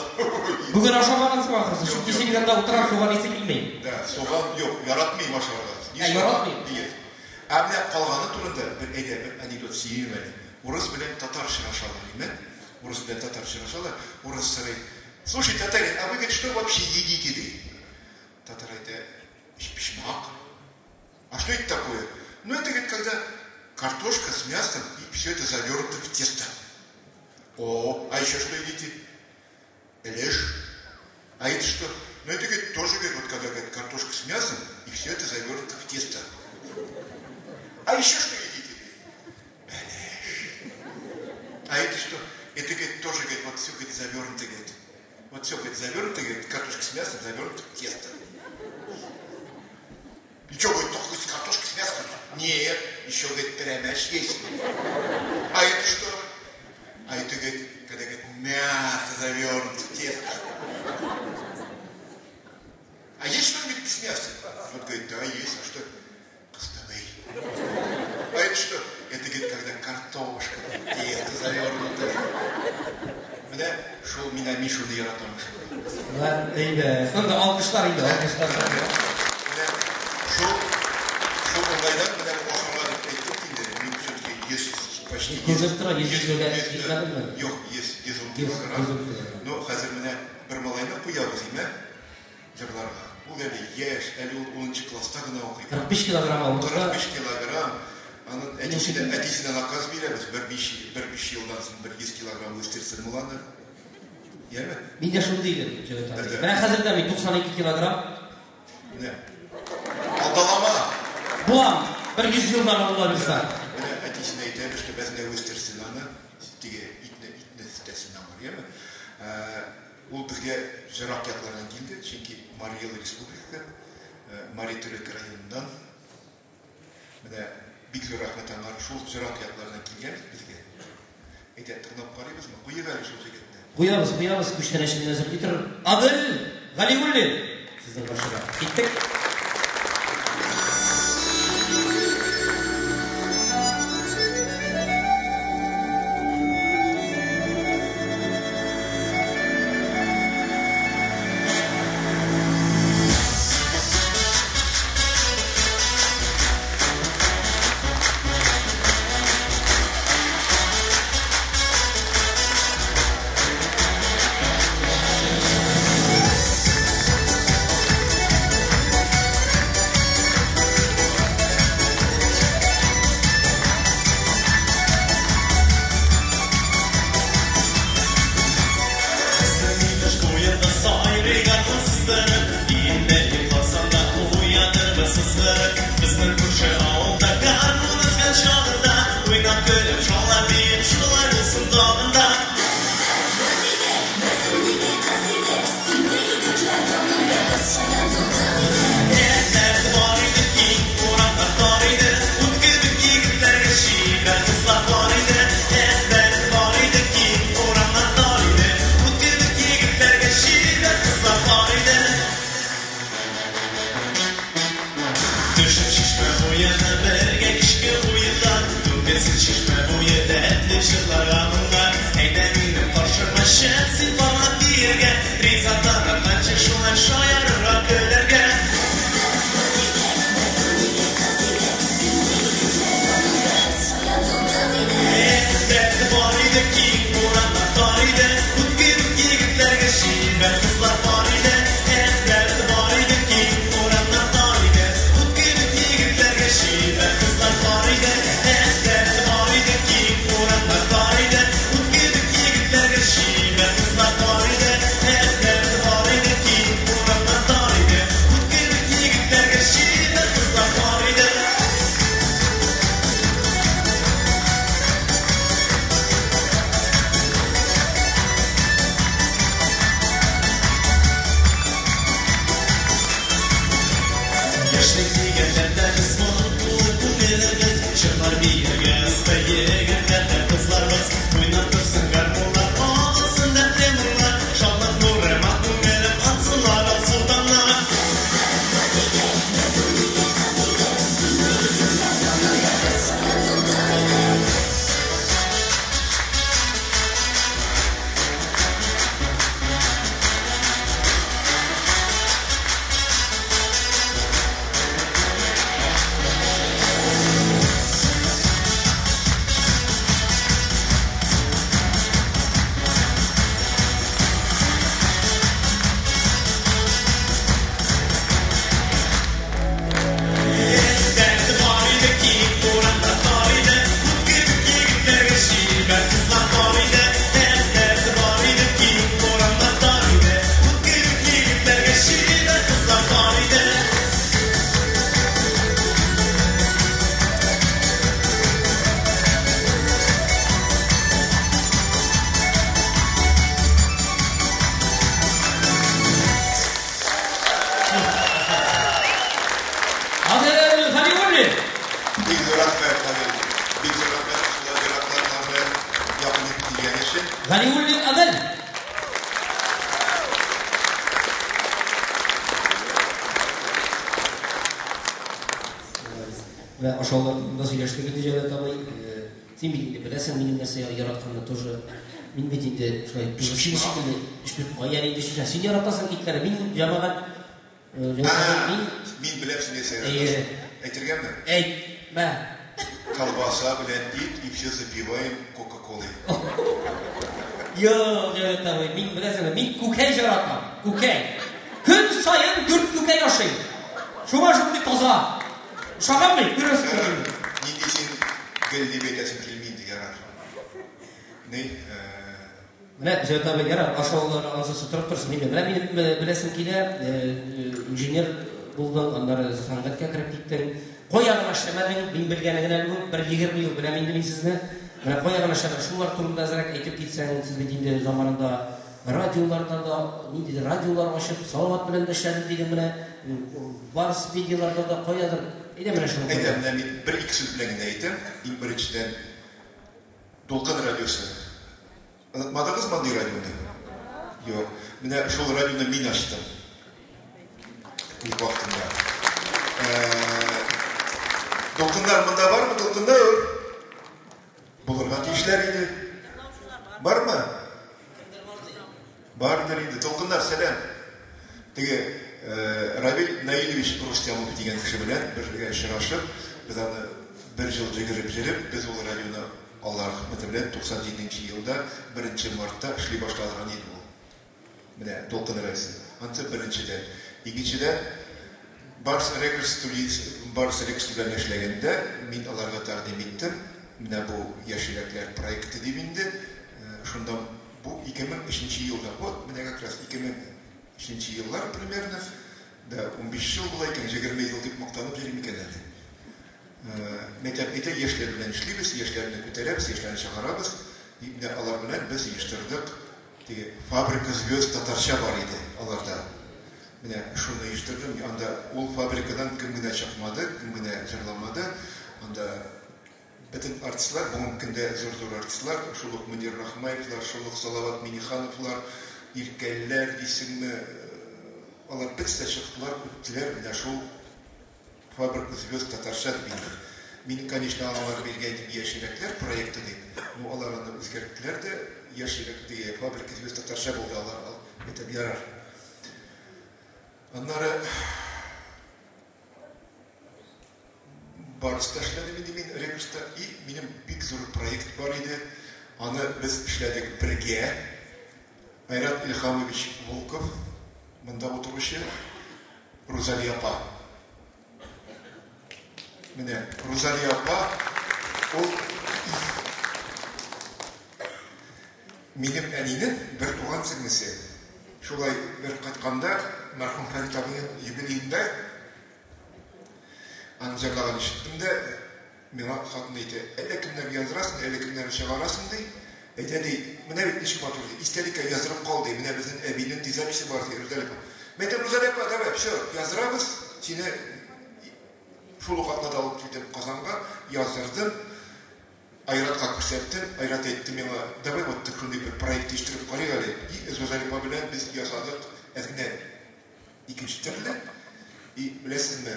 Бүген ашамагансың ахрысы. Чөнки син янда утырам, суган исе килми. Да, суган юк, яратмыйм ашарга. Ә, яратмыйм. Нет. Ә менә калганы турында бер әйдә, бер анекдот сөйлим әле. Урыс белән татар очрашалар, име? Урыс белән татар очрашалар. Урыс сорый: "Слушай, татарин, а вы, говорит, что вообще едите?" ди. Татар әйтә: "Өчпочмак". А что это такое? Ну, это, говорит, когда картошка с мясом, и все это завернуто в тесто. О, а еще что едите? Леш. А это что? Ну, это, говорит, тоже, говорит, вот когда, говорит, картошка с мясом, и все это завернуто в тесто. А еще что едите? Беляш. А это что? Это, говорит, тоже, говорит, вот все, говорит, завернуто, говорит. Вот все, говорит, завернуто, говорит, картошка с мясом завернуто в тесто. И что, говорит, только с картошкой с мясом? Нет, еще, говорит, пәрәмәч есть. А это что? А это, говорит, когда, говорит, мясо завернуто в тесто. А есть что-нибудь без мяса? Вот, говорит, да, есть. А что? Кыстыбый. А это что? Это, говорит, когда картошка в тесто завернута. Менә шул мин Мишуны яратам шул. Әйбәт. Анда алкышлар инде, алкышлар. Менә шул уңайдан менә ашарга дип әйттек инде. Мин все-таки 100 почти Күренеп тора, 100 килога җитмәдеме? Юк, 100 110 килограмм. Ну, хәзер менә бер малайны куябыз, име? Җырларга. Ул әле яшь, әле ул 10 класста гына укый. 45 килограмм авырлыкта. 45 килограмм. Аның әтисенә наказ бирәбез, бер 5 елдан соң бер 100 килограмм үстерсен ул аны. Яме? Мин дә шундый идем, Җәүдәт абый. Менә хәзер дә мин 92 килограмм. Менә. Алдалама. Булам, бер 100 елдан Алла бирсә. Менә әтисенә әйтәбез, что безне үстерсен аны. Теге итне үстерсен аңар, яме? Ул безгә җырак яклардан килде, чөнки Марий Эл республика, Мари Төрек районыннан. Менә бик зур рәхмәт аңар, шул җырак яклардан килгән бит безгә. Әйдә, тыңлап карыйбызмы? Куйыйк әле шул җегетне. Куябыз, куябыз, күчтәнәчен әзерли торыр. Адел Галиуллин сезнең каршыда. Киттек. Көчлебез, җырлар биергә оста егетләр һәм кызларбыз. Уйнап торсын гармуннар, агылсын дәртле моңнар, шатлык нурыма күңелем атсыннар алсу таңнар. Дәрте бар иде, киң урамнар тар иде, ут кебек егетләргә чибәр кызлар бар иде. Дәрте бар иде, киң урамнар тар иде, ут кебек егетләргә чибәр кызлар бар иде. Адел Галиуллин. Бик зур рәхмәт, Адел. Бик зур рәхмәт, шулай ераклардан белән якын итеп килгән өчен. Галиуллин Адел. Менә ашаулар турында сөйләштек инде, Җәүдәт абый. Син бит инде беләсең минем нәрсә яратканны тоже. Мин бит инде шулай син шикелле кая инде сүзә. Син яратасың итләрне. Мин җәмәгать Җәүдәт абый, мин Мин беләм син нәрсә Әйе. яратасың. Әйтергәме? Әйтмә. Колбаса белән ит и все запиваем Кока-Колой. Юк, Җәүдәт абый, мин беләсеңме, мин күкәй яратам. Күкәй. Көн саен 4 күкәй ашыйм. Шуңа шундый таза. Ошаганмы? Күрәсең. Ярар. Нинди син гел дип әйтәсең килми инде, ярар. Ни, Менә Җәүдәт абый, ярар, ашаулары анысы торып торсын инде. Менә минем беләсем килә, инженер булдың, аннары сәнгатькә кереп киттең. Кая гына эшләмәдең, мин белгәне генә бу, бер 20 ел беләм инде мин сезне. Менә кая гына эшләмәдең, шулар турында әзрәк әйтеп китсәң, сез бит инде заманында радиоларда да, ниндидер радиолар ачып, Салават белән дә эшләдем дидең менә, Барс медиаларда да каядыр. Әйдә менә шуны. Әйдә, менә мин бер-ике сүз белән генә әйтәм. Иң беренчедән, Дулкын радиосы. Онытмадыгызмы андый радионы? Юк. Менә шул радионы мин ачтым. Үз вакытында. Дулкыннар монда бармы? Дулкыннар? Булырга тиешләр иде. Бармы? Бардыр инде. Дулкыннар, сәлам. Теге Равил Наилевич Рустямов дигән кеше белән бергә очрашып, без аны бер ел йөгереп йөреп, без ул радионы Алла рәхмәте белән 97 нче елда 1 мартта эшли башладыган иде ул. Менә Дулкын радиосы. Ансы беренчедән. Икенчедән, Барс Рекордс студиясе, Барс Рекордс белән эшләгәндә мин аларга тәкъдим иттем. Менә бу Яшь йөрәкләр проекты дип инде. Шунда бу 2003 елда, вот менә как раз 2003 еллар примерно, да, 15 ел була икән, 20 ел дип мактанып йөрим икән әле. Мәктәп әйтә, яшьләр белән эшлибез, яшьләрне күтәрәбез, яшьләрне чыгарабыз. И менә алар белән без оештырдык. Теге Фабрика звезд татарча бар иде аларда. Менә шуны оештырдым. Анда ул фабрикадан кем генә чыкмады, кем генә җырламады. Анда бөтен артистлар, бүгенге көндә зур-зур артистлар, шул ук Мөнир Рахмаевлар, шул ук Салават Минихановлар, Иркәлләр дисеңме, алар бөтесе дә чыктылар, үттеләр менә шул Фабрика звезд татарча дип инде. Мин, конечно, алар биргән идем Яшь йөрәкләр проекты дип. Ну, алар аны үзгәрттеләр дә, Яшь йөрәк дигән Фабрика звезд татарча булды алар. Әйтәм, ярар. Аннары Барыста эшләдем инде мин Рекордста. И минем бик зур проект бар иде. Аны без эшләдек бергә. Айрат Илһамович Волков, монда утыручы, Рузалия апа. Менә Рузалия апа ул минем әнинең бер туган сеңлесе. Шулай бер кайтканда мәрхүм Фәрит абыйның юбилеенда аның җырлаган ишеттем дә, миңа хатын әйтә, әллә кемнәр яздырасың, әллә кемнәрне чыгарасың, ди. Әйтә, ди, менә бит ничек матур, ди, истәлеккә яздырып кал, ди, менә безнең әбинең, ди, записе бар, ди, Рузалия апа. Мин әйтәм, Рузалия апа, давай, все, яздырабыз, сине шул ук атнада алып килдем Казанга. яздырдым. Айратка күрсәттем. Айрат әйтте миңа, давай вот шундый бер проект оештырып карыйк әле. И Рузалия апа белән без ясадык әз генә икенче төрле. И беләсезме,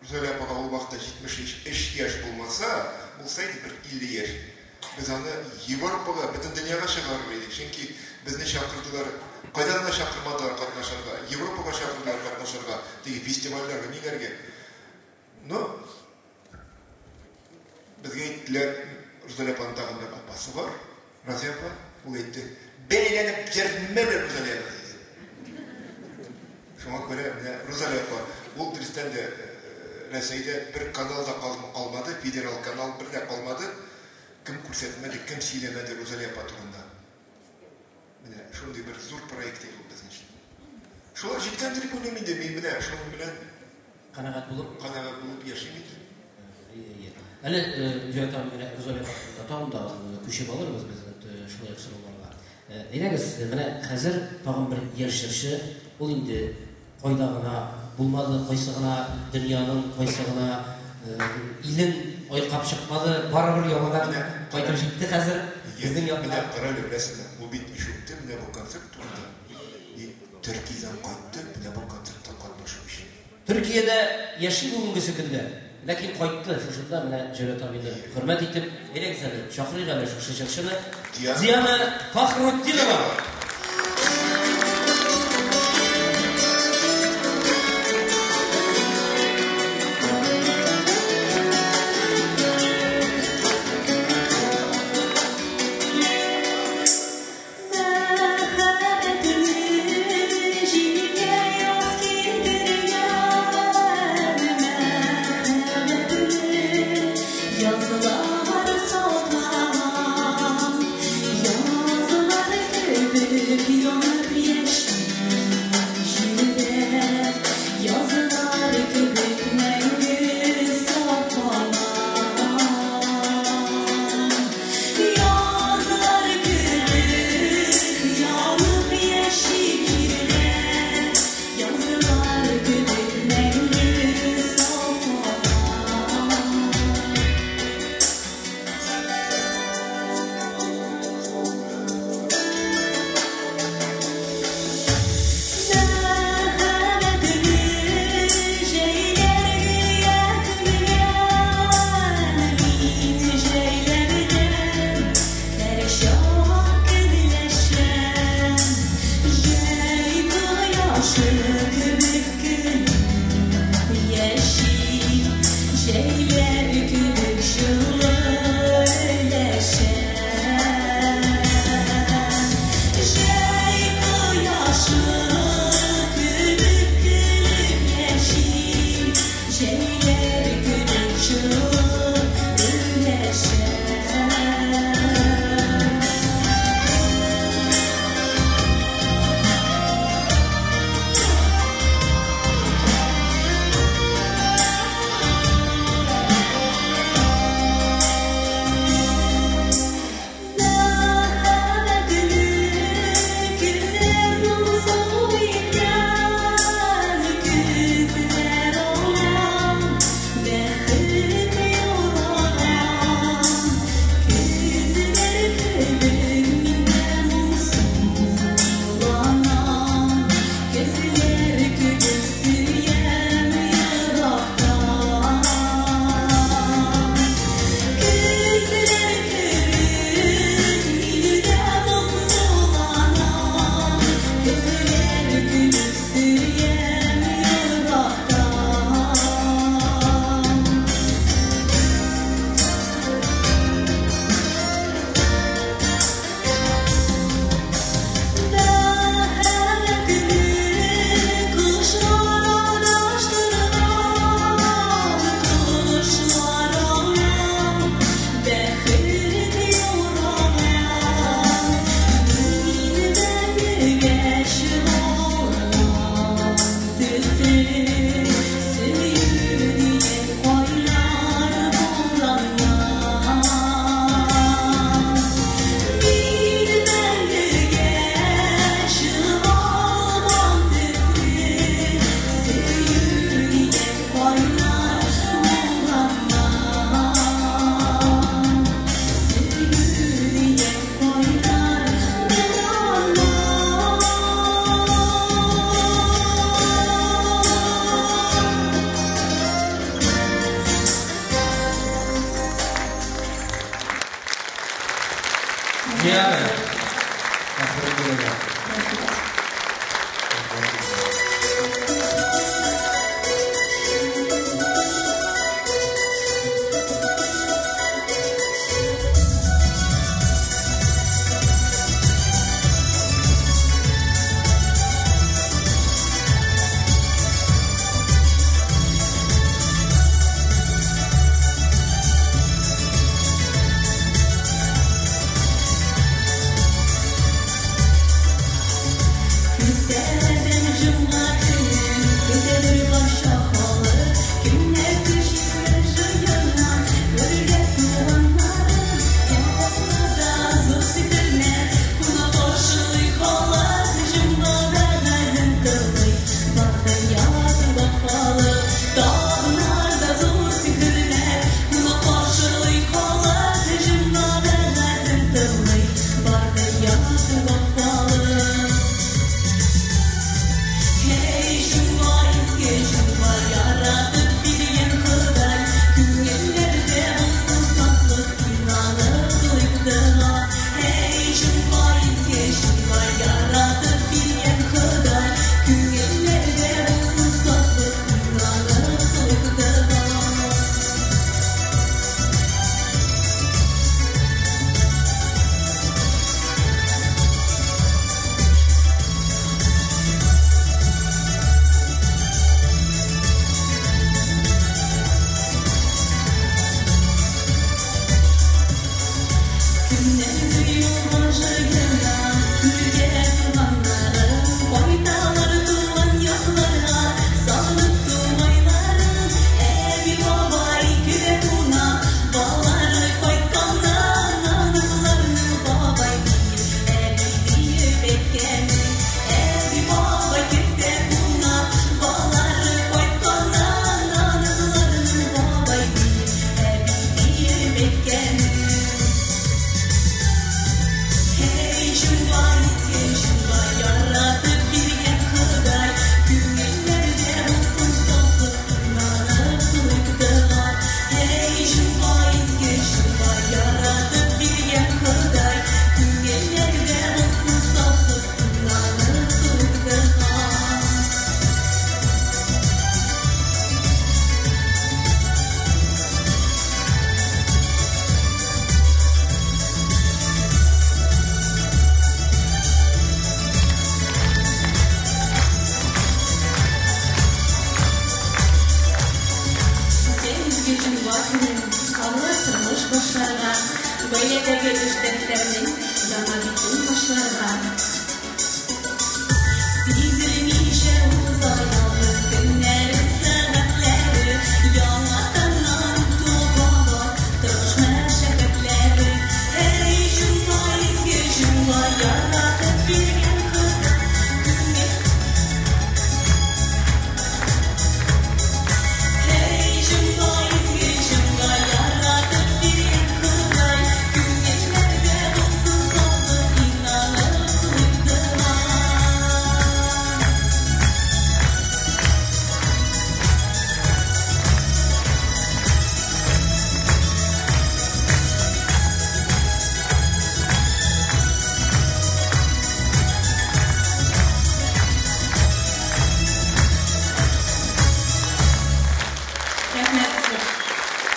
Рузалия апага ул вакытта 73 яшь булмаса, булса иде бер 50 яшь. Без аны Европага, бөтен дөньяга чыгарыр идек. Чөнки безне чакырдылар, кайда гына чакырмадылар катнашырга, Европага чакырдылар катнашырга, теге фестивальләргә, ниләргә. Но безгә әйттеләр, Рузалия апаның тагын бер апасы бар, Разия апа, ул әйтте, бәйләнеп йөрмәле Рузалия апа, диде. Шуңа күрә менә Рузалия апа, ул дөрестән дә Рәсәйдә бер канал да калмады, федерал канал бер дә калмады. Кем күрсәтмәде, кем сөйләмәде Рузалия апа турында. Менә шундый бер зур проект иде ул безнең өчен. Шулар җиткәндер дип уйлыйм инде, мин менә шуның белән канәгать булып канәгать булып яшим инде. Әле Җәүдәт абый менә Рузалия апа турында тагын да күчеп алырбыз без шулай ук сорауларга. Әйдәгез, менә хәзер тагын бер яшь җырчы, ул инде кайда гына булмады, кайсы гына дөньяның, кайсы гына илен айкап чыкмады, барыбер яңадан кайтып җитте хәзер безнең якка. Менә карале, беләсеңме, ул бит ишетте менә бу концерт турында. И Төркиядән кайтты, менә бу концертта катнашу өчен. Төркиядә яши бүгенгесе көндә, ләкин кайтты шушында менә Җәүдәт абыйны хөрмәт итеп, әйдәгез әле, чакырыйк әле шушы җырчыны. Диана Фахрутдинова. Бәхет Диана. Фахретдинова.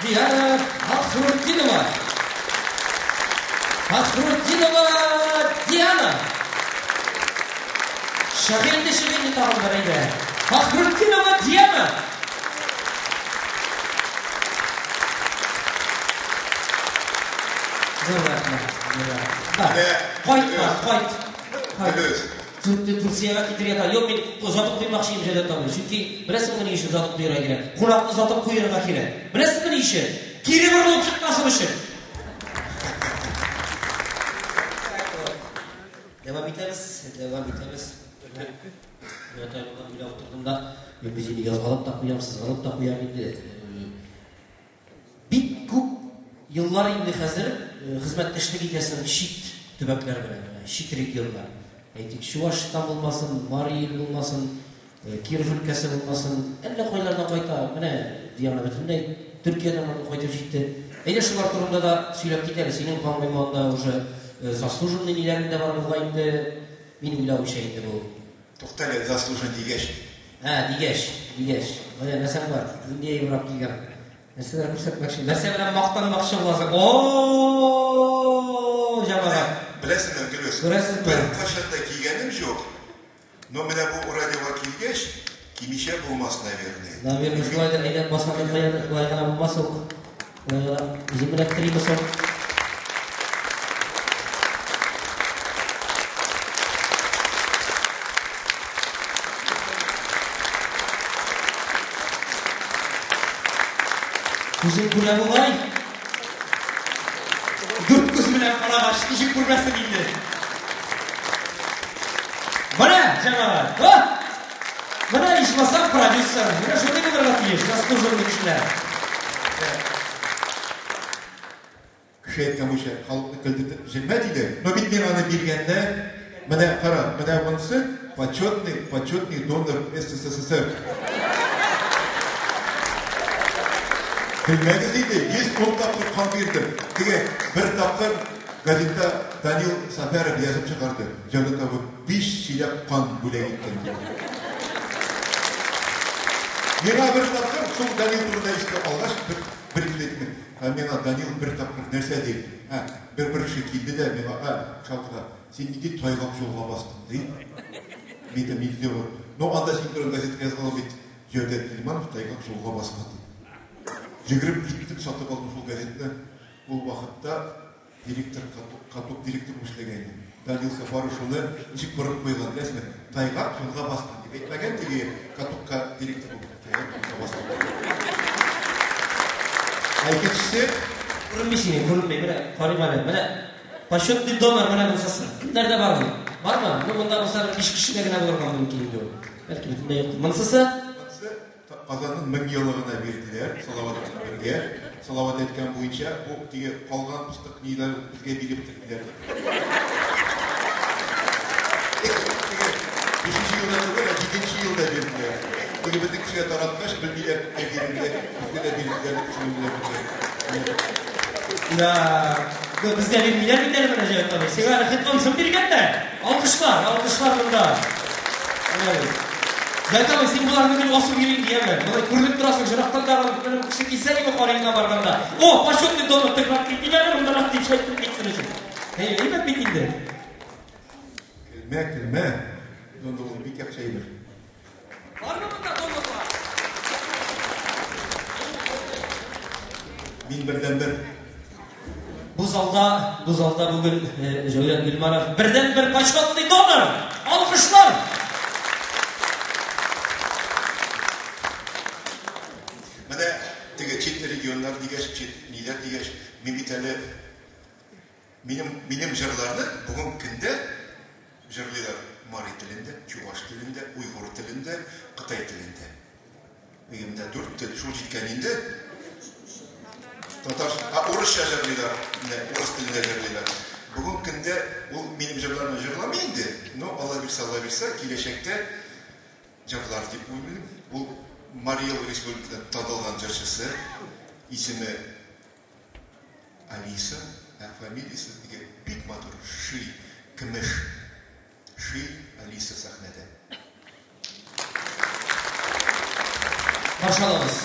Диана Фахрутдинова. Фахрутдинова Диана. Чыгы инде, чыгы инде тагын бер әйдә. Фахрутдинова Диана. Зур рәхмәт. Кайт, кайт. Кайт. Турциягә китергә та. Юк, мин озатып куймакчы идем Җәүдәт абый. Чөнки беләсеңме ни өчен озатып куярга кирәк? Кунакны озатып куярга кирәк. Беләсеңме ни өчен? Кире борылып чыкмасын өчен. Дәвам итәбез, дәвам итәбез. Менә таймалар уйлап утырдым да, мин бит инде язгалап та куям, сызгалап та куям инде. Бик күп еллар инде хәзер хезмәттәшлек итәсең чит төбәкләр белән, чит регионнар. Әйтик, Чувашстан булмасын, Мари Ил булмасын, Киров өлкәсе булмасын, әллә кайлардан кайта. Менә Диана бөтенләй Төркиядән аны кайтып җитте. Әйдә шулар турында да сөйләп кит әле. Синең, по-моему, анда уже заслуженный ниләрең дә бар булган инде. Мин уйлавымча инде бу. Туктале, заслуженный дигәч. Ә, дигәч, дигәч. Менә нәрсәң бар? Нинди әйбер алып килгән? Нәрсәләр күрсәтмәкче? Нәрсә белән мактанмакчы буласың? О, җәмәгать. Беләсеңме, Гөлүс? Күрәсезме? Беркайчан да кигәнем юк. Но менә бу радиога килгәч, кимичә булмас, наверное. Наверное, шулайдыр. Әйдә, басмадан каян болай гына булмас ул. Болай гына үзем эләктеримме соң? Күзең күрә бугай. Дүрт күз белән карагач, ничек күрмәсен инде. Менә, җәмәгать, о! Менә ичмасам продюсер, менә шундый булырга тиеш, заслуженный кешеләр. Кеше әйткән буенча халыкны көлдертеп җөрмә диде. Но бит мин аны биргәндә, менә кара, менә монысы почетный, почетный донор СССР. Көлмәгез инде, 110 тапкыр кан бирдем. Теге бер тапкыр газетта Данил Сафәров язып чыгарды. Җәүдәт абый 5 чиләк кан бүләк иткән дип. Миңа бер тапкыр шул Данил турында искә алгач, бер бер әйтте. Ә миңа Данил бер тапкыр нәрсә ди? Ә, бер бер кеше килде дә миңа, ә, шалтыра. Син нинди тайгак юлга бастың, ди. Мин әйтәм, нинди ул? Ну, анда син турында газетка язган бит. Җәүдәт Гыйльманов тайгак юлга баскан дип. Йөгереп киттем, сатып алдым шул газетны. Ул вакытта директор, каток директор булып эшләгән иде. Данил Сафаров шуны ничек борып куйган, беләсезме? Тайгак юлга баскан дип әйтмәгән теге катокка директор булып, тайгак юлга баскан. Ә икенчесе Күренми синең, күренми. Менә карыйм әле. Менә почетный донор менә булсасы. Кемнәрдә бар ул? Бармы? Ну, монда булса бер 5 кешедә генә булырга мөмкин инде ул. Бәлки бөтенләй юк. Монсысы? Монсы Казанның 1000 еллыгына бирделәр, Салават белән бергә. Салават әйткән буенча, бу теге калган пыстык ниләр безгә биреп бетерделәр. Теге бишенче елда түгел, ә җиденче елда бирделәр. Теге безнең кешегә тараткач, белмиләр, кемгә бирергә, безгә дә бирделәр дип сөйләделәр безгә. Да, безгә бирмиләр бит әле менә Җәүдәт абый. Сиңа рәхәт онсын биргәннәр. Алкышлар, алкышлар монда. Менә бит. Җәүдәт абый, син боларны гел асып йөрим дияме? Болай күренеп торасың, җырактан да бер кеше килсә инде карыйңа барганда. О, почетный донор тыграк китим әле мондарак дип әйтеп китсен өчен. Әй, әйбәт бит инде. Көлмә, көлмә. Донор ул бик яхшы әйбер. Бармы монда донорлар? Мин бердәнбер. Бу залда, бу залда бүген Җәүдәт Гыйльманов бердәнбер почетный донор. Алкышлар! Менә теге чит регионнар дигәч, чит ниләр дигәч, мин бит әле минем минем җырларны бүген көндә җырлыйлар мари телендә, чуваш телендә, уйгур телендә, кытай телендә. Минем дүрт тел шул җиткән инде. Татар, а урысча җырлыйлар, менә урыс телендә җырлыйлар. Бүген көндә ул минем җырларны җырламый инде, но Алла бирсә, Алла бирсә, киләчәктә җырлар дип уйлыйм. Ул Марий Эл республикадан танылган җырчысы, исеме Алиса, ә фамилиясе теге бик матур Ши, Көмеш. Ши Алиса сәхнәдә. Каршы алабыз.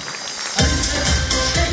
Алиса Ши.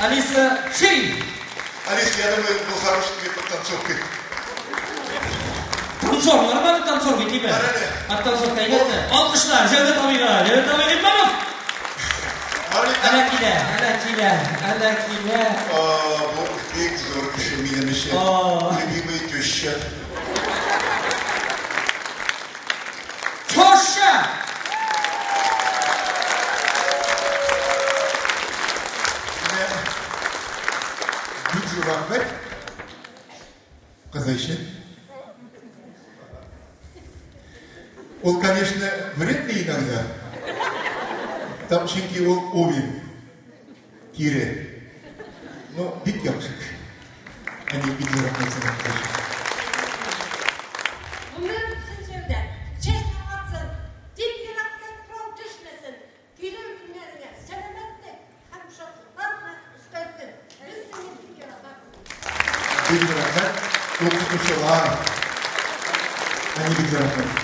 Алиса, шей! Алиса, я думаю, был хороший тебе подтанцовкой. Танцор, нормальный танцор ведь, тебя. От танцор әйбәтме? Алкышлар, Җәүдәт абыйга, Җәүдәт абый Гыйльманов. Әнә килә, әнә килә, әнә килә. Бу бик зур кеше минем өчен. Любимый теща. Теща! Бик зур рәхмәт. Кызы өчен. Ул, конечно, вредный иногда. Там чөнки ул Овен. Кире. Но бик яхшы кеше. Әни бик зур рәхмәт сиңа. Гомерең үтсен Җәүдәт, чәчләр атсын, тик йөрәктән кырау төшмәсен, килер көннәреңә сәламәтлек һәм шатлыклар гына өстәлсен. Без сине бик яратабыз. Бик зур рәхмәт. Укытучылар. Әни бик зур рәхмәт.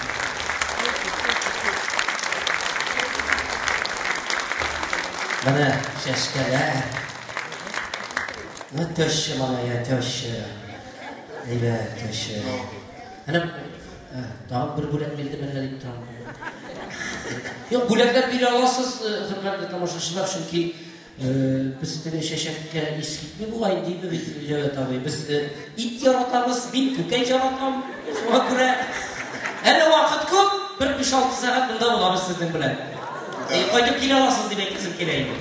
Менә чәчкәләр. Ну, теща моя, теща. Әйбәт, теща. Әнә тагын бер бүләк бирдем әллә дип торам. Юк, бүләкләр бирә аласыз, хөрмәтле тамашачылар, чөнки без теге чәчәккә ис китми бугай инде бит, Җәүдәт абый. Без ит яратабыз, мин күкәй яратам. Шуңа күрә әле вакыт күп, бер 5-6 сәгать монда булабыз сезнең белән. Кайтып килә аласыз дип әйтәсем килә инде.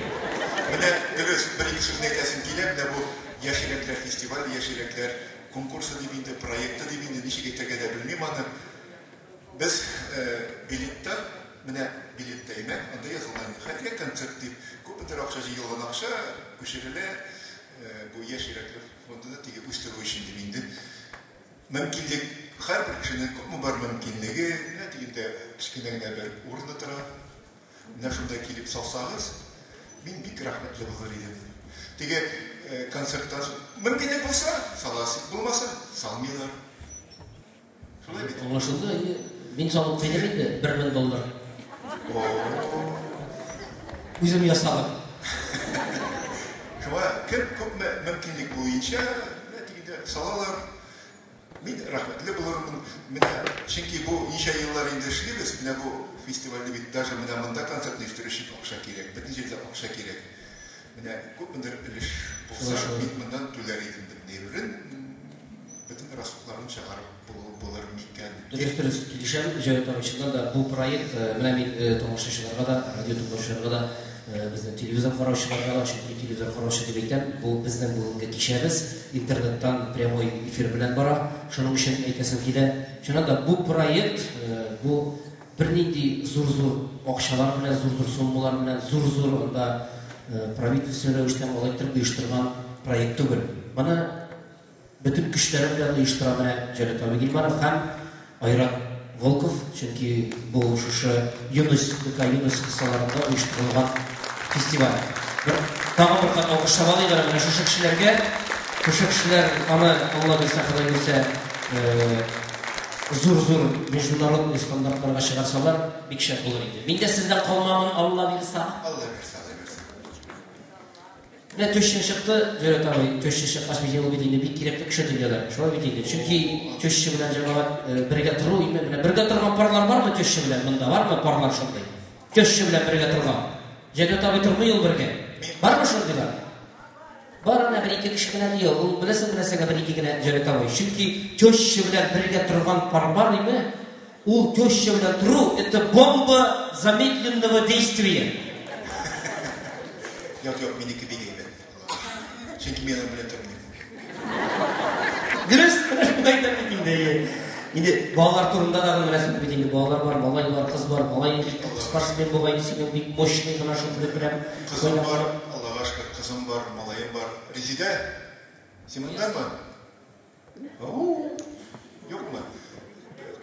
Менә дөрес, бер-ике сүзне әйтәсем килә. Менә бу Яшь йөрәкләр фестивале, Яшь йөрәкләр конкурсы дип инде, проекты дип инде, ничек әйтергә дә белмим аны. Без билетта, менә билетта әйме, анда язылган хәйрия концерт дип, күпмедер акча җыелган акча күчерелә бу Яшь йөрәкләр фондына теге үстерү өчен дип инде. Мөмкинлек, һәрбер кешенең күпме бар мөмкинлеге, менә дигәндә кечкенә генә бер урна тора. Менә шунда килеп салсагыз, мин бик рәхмәтле булыр идем. Теге концерттан соң, мөмкинлек булса, саласыз, булмаса, салмыйлар. Шулай бит? Аңлашылды, әйе. Мин салып куйдым инде, 1000 доллар. Үзем ясадым. Шуңа кем күпме мөмкинлек буенча, менә дигәндә салалар. Мин рәхмәтле булырмын. Менә, чөнки бу ничә еллар инде эшлибез, менә бу фестивальне бит даже менә монда концерт оештыру өчен акча кирәк, бөтен җирдә акча кирәк. Менә күпмедер өлеш булса, мин моннан түләр идем бөтен әйберен, бөтен расходларын чыгарып булыр микән? Дөрес, дөрес, килешәм, Җәүдәт абый, чыннан да бу проект, менә мин тамашачыларга да, радио тыңлаучыларга да, Безнең телевизор караучыларга да, чөнки телевизор караучы дип әйтәм, бу безнең бүгенге кичәбез интернеттан прямой эфир белән бара. Шуның өчен әйтәсем килә. Чыннан да бу проект, бу Бернинди зур-зур акчалар белән, зур-зур суммалар белән, зур-зур анда правительство рәвештә алай иттереп оештырган проект түгел. Моны бөтен көчләре белән оештыра менә Җәләт абый Гилманов һәм Айрат Волков, чөнки бу шушы Юность, ДК Юность кысаларында оештырылган фестиваль. Бер тагын бер кат алкышлап алыйк әле менә шушы кешеләргә. Шушы кешеләр аны Алла бирсә, Ходай бирсә, зур-зур международный стандартларга чыгарсалар, бик шәп булыр иде. Мин дә сездән калмамын, Алла бирса. Алла бирса, Алла бирса. Менә тещаң чыкты, Җәүдәт абый, теща чыккач бит ул бит инде бик кирәкле кеше дөньяда. Шулай бит инде. Чөнки теща белән җәмәгать бергә тору, инде менә бергә торган парлар бармы теща белән монда? Бармы парлар шундый? Теща белән бергә торган. Җәүдәт абый тормый ул бергә. Бармы шундыйлар? Бар әнә бер-ике кеше генә ди ул. Беләсең, нәрсәгә бер-ике генә, Җәүдәт абый? Чөнки теща белән бергә торган пар бар име, ул теща белән тору, это бомба замедленного действия. Юк, юк, минеке бик әйбәт. Чөнки мин аның белән тормыйм. Дөрес, менә шулай әйтәм бит инде. Инде балалар турында да менә сүз бит инде. Балалар бар, малай бар, кыз бар, малай бик спортсмен бугай, синең бик мощный гына шундый белән. Кызым бар, Аллага шөкер, кызым бар, малаем бар. Резидә, син мондамы? Ау, юкмы?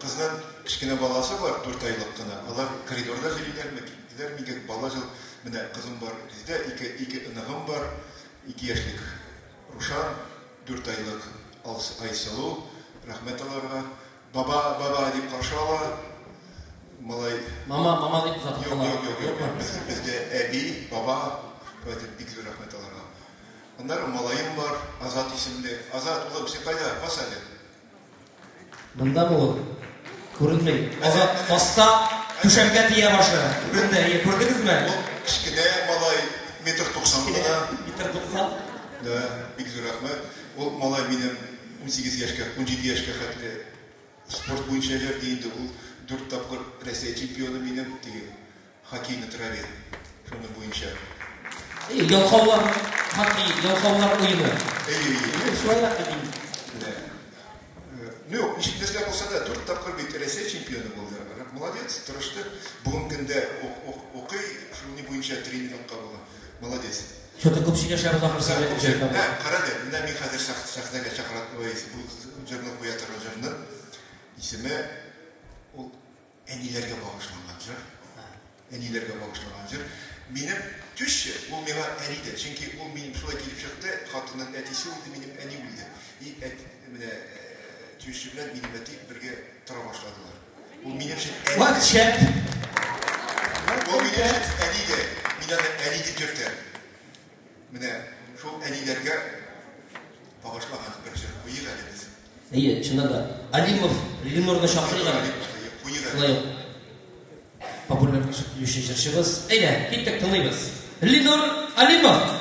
Кызның кечкенә баласы бар, 4 айлык кына. Алар коридорда йөриләрме, киттеләр микән? Бала җыл. Менә кызым бар, Резидә, ике оныгым бар, 2 яшьлек Рушан, 4 айлык Айсылу. Рәхмәт аларга. Баба, баба дип каршы ала. Малай. Мама, мама дип озатып кала. Юк, юк, юк, юк. Бездә әби, баба, шулай бик зур рәхмәт аларга. Аннары малаем бар, Азат исемле. Азат, улым, син кайда? Бас әле. Мондамы ул? Күренми. Азат басса, түшәмгә тия башы. Күренде, әйе, күрдегезме? Ул кечкенә малай, метр туксан гына. Метр туксан? Да, бик зур рәхмәт. Ул малай минем 18 яшькә, 17 яшькә хәтле спорт буенча йөрде инде. Ул 4 тапкыр Россия чемпионы минем, теге хоккей на траве, шуның буенча. Ялкаулар хоккей, ялкаулар уены. Әйе, әйе. Шулайрак бит инде. Менә. Ну, ничек нәрсә булса да, 4 тапкыр бит Россия чемпионы булды. Молодец, тырышты. Бүгенге көндә укый, шуның буенча тренерлыкка була. Молодец. Что-то күп сөйләшәбез ахрысы. Ә, кара әле, менә мин хәзер сәхнәгә чакыра, бу җырны куя торган җырның исеме ул әниләргә багышланган җыр. Әниләргә багышланган җыр. Минем теща, ул миңа әни дә, чөнки ул минем шулай килеп чыкты, хатынның әтисе үлде, минем әни үлде. И менә теща белән минем әти бергә тора башладылар. Ул минем өчен әни. Вот шәп. Ул минем өчен әни дә, мин аны әни дип йөртәм. Менә шул әниләргә багышлаган бер җыр куйык әле без. Әйе, чыннан да. Алимов Ленурны чакырыйк әле. Куйык әле. Шулай ук популярлашып килүче җырчыбыз. Әйдә, киттек, тыңлыйбыз. Ленур Алимов.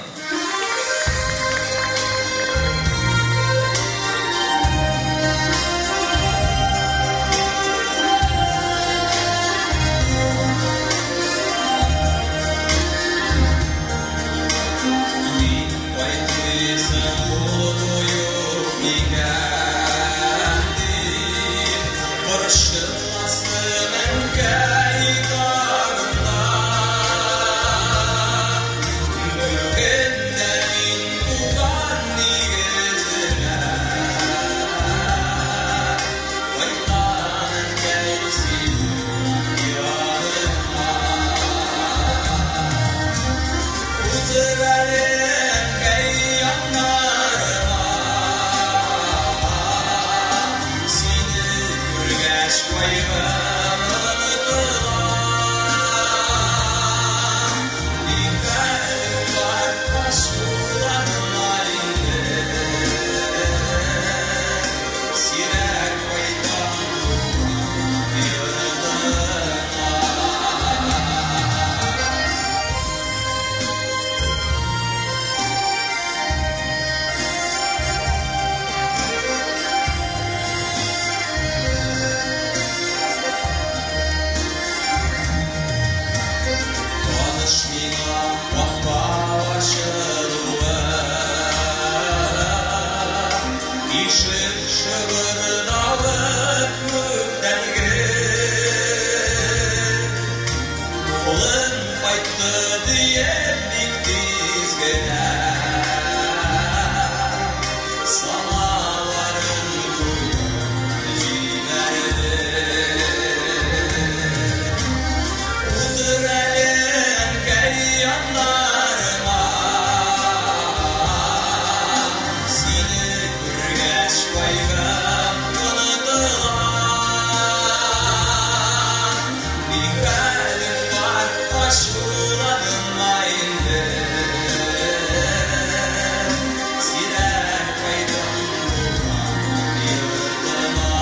Борчылмасын әнкәй таңында. җыеп бик тиз генә самаварын куеп җибәрде. Утыр әле, әнкәй, яннарыма, сине күргәч кайгым онытыла. Ни хәлең бар, ачуланма инде, сирәк кайтам туган йортыма.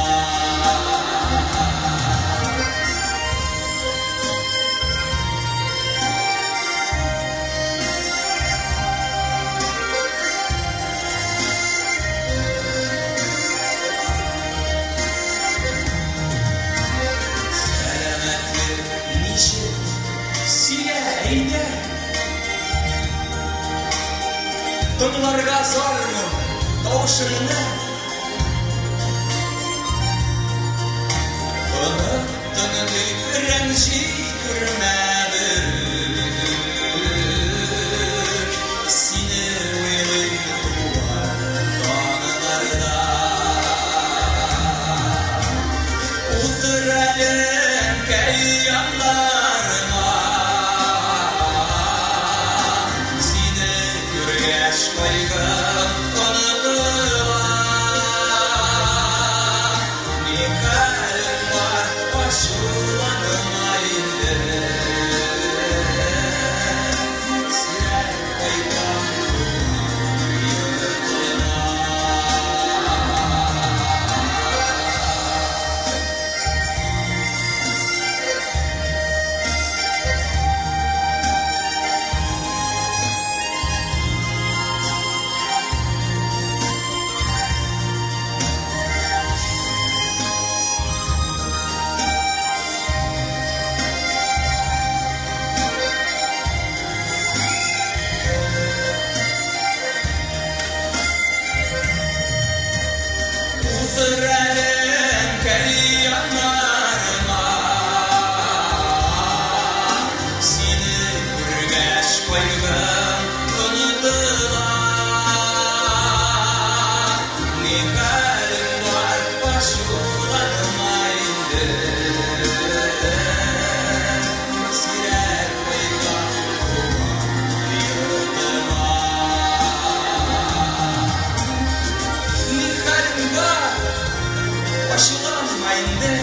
Сәламәтлек ничек, сөйлә әйдә. Тыңларга зармын тавышыңны. Оныттың дип рәнҗи күрмә берүк. Сине уйлыйм туган таңнарда. Утыр әле, әнкәй, яннарыма, сине күргәч кайгым онытыла. Ни хәлең бар, ачуланма инде, сирәк кайтам туган йортыма. Утыр әле, әнкәй, яннарыма, сине күргәч кайгым онытыла. Ни хәлең бар, ачуланма инде, сирәк кайтам туган йортыма. Ни хәлең бар, ачуланма инде,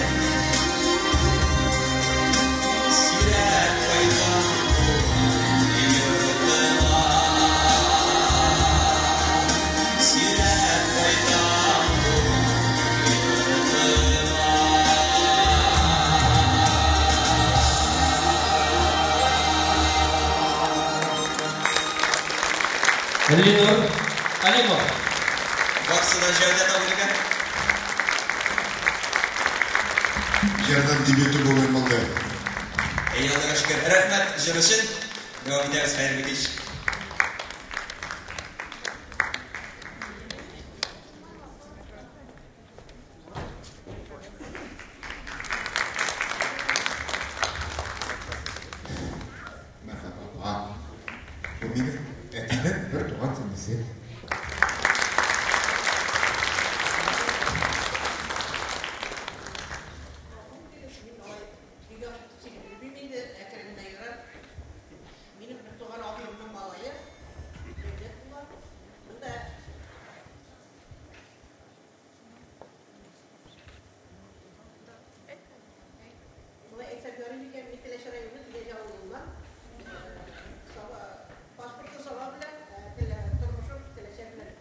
сирәк кайтам туган йортыма. Сирәк кайтам туган йортыма. Ленур Алимов. Барысы да Җәүдәт абыйныкы. Җырның дебюты бүген булды. Әй, Аллага шөкер. Рәхмәт җыр өчен. Дәвам итәбез, хәерле кич. Мәрхәбә апа. Бу минем әтинең бер туган сеңлесе. Бик яхшы сөйләп инде, әкрен генә йөрәм. Минем бер туган абыемның малае Җәүдәт була. Монда шулай әйтсәк ярый микән, мин Теләче районы Теләче авылыннан. Саба, паспорты Саба белән, тормышым Теләче белән.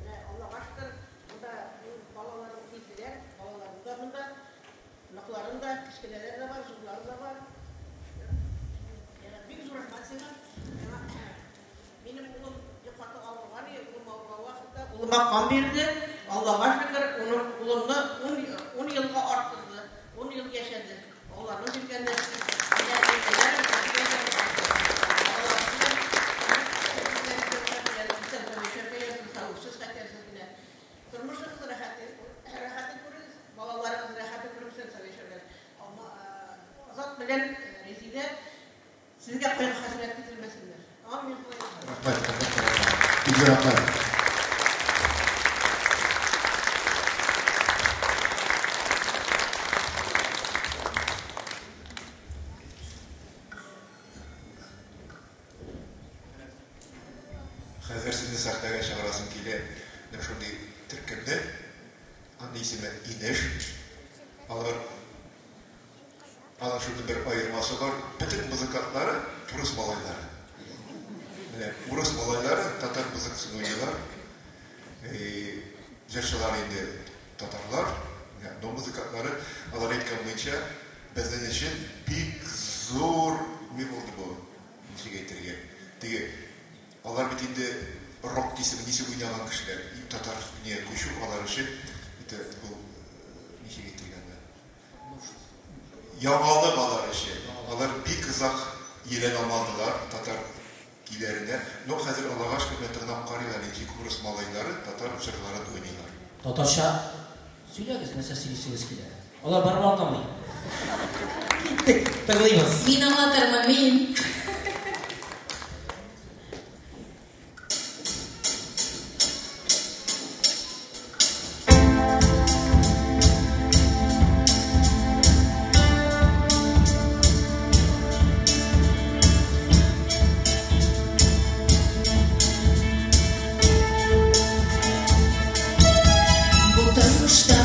Менә Аллага шөкер, монда минем балаларым килделәр, балаларым да монда, оныкларым да, кечкенәләр дә бар, зурлары да бар. Бик зур рәхмәт сиңа. Миңа минем улым бик каты авырган иде, улым авырган вакытта улыма кан бирде. Аллага шөкер, уның улымны 10 елга арттырды. 10 ел яшәде. Алланың биргәне. Менә әнкәйләрем, Тормышыгыз рәхәте, рәхәте күрегез, балаларыгыз рәхәте күреп исән-сау яшәрләр. Азат белән Резидә. Сезгә кайгы-хәсрәт китермәсеннәр. Амин. Рәхмәт, рәхмәт. Бик зур рәхмәт. Хәзер сезне сәхнәгә чыгарасым килә. Менә шундый төркемне. Аның исеме Инеш. Алар аның шундый бер аермасы бар. Бөтен музыкантлары урыс малайлары. Менә урыс малайлары татар музыкасын уйныйлар. Җырчылар инде татарлар. Менә но музыкантлары, алар әйткән буенча, безнең өчен бик зур ни булды бу? Ничек әйтергә? Теге алар бит инде рок дисеме, ничек уйнаган кешеләр. И татар не күчү алар өчен это ул ничек әйтергә аны? Яңалык алар өчен. Алар бик озак ияләнә алмадылар татар көйләренә. Но хәзер Аллага шөкер, менә тыңлап карыйк әле, ничек урыс малайлары татар җырларын уйныйлар. Татарча Сөйләгез, нәрсә сөйлисегез килә. Алар барыбер аңламый. Киттек, тыңлыйбыз. Мин аңлатырмын, мин. Бу тормышта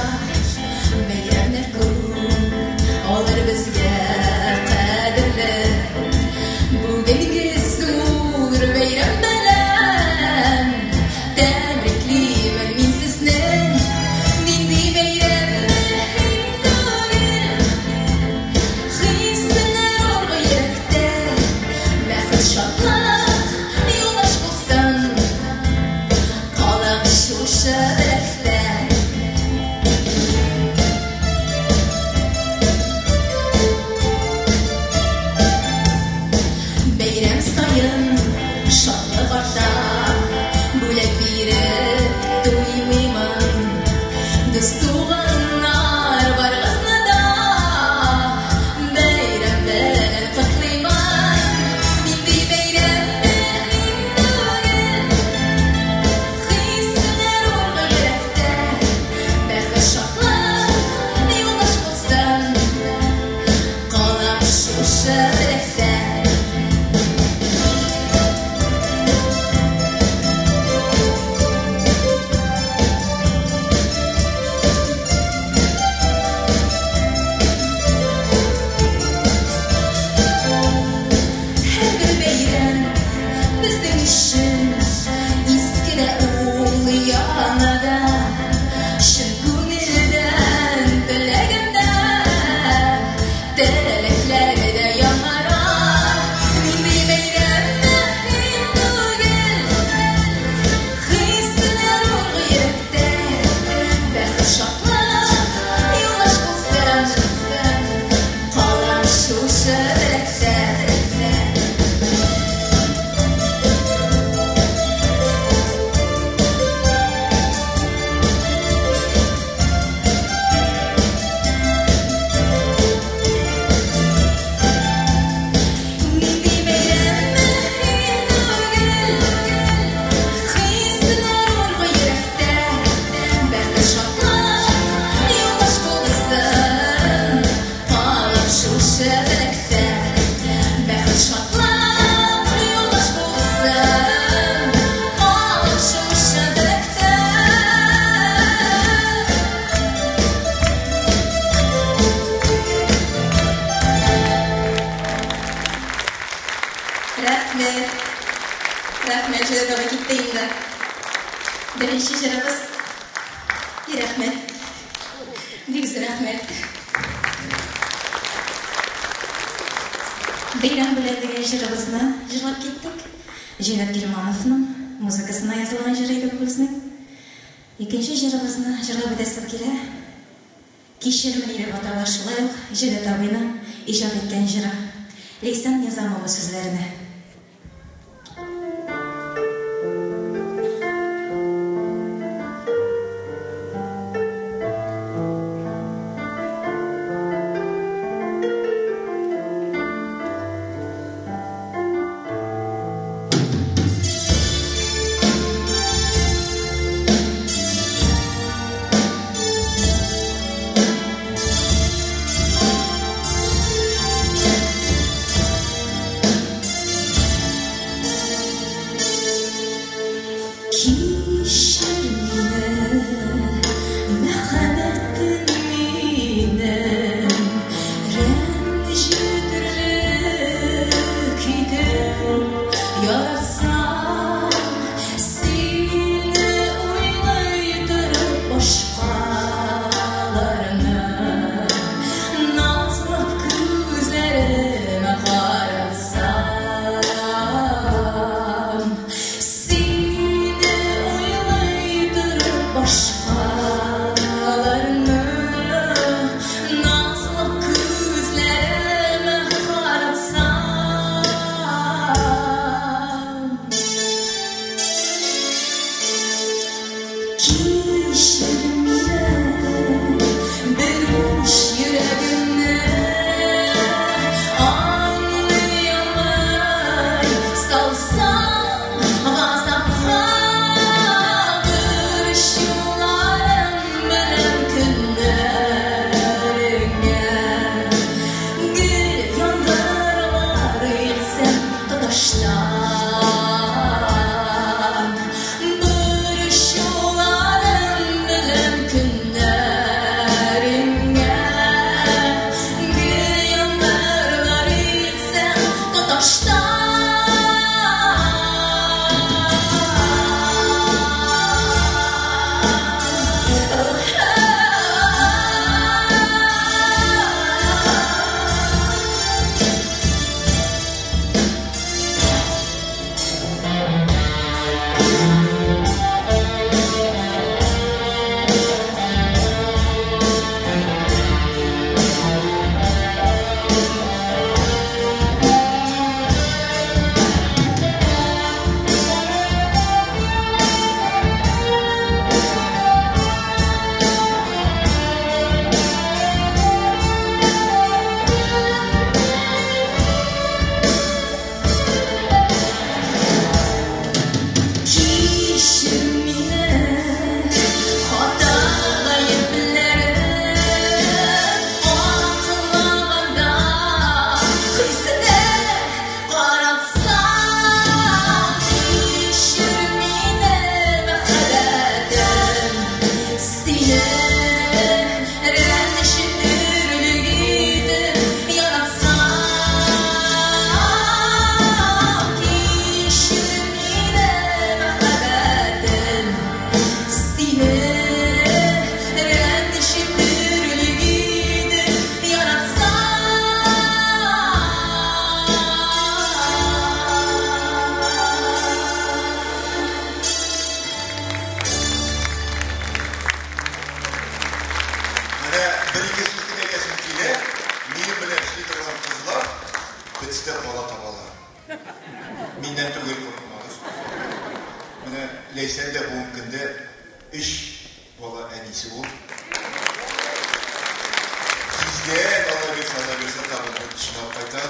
бәйрәмнәр күп, алар безгә кадерле. Бүгенге зур бәйрәм белән тәбриклимен мин сезне. Нинди бәйрәм мөһим түгел, хисләр ургы йөрәктә, бәхет, шатлык юлдаш булсын. Калык шушы теләктә. Бәйрәм саен шатлык арта, бүләк биреп туймыймын. Дус туганнар барыгызны да бәйрәм белән котлыймын. Нинди бәйрәм мөһим түгел, хисләр ургы йөрәктә, бәхет, шатлык юлдаш булсын. Калам шушы теләктә. Һәрбер бәйрәм безнең өчен иске дә ул, яңа да. Чын күңелдән теләгәндә теләкләр дә яңара. Нинди бәйрәм мөһим түгел, хисләр ургы йөрәктә, бәхет, шатлык юлдаш булсын. Калам шушы теләктә. Нинди бәйрәм мөһим түгел, хисләр ургы йөрәктә, бәхет, шатлык юлдаш булсын. Калам шушы теләктә, бәхет, шатлык юлдаш булсын. Калам шушы теләктә. Рәхмәт. Рәхмәт, Җәүдәт абый китте инде. Беренче җырыбыз. И рәхмәт. Бик зур рәхмәт. Бәйрәм белән дигән җырыбызны җырлап киттек. Җәүдәт Гилмановның музыкасына язылган җыр иде бу безнең. Икенче җырыбызны җырлап үтәсем килә. Кичермен дип атала шулай ук Җәүдәт абыйның иҗат иткән җыры. Ләйсән Низамова сүзләренә. бала табалар. Миннән түгел, курыкмагыз. Менә Ләйсән дә бүгенге көндә өч бала әнисе ул. Тиздән, Алла бирсә, Алла бирсә, тагын бер төшен алып кайта.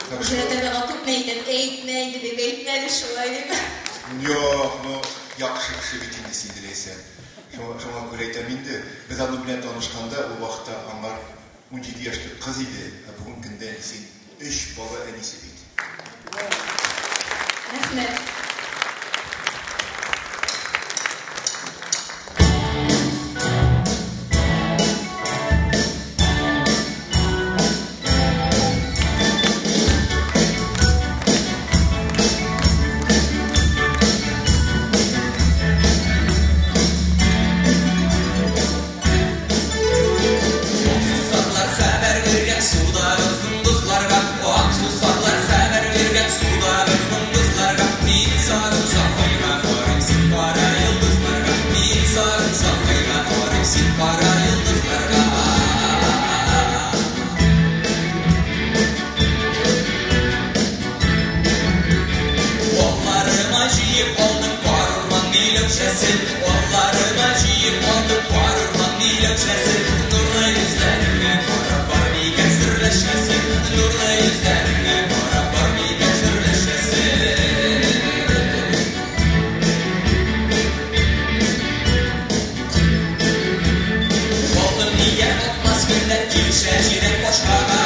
Так что... Җәүдәт абыйга күпме әйтәм, әйтмә инде дип, әйтмә әле шулай дип. Юк, ну, яхшы кеше бит инде син, Ләйсән. Шуңа, шуңа күрә әйтәм инде, без аның белән танышканда, ул вакытта аңар 17 яшьлек кыз иде, ә бүгенге көндә син өч бала әнисе бит. Рәхмәт. Ак сусарлар хәбәр биргән судагы кондызларга, Ак сусарлар хәбәр биргән судагы кондызларга. Мин сагынсам айга карыйм, син кара йолдызларга. Мин сагынсам айга карыйм, син кара йолдызларга. Алларыма җыеп алдым карурман миләүшәсен, Алларыма җыеп алдым карурман миләүшәсен. Нурлы йөзләреңә карап бар микән серләшәсем, Нурлы йөзләреңә карап бар микән серләшәсем. Алтын нигә атмас гөлләр килешә җирән башкага,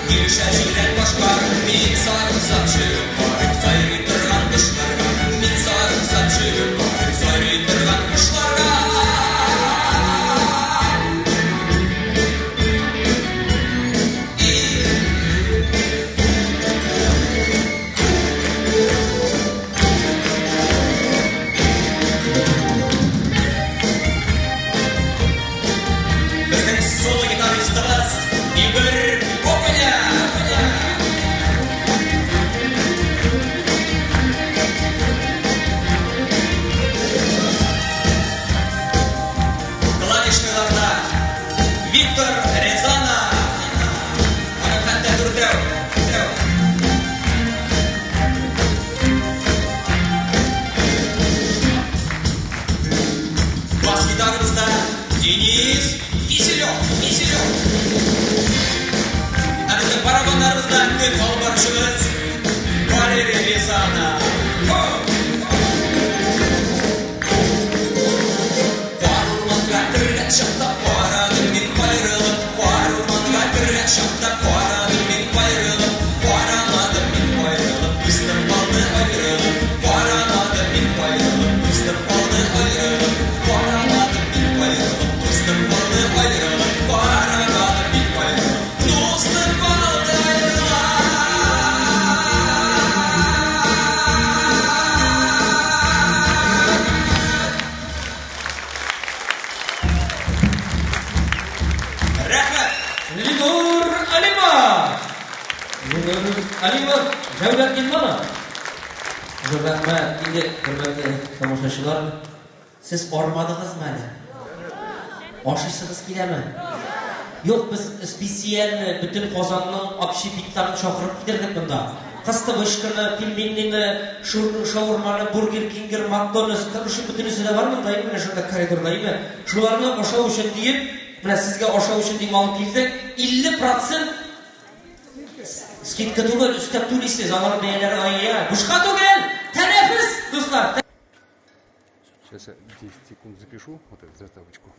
Килешә җирән башка. Мин сарымсак чыгып карыйм сайрый торган кошларга, Мин сарымсак чыгып карыйм сайрый торган кошларга. Безнең соло гитаристыбыз Игорь Коконя. Клавишныйларда Виктор Рязанов. Аның хәтта дүртәү. Бас гитарабызда Денис Киселев. Киселев. Ә безнең барабаннарыбызда төп алып баручыбыз Валерий Рязанов. Кар урманга кергән чакта карадым мин кайрылып, Кар урманга кергән чакта карадым мин кайрылып, Карамадым мин кайрылып, дустым калды аерылып, Карамадым мин кайрылып, дустым калды аерылып, Карамадым мин кайрылып, дустым калды аерылып, Карамадым мин кайрылып, дустым калды аерылып. Рәхмәт! Ленур Алимов! Ленур Алимов, Җәүдәт Гилманов. Зур рәхмәт. Инде, хөрмәтле тамашачылар, сез армадыгызмы әле? Ашыйсыгыз киләме? Юк, без специально бөтен Казанның общепитларын чакырып китердек монда. Кыстыбышканы, пельменныйны, шаурманы, Бургер Кингер, Макдональдс, короче, бөтенесе дә бар монда, менә шунда коридорда, әйме? Шуларны ашау өчен диеп, менә сезгә ашау өчен дип алып килдек. 50% скидка түгел, өстәп түлисез, алар бәяләре ай-яй. Бушка түгел! Тәнәфес, дуслар! Сейчас я 10 секунд запишу вот эту заставочку.